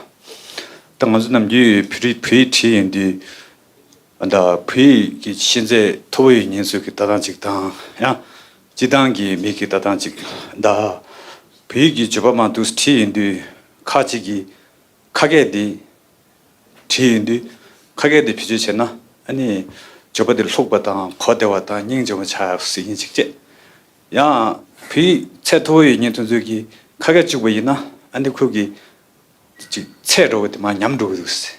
ད་ང་ཚོ་ནམ་རྒྱུན་བོད་རིགས་བོད་ཡིག་བྲིས་ཡོང་དུས། ད་བོད་ཡིག་གི་ཤེས་ཚད་མཐོ་པོ་ཡོད་མཁན་ཚོ་གི་ལྟ་སྟངས་གཅིག་དང་། ཡང་སྤྱིར་བཏང་གི་མི་གི་ལྟ་སྟངས་གཅིག། ད་བོད་ཡིག་གི་བརྗོད་པ་མང་པོ་བྲིས་ཡོང་དུས། ཁ་ཅིག་གིས་ཁ་སྐད་འདི་བྲིས་ཡོང་དུས། ཁ་སྐད་འདི་བེད་སྤྱོད་བྱས་ན་ཨ་ནི་བརྗོད་པ་འདི་ལྷུག་པ་དང་གོ་བདེ་བ་དང་སྙིང་རྗེ་མོ་ཆགས་ཡག་ཟེར་མཁན་གཅིག་བྱས། ཡང་བོད་ཡིག་ཚད་མཐོ་པོ་ཡོད་མཁན་དེ་ཚོ་གིས་ཁ་སྐད་བཅུག་པ་ཡིན་ན་ཨ་ནི་ཁོ་གི་ཅིག་ཚད་འགྲོ་གི་དེ་མར་ཉམས་འགྲོ་གི་འདུག་ཟེར།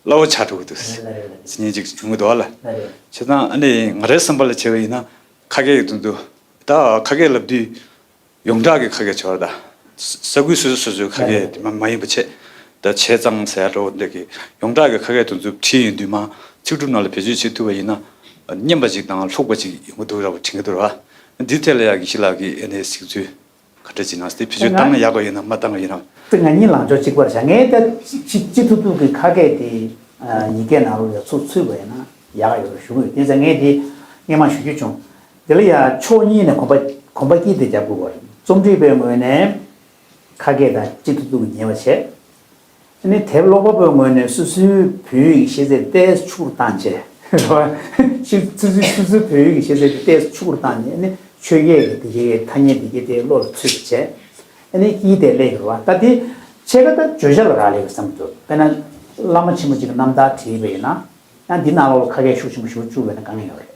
སླ་བོ་ཆགས་འགྲོ་གི་འདུག་ཟེར་མཁན་ཅིག་བྱུང་གི་འདུག་ཨ་ལ། བྱས་ཙང་ཨ་ནི་ང་རའི་བསམ་པ་ལ་བྱས་པ་ཡིན་ན་ཁ་སྐད་ཀྱི་དོན་དུ། ད་ཁ་སྐད་ལབ་དུས་ཡོངས་གྲགས་ཀྱི་ཁ་སྐད་བྱས་པ་དང་། ས་ཁུལ་སོ་སོ་སོ་སོའི་ཁ་སྐད་དེ་མ་མ་ཡིན་པ་བྱས། ད་བྱས་ཙང་ཟེར་ཡ་འདྲ་བོ་འདི་གི་ཡོངས་གྲགས་ཀྱི་ཁ་སྐད་དེ་ཚོ་བྲིས་ཡོང་དུས་མར་ཚིག་གྲུབ་ནང་ལ་བེད་སྤྱོད་བྱེད་ཐུབ་པ་ཡིན་ན་སྙན་པ་ཅིག་དང་ལྷུག་པ་ཅིག་ཡོང་གི་འདུག་འདྲ་བོ་དྲན་གྱི་འདུག་ར། འདིའི་ཐད་ལ་ཡ་དགེ་བཤེས་ལགས་ཀྱིས་ཨ་ནི་གཟིགས་ཚུལ་ག་འདྲ་ཅིག་གནང་། དེ་བེད་སྤྱོད་བཏང་ན་ཡག་པ་ཡིན་ན་མ་བཏང་བ་ཡིན་ན། དེ་ང་གཉིས་ལངས་ཕྱོགས་གཅིག་པ་རེད་ཤག་ངས་ད་སྤྱི་སྤྱི་ཐུབ་ཐུབ་ཀྱི་ཁ་སྐད་དེ་ཨ་ཡིག་སྐད་ནང་ལོགས་ལ་ཚུར་ཚུད་པ་ཡིན་ན་ཡག་ཡོད་ཞུ་གི་ཡོད། དེ་ཚེ་ངས་དེ་སྔོན་མ་ཞུ་རྒྱུ་བྱུང་། དེ་ལ་ཡ་ཕྱོགས་གཉིས་ནས་གོམ་པ་གོམ་པ་དཀྱིལ་དེ་རྒྱབ་དགོས་པ་རེད། རྩོམ་སྒྲིག་པའི་ངོས་ནས་ཁ་སྐད་དང་སྤྱི་ཐུབ་ཐུབ་ཀྱི་ཉེ་བ་བྱས། ཨ་ནི་དེབ་ཀློག་པ་པོའི་ངོས་ནས་སོ་སོའི་བོད་ཡིག་གི་ཤེས་ཚད་ཏོག་ཙམ་ཕྱུག་པོར་བཏང་བྱས། རེད་བ། ཤེས་སོ་སོའི་སོ་སོའི་བོད་ཡིག་གི་ཤེས་ཚད་དེ་ཏོག་ཙམ་ཕྱུག་པོར་བཏང་ནས། ཨ་ནི་ཆོས་སྐད་ཀྱི་དེ་གའི་ཐ་སྙད་དེ་གའི་དེ་བློ་ལ་ཚུད་པ་བྱས། ཨ་ནི་དཀྱིལ་དེ་སླེབས་ཡོད་རེད་བ། ད་དེ་ཕྱེད་ཀ་ད་བརྗོད་བྱ་ལ་རག་ལས་ཀྱི་བསམ་གྱི་འདུག་དཔེར་ན་བླ་མ་ཆེན་པོ་གཅིག་གི་རྣམ་ཐར་བྲིས་པ་ཡིན་ན། ཡང་འདི་ནང་ལོགས་ལ་ཁ་སྐད་ཤུགས་ཆེན་པོ་ཞེ་པོ་བཅུག་པ་ཡིན་ན་དཀའ་ངལ་ཡོད་རེད།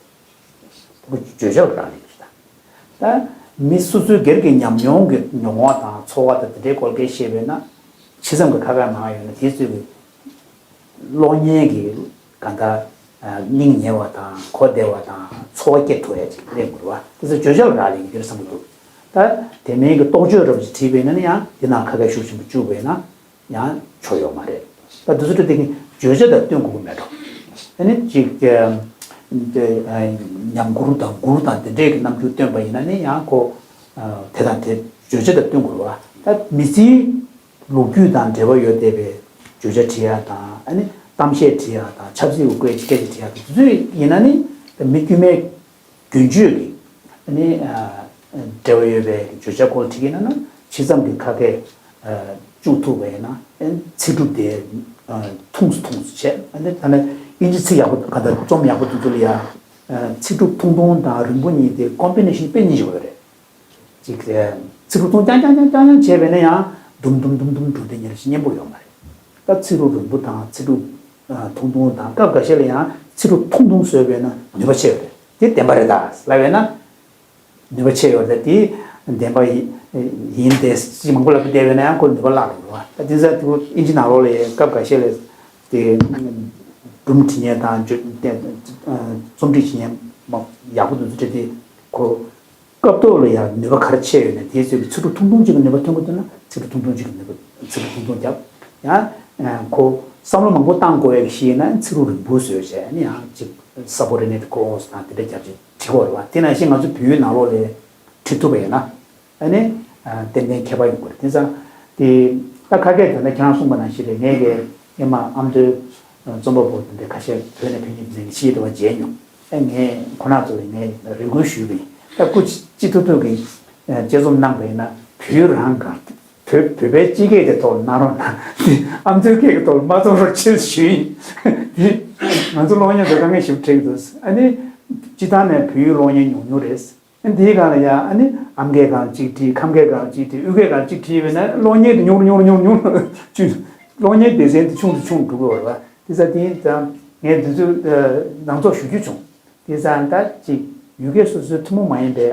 ཁོ་བརྗོད་བྱ་ལ་རག་ལས་ཀྱི་རེད་ད། ད་མི་སོ་སོའི་སྒེར་གྱི་ཉམས་མྱོང་གི་མྱོང་བ་དང་ཚོར་བ་དང་དེ་འདྲའི་སྐོར་སྐད་བཤད་པས་ན། ཇི་ཙམ་གྱི་ཁ་ཁ་མང་ཡོད་ན་དེ་ཚོའི་གི་གློག་བརྙན་གྱི་གང་ལྟར་སྙིང་ཉེ་བ་དང་གོ་བདེ་བ་དང་ཚོར་བ་སྐྱེ་ཐུབ་ཡ་ཅིག་སླེབས་དགོས་རེད་བ། དེ་ཚོ་བརྗོད་བྱ་ལ་རག་ལས་ཀྱི་འདིར་བསམ་གྱི་འདུག་ད་དེ་མིན་གྱི་རྟོགས་བརྗོད་འདྲ་པོ་ཅིག་བྲིས་པས་ན་ནི་ཡང་དེ་ནང་ཁ་ཁ་ཤུགས་ཆེན་པོ་བཅུག་པས་ན། ཡང་ཆོ་ཡོད་མ་རེད། ད་དུས་ཚོད་དེ་གི་བརྗོད་བྱ་དང་བསྟུན་དགོས་ཀྱི་མེད་འགྲོ། ཨ་ནི་ཅིག་ཉམས་མགུར་དང་མགུར་དང་དེ་འདྲས་ཀྱི་རྣམ་འགྱུར་སྟོན་པ་ཡིན་ན་ནི་ཡང་ཁོ་དེ་དང་དེ་བརྗོད་བྱ་དང་བསྟུན་དགོས་རེད་བ། ད་མི་ཚེའི་ལོ་རྒྱུས་དང་འབྲེལ་བ་ཡོད་བསྡད་པའི་བརྗོད་བྱ་བྲིས་ཡ་དང་། ཨ་ནི་གཏམ་བཤད་བྲིས་ཡ་དང་། ཆབ་སྲིད་ཀྱི་སྐད་ཆ་བྲིས་ཡ་དང་། དེ་ཚོ་ཡིན་ན་ནི་མི་དཀྱུས་མའི་རྒྱུན་སྤྱོད་ཀྱི་ཨ་ནི་འབྲེལ་བ་ཡོད་པའི་བརྗོད་བྱ་སྐོར་བྲིས་ཀྱི་ཡིན་ན། ཇི་ཙམ་གྱི་ཁ་སྐད་བཅུག་ཐུབ་པ་ཡིན་ན། ཨ་ནི་ཚིག་གྲུབ་དེ་ཐུང་སུ་ཐུང་སུ་བྱས། ཨ་ནི་ད་ནི་དབྱིན་ཇི་ཚིག་ཡག་པོ་ག་ད་རྩོམ་ཡག་པོ་དེ་ཚོ་ལ་ཡ་ཚིག་གྲུབ་ཐུང་ཐུང་དང་རིང་པོ་གཉིས་དེ་ཀོམ་བི་ནེ་ཤན་དཔེ་སྙིང་རྗེ་པོ་རེད། ཅིག་ཚིག་གྲུབ་ཐུང་རྐྱང་རྐྱང་རྐྱང་རྐྱང་བྱས་པས་ན་ཡང་ དུམ་དུམ་དུམ་དུམ་འགྲོ་དེ་ཉེར་ཞིག་སྙན་པོ་ཡོད་མ་རེད། ད་ཚིག་གྲུབ་རིང་པོ་དང་ཚིག་གྲུབ་ཐུང་ཐུང་དང་སྐབས་འགའ་ཤས་ལ་ཡང་ཚིག་གྲུབ་ཐུང་ཐུང་བཟོས་པས་ན་ནུས་པ་ཆེ་བ་རེད། དེ་བདེན་པ་རེད་ད་ལབ་པས་ན། ནུས་པ་ཆེ་བ་རེད། དེ་བདེན་པ་ཡིན་ཏེ་ཅི་མང་པོ་ལབ་བསྡད་པས་ན་ཡང་ཁོ་ནུས་པ་བརླག་འགྲོ་བ། ད་དེ་ཚ་དེ་ཨིན་ཇི་ནང་ལོགས་ལ་སྐབས་འགའ་ཤས་ལ་དེ་སྒྲུང་འབྲི་མཁན་དང་རྩོམ་སྒྲིག་བྱེད་མཁན་ཡག་པོ་འདུག་ཚུལ་དེ་ཁོ། སྐབས་ཐོག་ལ་ཡང་ནུས་པ་ག་རེ་ཆེ་ཡོད་ན་དེའི་ཚོད་ཀྱི་ཚིག་གྲུབ་ཐུང་ཐུང་གཅིག་གི་ནུས་པ་ཐོན་དགོས་འདུག་ན་ཚིག་གྲུབ་ཐུང་ཐུང་གཅིག་གི་ནུས་པ་ཚིག་གྲུབ་ཐུང་ཐུང་རྒྱབ། ཡང་ཁོ་བསམ་བློ་མང་པོ་བཏང་དགོས་ཡག་ཞིག་ཡིན་ན་ཚིག་གྲུབ་རིང་པོ་བཟོས་བྱས་ནས་ཡང་གཅིག་སབ་ཨོར་ཌི་ནེ་ཊི་ཀོ་ལོ་སི་དང་དེ་འདྲ་རྒྱབ་ཅིག་བྲིས་དགོས་རེད་བ། དེ་ནང་བཞིན་ང་ཚོ་བོད་ཡིག་ནང་ལོགས་ལ་བྲིས་ཐུབ་པ་ཡིན་ན་ཨ་ནི་ཏན་ཏན་ཁྱད་པར་ཡོང་གི་རེད། དེ་ཙང་དེ་ད་ཁ་སྐད་དེ་ནས་ཁྱེད་རང་གསུངས་པ་ནང་བཞིན་རེད། ངས་ཀྱི་ཨེ་མ་ཨ་མདོའི་རྩོམ་པ་པོ་དེ་འདྲ་ཁ་ཤས་བོད་ནས་ཕེབས་མཁན་དེ་འདྲ་ཞིག་འདུག་བ་མཇལ་མྱོང་། ཨ་ངས་ཁོ་ན་ཚོ་ལ་ངས་རེ་སྐུལ་ཞུས་པ་ཡིན། ད་སྐུ་ཅི་ཐུབ་ཐུབ་ཀྱིས་དཔྱད་རྩོམ་གནང་པ་ཡིན་ན་བོད་རང་གང་བོད་བོད་པའི་སྤྱི་སྐད་ཀྱི་ཐོག་གནང་རོགས་གནང་། དེ་ཨ་མདོའི་སྐད་ཀྱི་ཐོག་མ་རྩོམ་རོགས་བྱེད་ཞུས་ཡིན། དེ་ང་ཚོ་གློག་བརྙན་དུ་དཀའ་ངལ་ཞིག་འཕྲད་ཀྱི་འདུག་ཨ་ནི་སྤྱི་བཏང་ནས་བོད་ཡིག་གློག་བརྙན་ཉུང་ཉུང་རེད། ཨ་ནི་དེའི་སྒང་ལ་ཡང་ཨ་ནི་ཨམ་སྐད་སྒང་གཅིག་བྲིས། ཁམས་སྐད་སྒང་གཅིག་བྲིས། དབུས་སྐད་སྒང་གཅིག་བྲིས་པས་ན་གློག་བརྙན་དེ་ཉུང་རུ་ཉུང་རུ་ཉུང་རུ་ཉུང་རུ་ཆུ་གློག་བརྙན་སྡེ་ཚན་དེ་ཆུང་དུ་ཆུང་དུ་འགྲོ་གི་ཡོད་རེད་བ། དེ་ས་དེ་ཙང་ངས་འདི་ཚོ་ནང་ཚོགས་ཞུ་རྒྱུ་བྱུང་། དེ་ཙང་ད་ཅིག་ཡུལ་སྐད་སོ་སོའི་ཐུན་མོང་མ་ཡིན་པའི་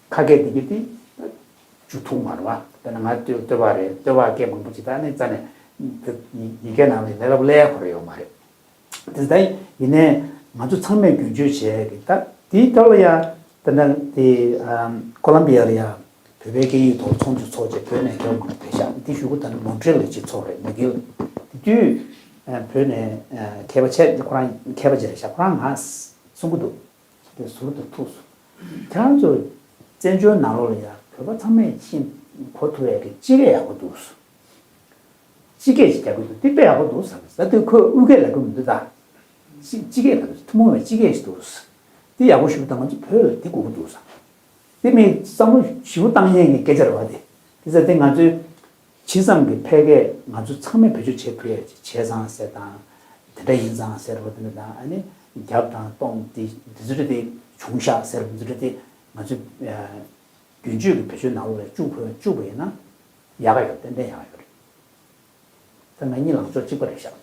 ཁ་སྐད་འདི་གི་དེ་བཅུ་ཐུག་མ་རེད་བ། དཔེར་ན་ང་སྟོད་སྟོད་པ་རེད། སྟོད་པ་སྐད་མང་པོ་ཅིག་ད་ནི་རྩ་ནས་ཡི་གེ་ནང་ལ་ལས་སླ་པོ་ལས་ཁོ་ར་ཡོད་མ་རེད། དེ་ལྟ་ཡིན་ནའི་ང་ཚོ་ཚང་མས་རྒྱུན་སྤྱོད་བྱས་ཀྱི་ད་དེའི་ཐོག་ལ་ཡ་ད་ལྟ་དེ་ཀོ་ལམ་བི་ཡ་ལ་ཡ་བོད་པའི་སྐད་ཡིག་ཐོག་ཚོགས་འདུ་ཚོགས་བྱས་བོད་ནས་རྒྱ་མང་པོ་ཕེབས་ཤག་དེ་གཞུག་གུ་ད་ནི་མོན་ཊི་རེལ་ལ་ཅིག་ཚོགས་རེད། མི་གིལ་དེ་དུས་བོད་ནས་མཁས་པ་ཆེ་ཁོ་རང་མཁས་པ་ཅིག་རེད་ཤག་ཁོ་རང་ང་གསུང་གི་འདུག་དེ་ཟུར་དུ་ཐུག་སོང་། ཁྱེད་རང་ཚོ་བཙན་བྱོལ་ནང་ལོགས་ལ་ཡ་བོད་པ་ཚང་མས་ཤེས་གོ་ཐུབ་ཡ་གི་སྤྱི་སྐད་ཡག་པོ་འདུག་སྤྱི་སྐད་ཞིག་རྒྱག་གི་འདུག་དེ་དཔེ་ཡག་པོ་འདུག་ཟེར། ད་དེ་ཁོས་དབུས་སྐད་ལབ་གི་མི་འདུག་ད་སྤྱི་སྤྱི་སྐད་ལབ་འདུག་ཐུན་མོང་བའི་སྤྱི་སྐད་ཞིག་འདུག་དེ་ཡག་པོ་ཞིག་འདུག་ད་ང་ཚོ་བོད་ལ་དེ་དགོས་ཀྱི་འདུག་ཟེར། དེ་མིན་བསམ་བློ་ཞིབ་པོ་བཏང་ཡས་ཀྱི་སྐད་ཆ་རེད་བ། དེ་དེ་ཟེར་དེ་ང་ཚོའི་ཇི་ཙམ་གྱི་ཕལ་སྐད་ང་ཚོ་ཚང་མས་བེད་སྤྱོད་བྱེད་ཐུབ་ཡས་ཅིག་བྱས་ཙང་ཟེར་དང་། དེ་འདྲ་ཡིན་ཙང་ཟེར་བ་དེ་འདྲ་དང་། ཨ་ནི་རྒྱབ་དང་སྟོང་དེ་འདི་ཚོ་རེད། དེ་བྱུང་ཤག་ཟེར་བ་འདི་ཚོ་རེད། དེ་ང་ཚོ་རྒྱུན་སྤྱོད་ཀྱི་བེད་སྤྱོད་ནང་ལོགས་ལ་བཅུག་དགོས། བཅུག་པ་ཡིན་ན་ཡག་ག་ཡོད། ཏན་ཏན་ཡག་ག་ཡོད་རེད། ད་ང་གཉིས་ལངས་ཕྱོགས་གཅིག་པ་རེད་ཤག